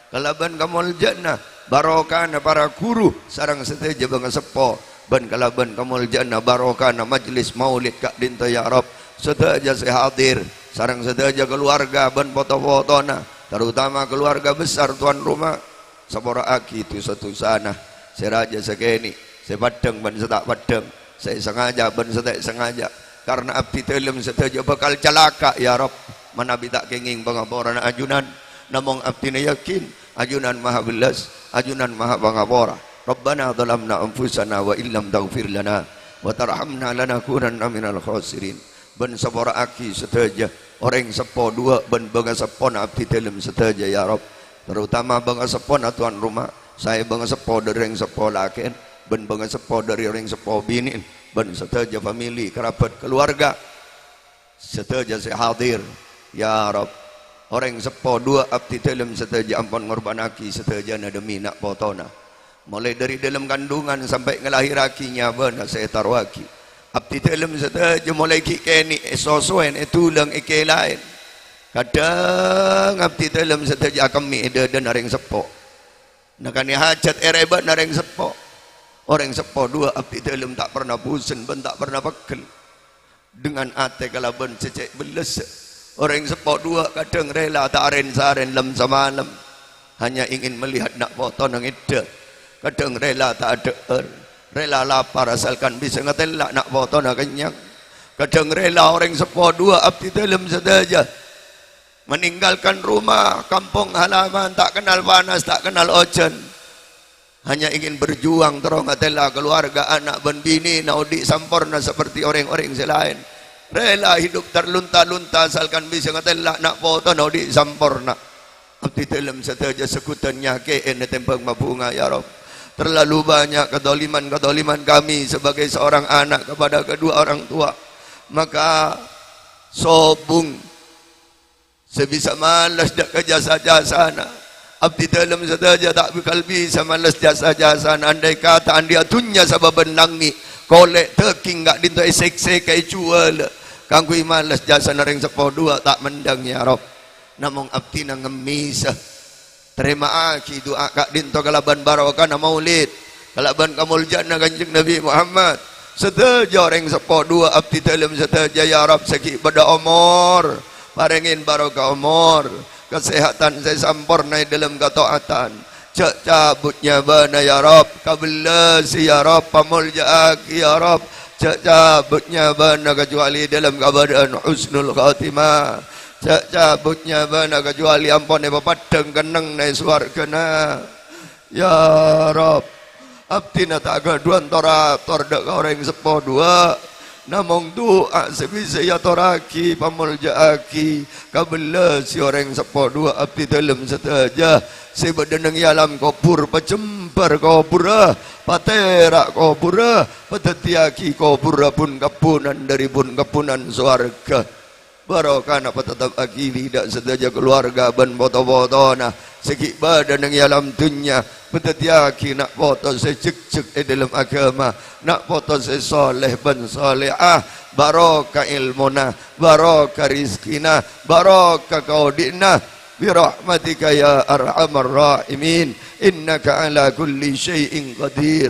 Kalabân kamoljâ'ânna barokana para ghuru sareng sadhâjâ bângaseppo, bân kalabân kamoljâ'ânna barokana majlis maulid ka'dinto, ya Rabb, sadhâjâ sè hadir sareng sadhâjâ kaluwarga bân poto-potona, terutama kaluwarga besar tuan rumah, sapora'aghi dhusa-dhusana sè rajâ sakènè', sè peddhâng bân sè ta' peddhâng, sè sangaja bân sè ta' sangaja, karna abdhi dhâlem sadhâjâ bhâkal calaka', ya Rabb, manabi ta' kèngèng pangaporana ajunan. Namong abdhina yakin, ajunan maha bellas, ajunan maha pangapora. Rabbana zalamna anfusana wa illam taghfir lana wa tarhamna lanakunanna minal khosirin. Bân sapora'aghi sadhâjâ orèng seppo duwâ' bân bângaseppona abdhi dhâlem sadhâjâ, ya Rabb. Terutama bângaseppona tuan rumah, saè bângaseppo dhâri orèng seppo lakè'en, bân bângaseppo dhâri orèng seppo binè'en, bân sadhâjâ famili, karabat, kaluwarga, sadhâjâ sè hadir. Ya Rabb, orèng seppo duwâ' abdhi dhâlem sadhâjâ ampon ngorbhânnaghi sadhâjâna dhemmi na' potona. Molaè dhâri dhâlem kandhungan sampè' ngalahèrraghi nyabâna sè ètarowaghi. Abdhi dhâlem sadhâjâ molaè ghi' kènè' èsosowèn, èdulâng, èkèlaèn. Kadhâng abdhi dhâlem sadhâjâ akemmè è dhâdhâna rèng seppo. Nakanè hajhât èrèbâ'na rèng seppo. Orèng seppo duwâ' abdhi dhâlem ta' parna bhusen bân ta' parna pegghel. Dengan atè kalabân sè cè' bellessa. Orèng seppo duwâ' kadhâng rèla ta' arèn-sarèn lem-samalem. Hanya ingin melihat na' potona ngèddhâ. Kadhâng rèla ta' adhâ'âr. Rèla lapar asalkan bisa ngatèla' na' potona kennyang. Kadhâng rèla orèng seppo duwâ' abdhi dhâlem sadhâjâ meninggalkan rumah, kampung halaman, ta' kennal panas, ta' kennal ojhân. Hanya ingin berjuang terro ngatèla kaluwarga, ana' bân binèna odi' samporna seperti orèng-orèng sè laèn. Rela hidup terlunta-lunta asalkan bisa ngatèla na' potona odi' samporna. Abdhi dhâlem sadhâjâ seghutan nyakè'è ètèmbhâng mabhunga, ya Rabb. Terlalu banyak kezaliman-kezaliman kami sebagai seorang anak kepada kedua orang tua. Maka sobung sè bisa males dâ' ka jasa-jasana. Abdhi dhâlem sadhâjâ ta' bhâkal bisa males jasa-jasana. Andai kata andi'â dhunnya sabâbân langngè', kolè' dhâghing ka'dinto èsèksè, èjhuwâlâ kaangghuy males jasana rèng seppo duwâ' ta' mendhâng, ya Rabb. Namong abdhina ngemmesa. Tarèma'aghi du'a ka'dinto kalabân barokana maulid. Kalabân kamoljâ'ânna Kanjeng Nabi Muhammad, sadhâjâ orèng seppo duwâ' abdhi dhâlem sadhâjâ, ya Rabb, sè ghi' bâdâ omor, parèngè barokah omor, kasèhadhân sè samporna è dhâlem kataatan. Jhâ' cabut nyabâna, ya Rabb, kabellasi, ya Rabb, pamoljâ'aghi, ya Rabb. Jhâ' cabut nyabâna kajhâbhâli dhâlem kabâdâ'ân husnul khatimah. Jhâ' cabut nyabâna kajhâbhâli ampon èpapaddhâng kennengnga è sowarghâna. Ya Rabb, abdhina ta' ghâdhuwân tor-ator dhâ' ka orèng seppo duwâ'. Namong du'a sè bisa èatorraghi, pamoljâ'aghi, kabellasi orèng seppo duwâ' abdhi dhâlem sadhâjâ sè bâdâ neng è alam kobhur, pajembhâr kobhurra, patèra' kobhurra, padhâddhiyâghi kobhurra bun-kebbhunan dhâri bun-kebbhunan sowarghâ. Barokana patettep aghili dhâ' sadhâjâ kalowarga bân poto-potona sè ghi' bâdâ neng è alam dhunnya, padhâddhiyâghi na' poto sè jhekjhek è dhâlem aghâma, na' poto sè soleh bân solehah, barokah èlmona, barokah rizkina, barokah kaodi'na, bi rahmatika ya arhamar rahimin, innaka ala kulli syai'in qadir.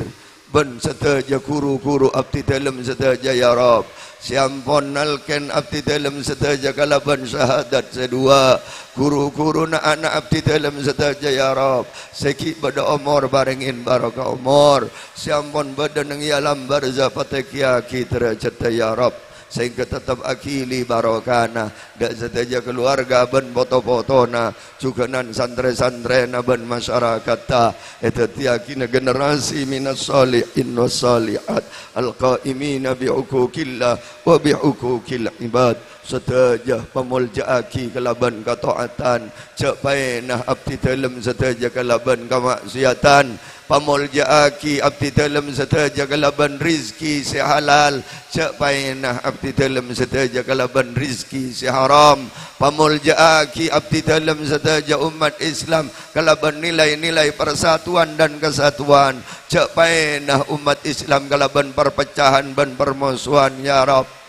Bân sadhâjâ ghuru-ghuru abdhi dhâlem sadhâjâ, ya Rabb, sè ampon nalkèn abdhi dhâlem sadhâjâ kalabân syahadat sè duwâ'. Ghuru-ghuruna ana' abdhi dhâlem sadhâjâ, ya Rabb, sè ghi' bâdâ omor, parèngè barokah omor, sè ampon bâdâ neng è alam barzah, patènggiyâghi dârâjhâddhâ, ya Rabb. Sehingga tettep aghili barokana dhâ' sadhâjâ kalowarga bân poto-potona, jhughânan santrè-santrèna bân masyarakatta, èdhâddhiyâghina generasi minas shalihin was shalihat, al-qaimina bi huquqillah wa bi huquqil ibad. Sadhâjâ pamoljâ'aghi kalabân kataatan, jhâ' paèna abdhi dhâlem sadhâjâ kalabân kama'siyatan. Pamoljâ'aghi abdhi dhâlem sadhâjâ kalabân rizki sè halal, jhâ' paèna abdhi dhâlem sadhâjâ kalabân rizki sè haram. Pamoljâ'aghi abdhi dhâlem sadhâjâ ommat Islam kalabân nilai-nilai persatuan dan kesatuan, jhâ' paèna ommat Islam kalabân perpecahan bân permosowan, ya Rabb.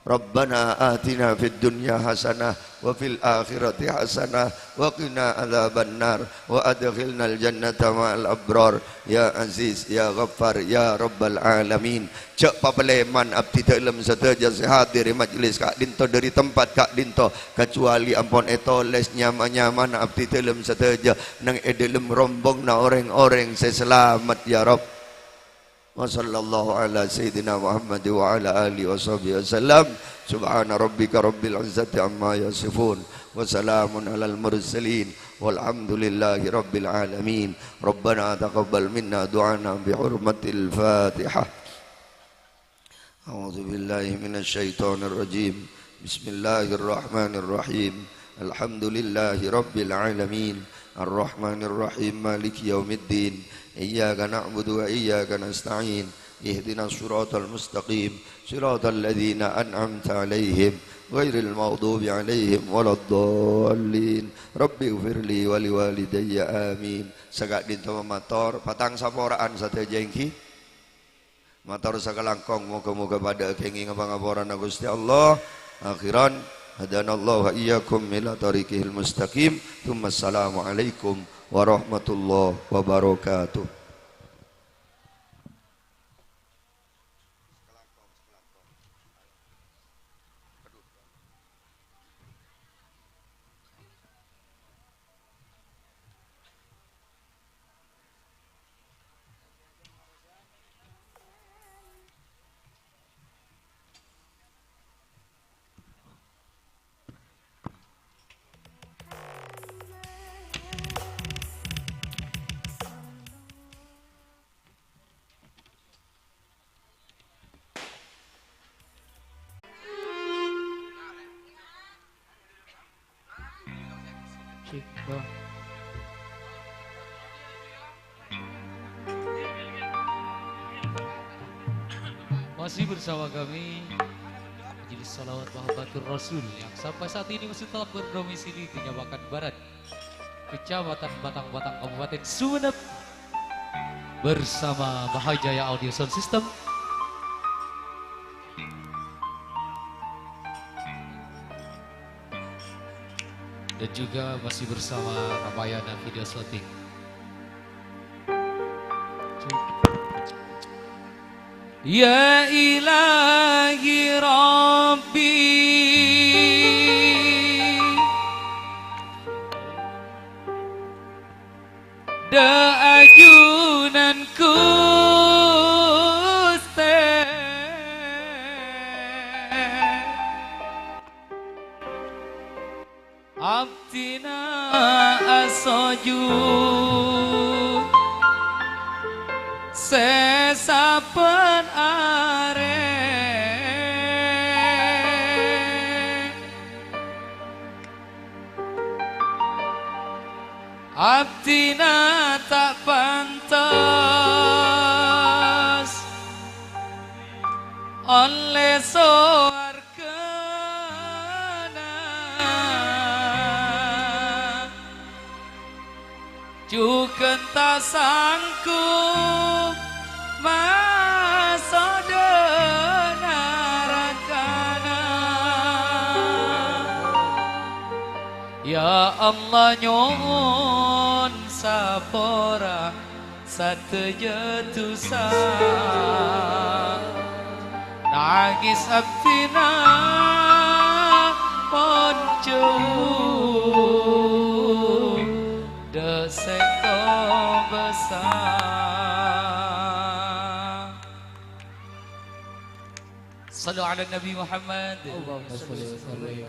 Rabbana atina fid dunya hasanah wa fil akhirati hasanah wa qina adzabannar wa adkhilnal jannata ma'al abrar ya Aziz ya Ghaffar ya Rabbal Alamin. Jhâ' papalèman abdhi dhâlem sadhâjâ sè hadir è majlis ka'dinto dhâri tempat ka'dinto, kajhâbhâli ampon ètolès nyama-nyamana abdhi dhâlem sadhâjâ neng è dhâlem rombongnga orèng-orèng sè salamet, ya Rabb. Wa sallallahu ala sayyidina Muhammad wa ala alihi wa sahbihi wasallam. Subhana rabbika rabbil izzati amma yasifun. Wa salamun alal mursalin. Walhamdulillahi rabbil alamin. Rabbana taqabbal minna du'ana bi hurmatil Fatihah. A'udzu billahi minasy syaithanir rajim. Bismillahirrahmanirrahim. Alhamdulillahi rabbil alamin. Arrahmanirrahim. Maliki yaumiddin. Iyyaka na'budu wa iyyaka nasta'in. Ihdinas siratal mustaqim. Siratal ladzina an'amta 'alaihim ghairil maghdubi 'alaihim waladdallin. Rabbighfirli wa liwalidayya. Amin. Saka'dinto mamator, patang saporaan sadhâjâ èngghi. Mator sakalangkong, moga-moga padhâ èkèngèng pangaporana Ghustè Allah. Akhiran, hadanallahu wa iyyakum ila thariqihil mustaqim. Tsumma assalamualaikum warahmatullahi wabarakatuh. Cek, dua. Masih bersama kami, Majelis Salawat Mahabbatur Rasul yang sampai saat ini masih tetap berdomisili di Nyawakan Barat, Kecamatan Batang-Batang, Kabupaten Sumenep, bersama Bahajaya Audio Sound System. Dan juga masih bersama Ramayana Video Shooting. Ya Ilahi Rabbi, dâ' ajunan Ghustè. Abdhina asojud sè sabbhân arè. Abdhina ta' pantes ollè sowarga. Ghâna jhughân ta' sanggup maso' dâ' narakana. Ya Allah, nyo'on sapora sadhâjâ dhusa. Nangès abdhina pon jhâu dâ' sè kobâsa. Shallu ala Nabi Muhammad. Allahumma shalli wa sallim.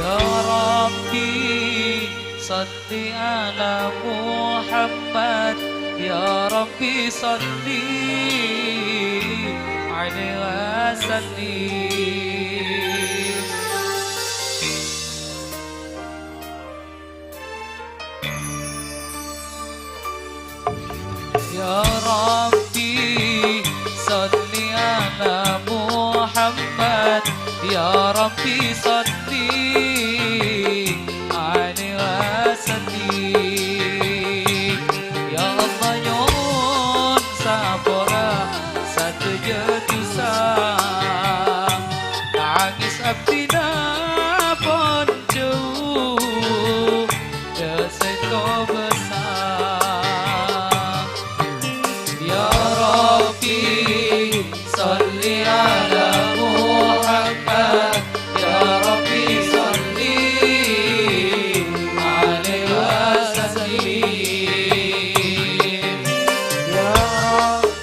Ya Rabbi, shalli ala Muhammad. Ya Rabbi, shalli alaihi wa sallim. Ya Rabbi, shalli ala Muhammad. Ya Rabbi, shalli alaihi wa sallim. Ya Allah, nyo'on sapora sadhâjâ dhusa. Nangès abdhina pon jhâu dâ' sè kobâsa. Ya Rabbi, shalli ala Muhammad. Ya Rabbi, shalli alaihi wa sallim. Ya Rabbi.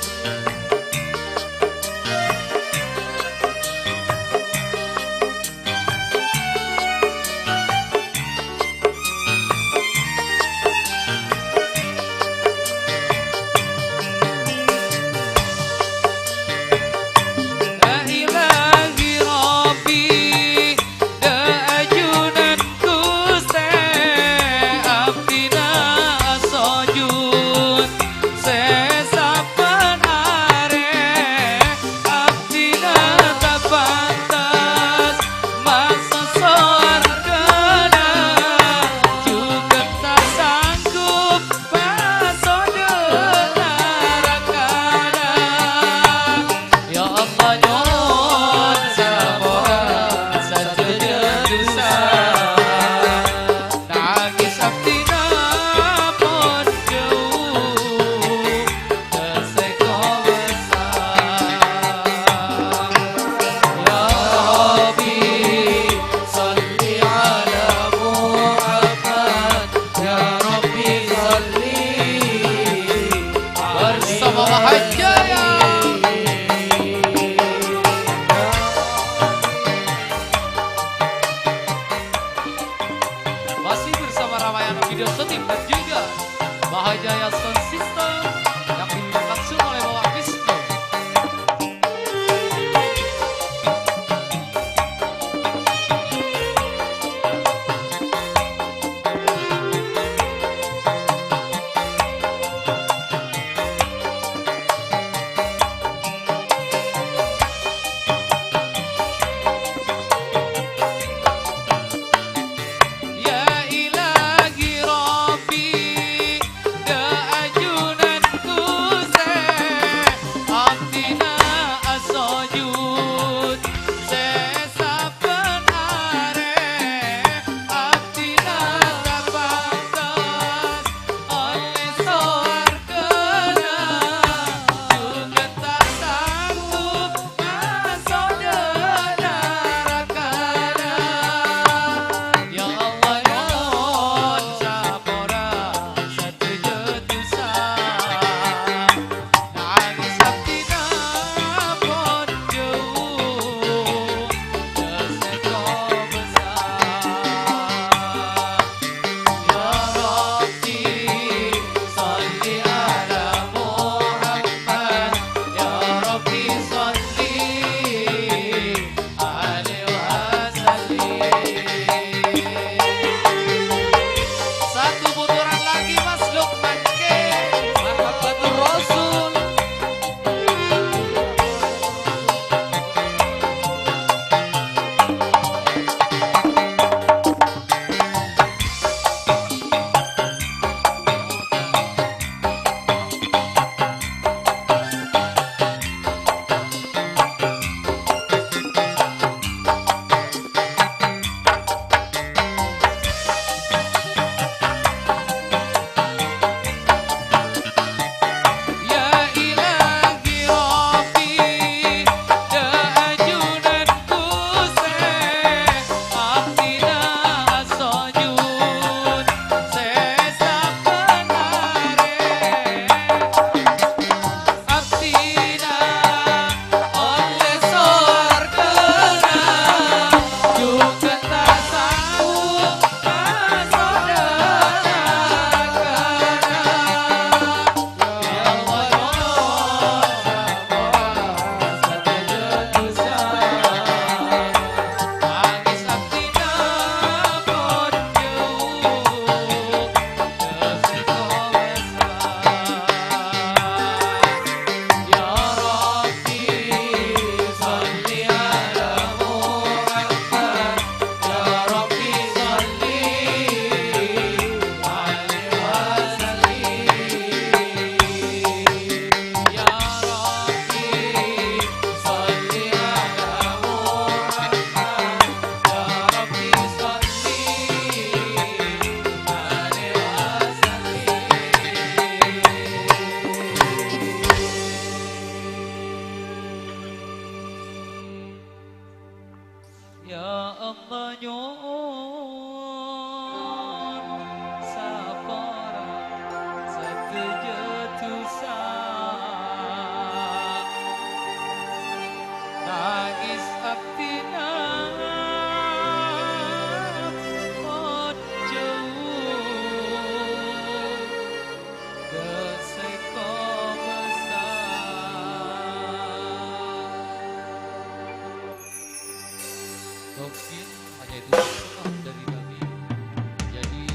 Ojud sè sabbhân arè, abdhina ta' pantes ollè sowargana, jhughân ta' sanggup maso' naraka. Ya Allah, nyo'on sapora sadhâjâ dhusa. Nangès abdhina pon jhâu, dhâ' sèngko' bhâsa. Ya Rabbi, sholli ala Muhammad. Ya Rabbi, sholli alaihi wasallim. Satu putaran lagi, Mas Lukman K. Mahabbatur Rasul. Ya Ilahi Rabbi, dhâ' ajunan Ghustè, abdhina asojud sè sabbhân arè. Abdhina ollè sowargana, jhughân ta' sanggup maso' naraka. Ya Allah, ya Allah, sadhâjâ dhusa. Nangès abdhina pon jhâu. Ya Allah, nyo'on sapora sadhâjâ dhusa. Nangès abdhina pon jhâu, dhâ' sèngko' bhâsa. Mungkin hanya itu saja dari kami. Jadi,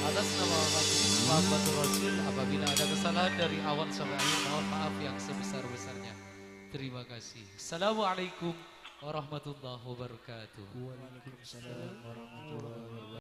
atas nama Majelis Mahabbatur Rasul, apabila ada kesalahan dari awal sampai akhir, mohon maaf yang sebesar-besarnya. Terima kasih. Assalamualaikum warahmatullahi wabarakatuh. Waalaikumsalam warahmatullahi wabarakatuh.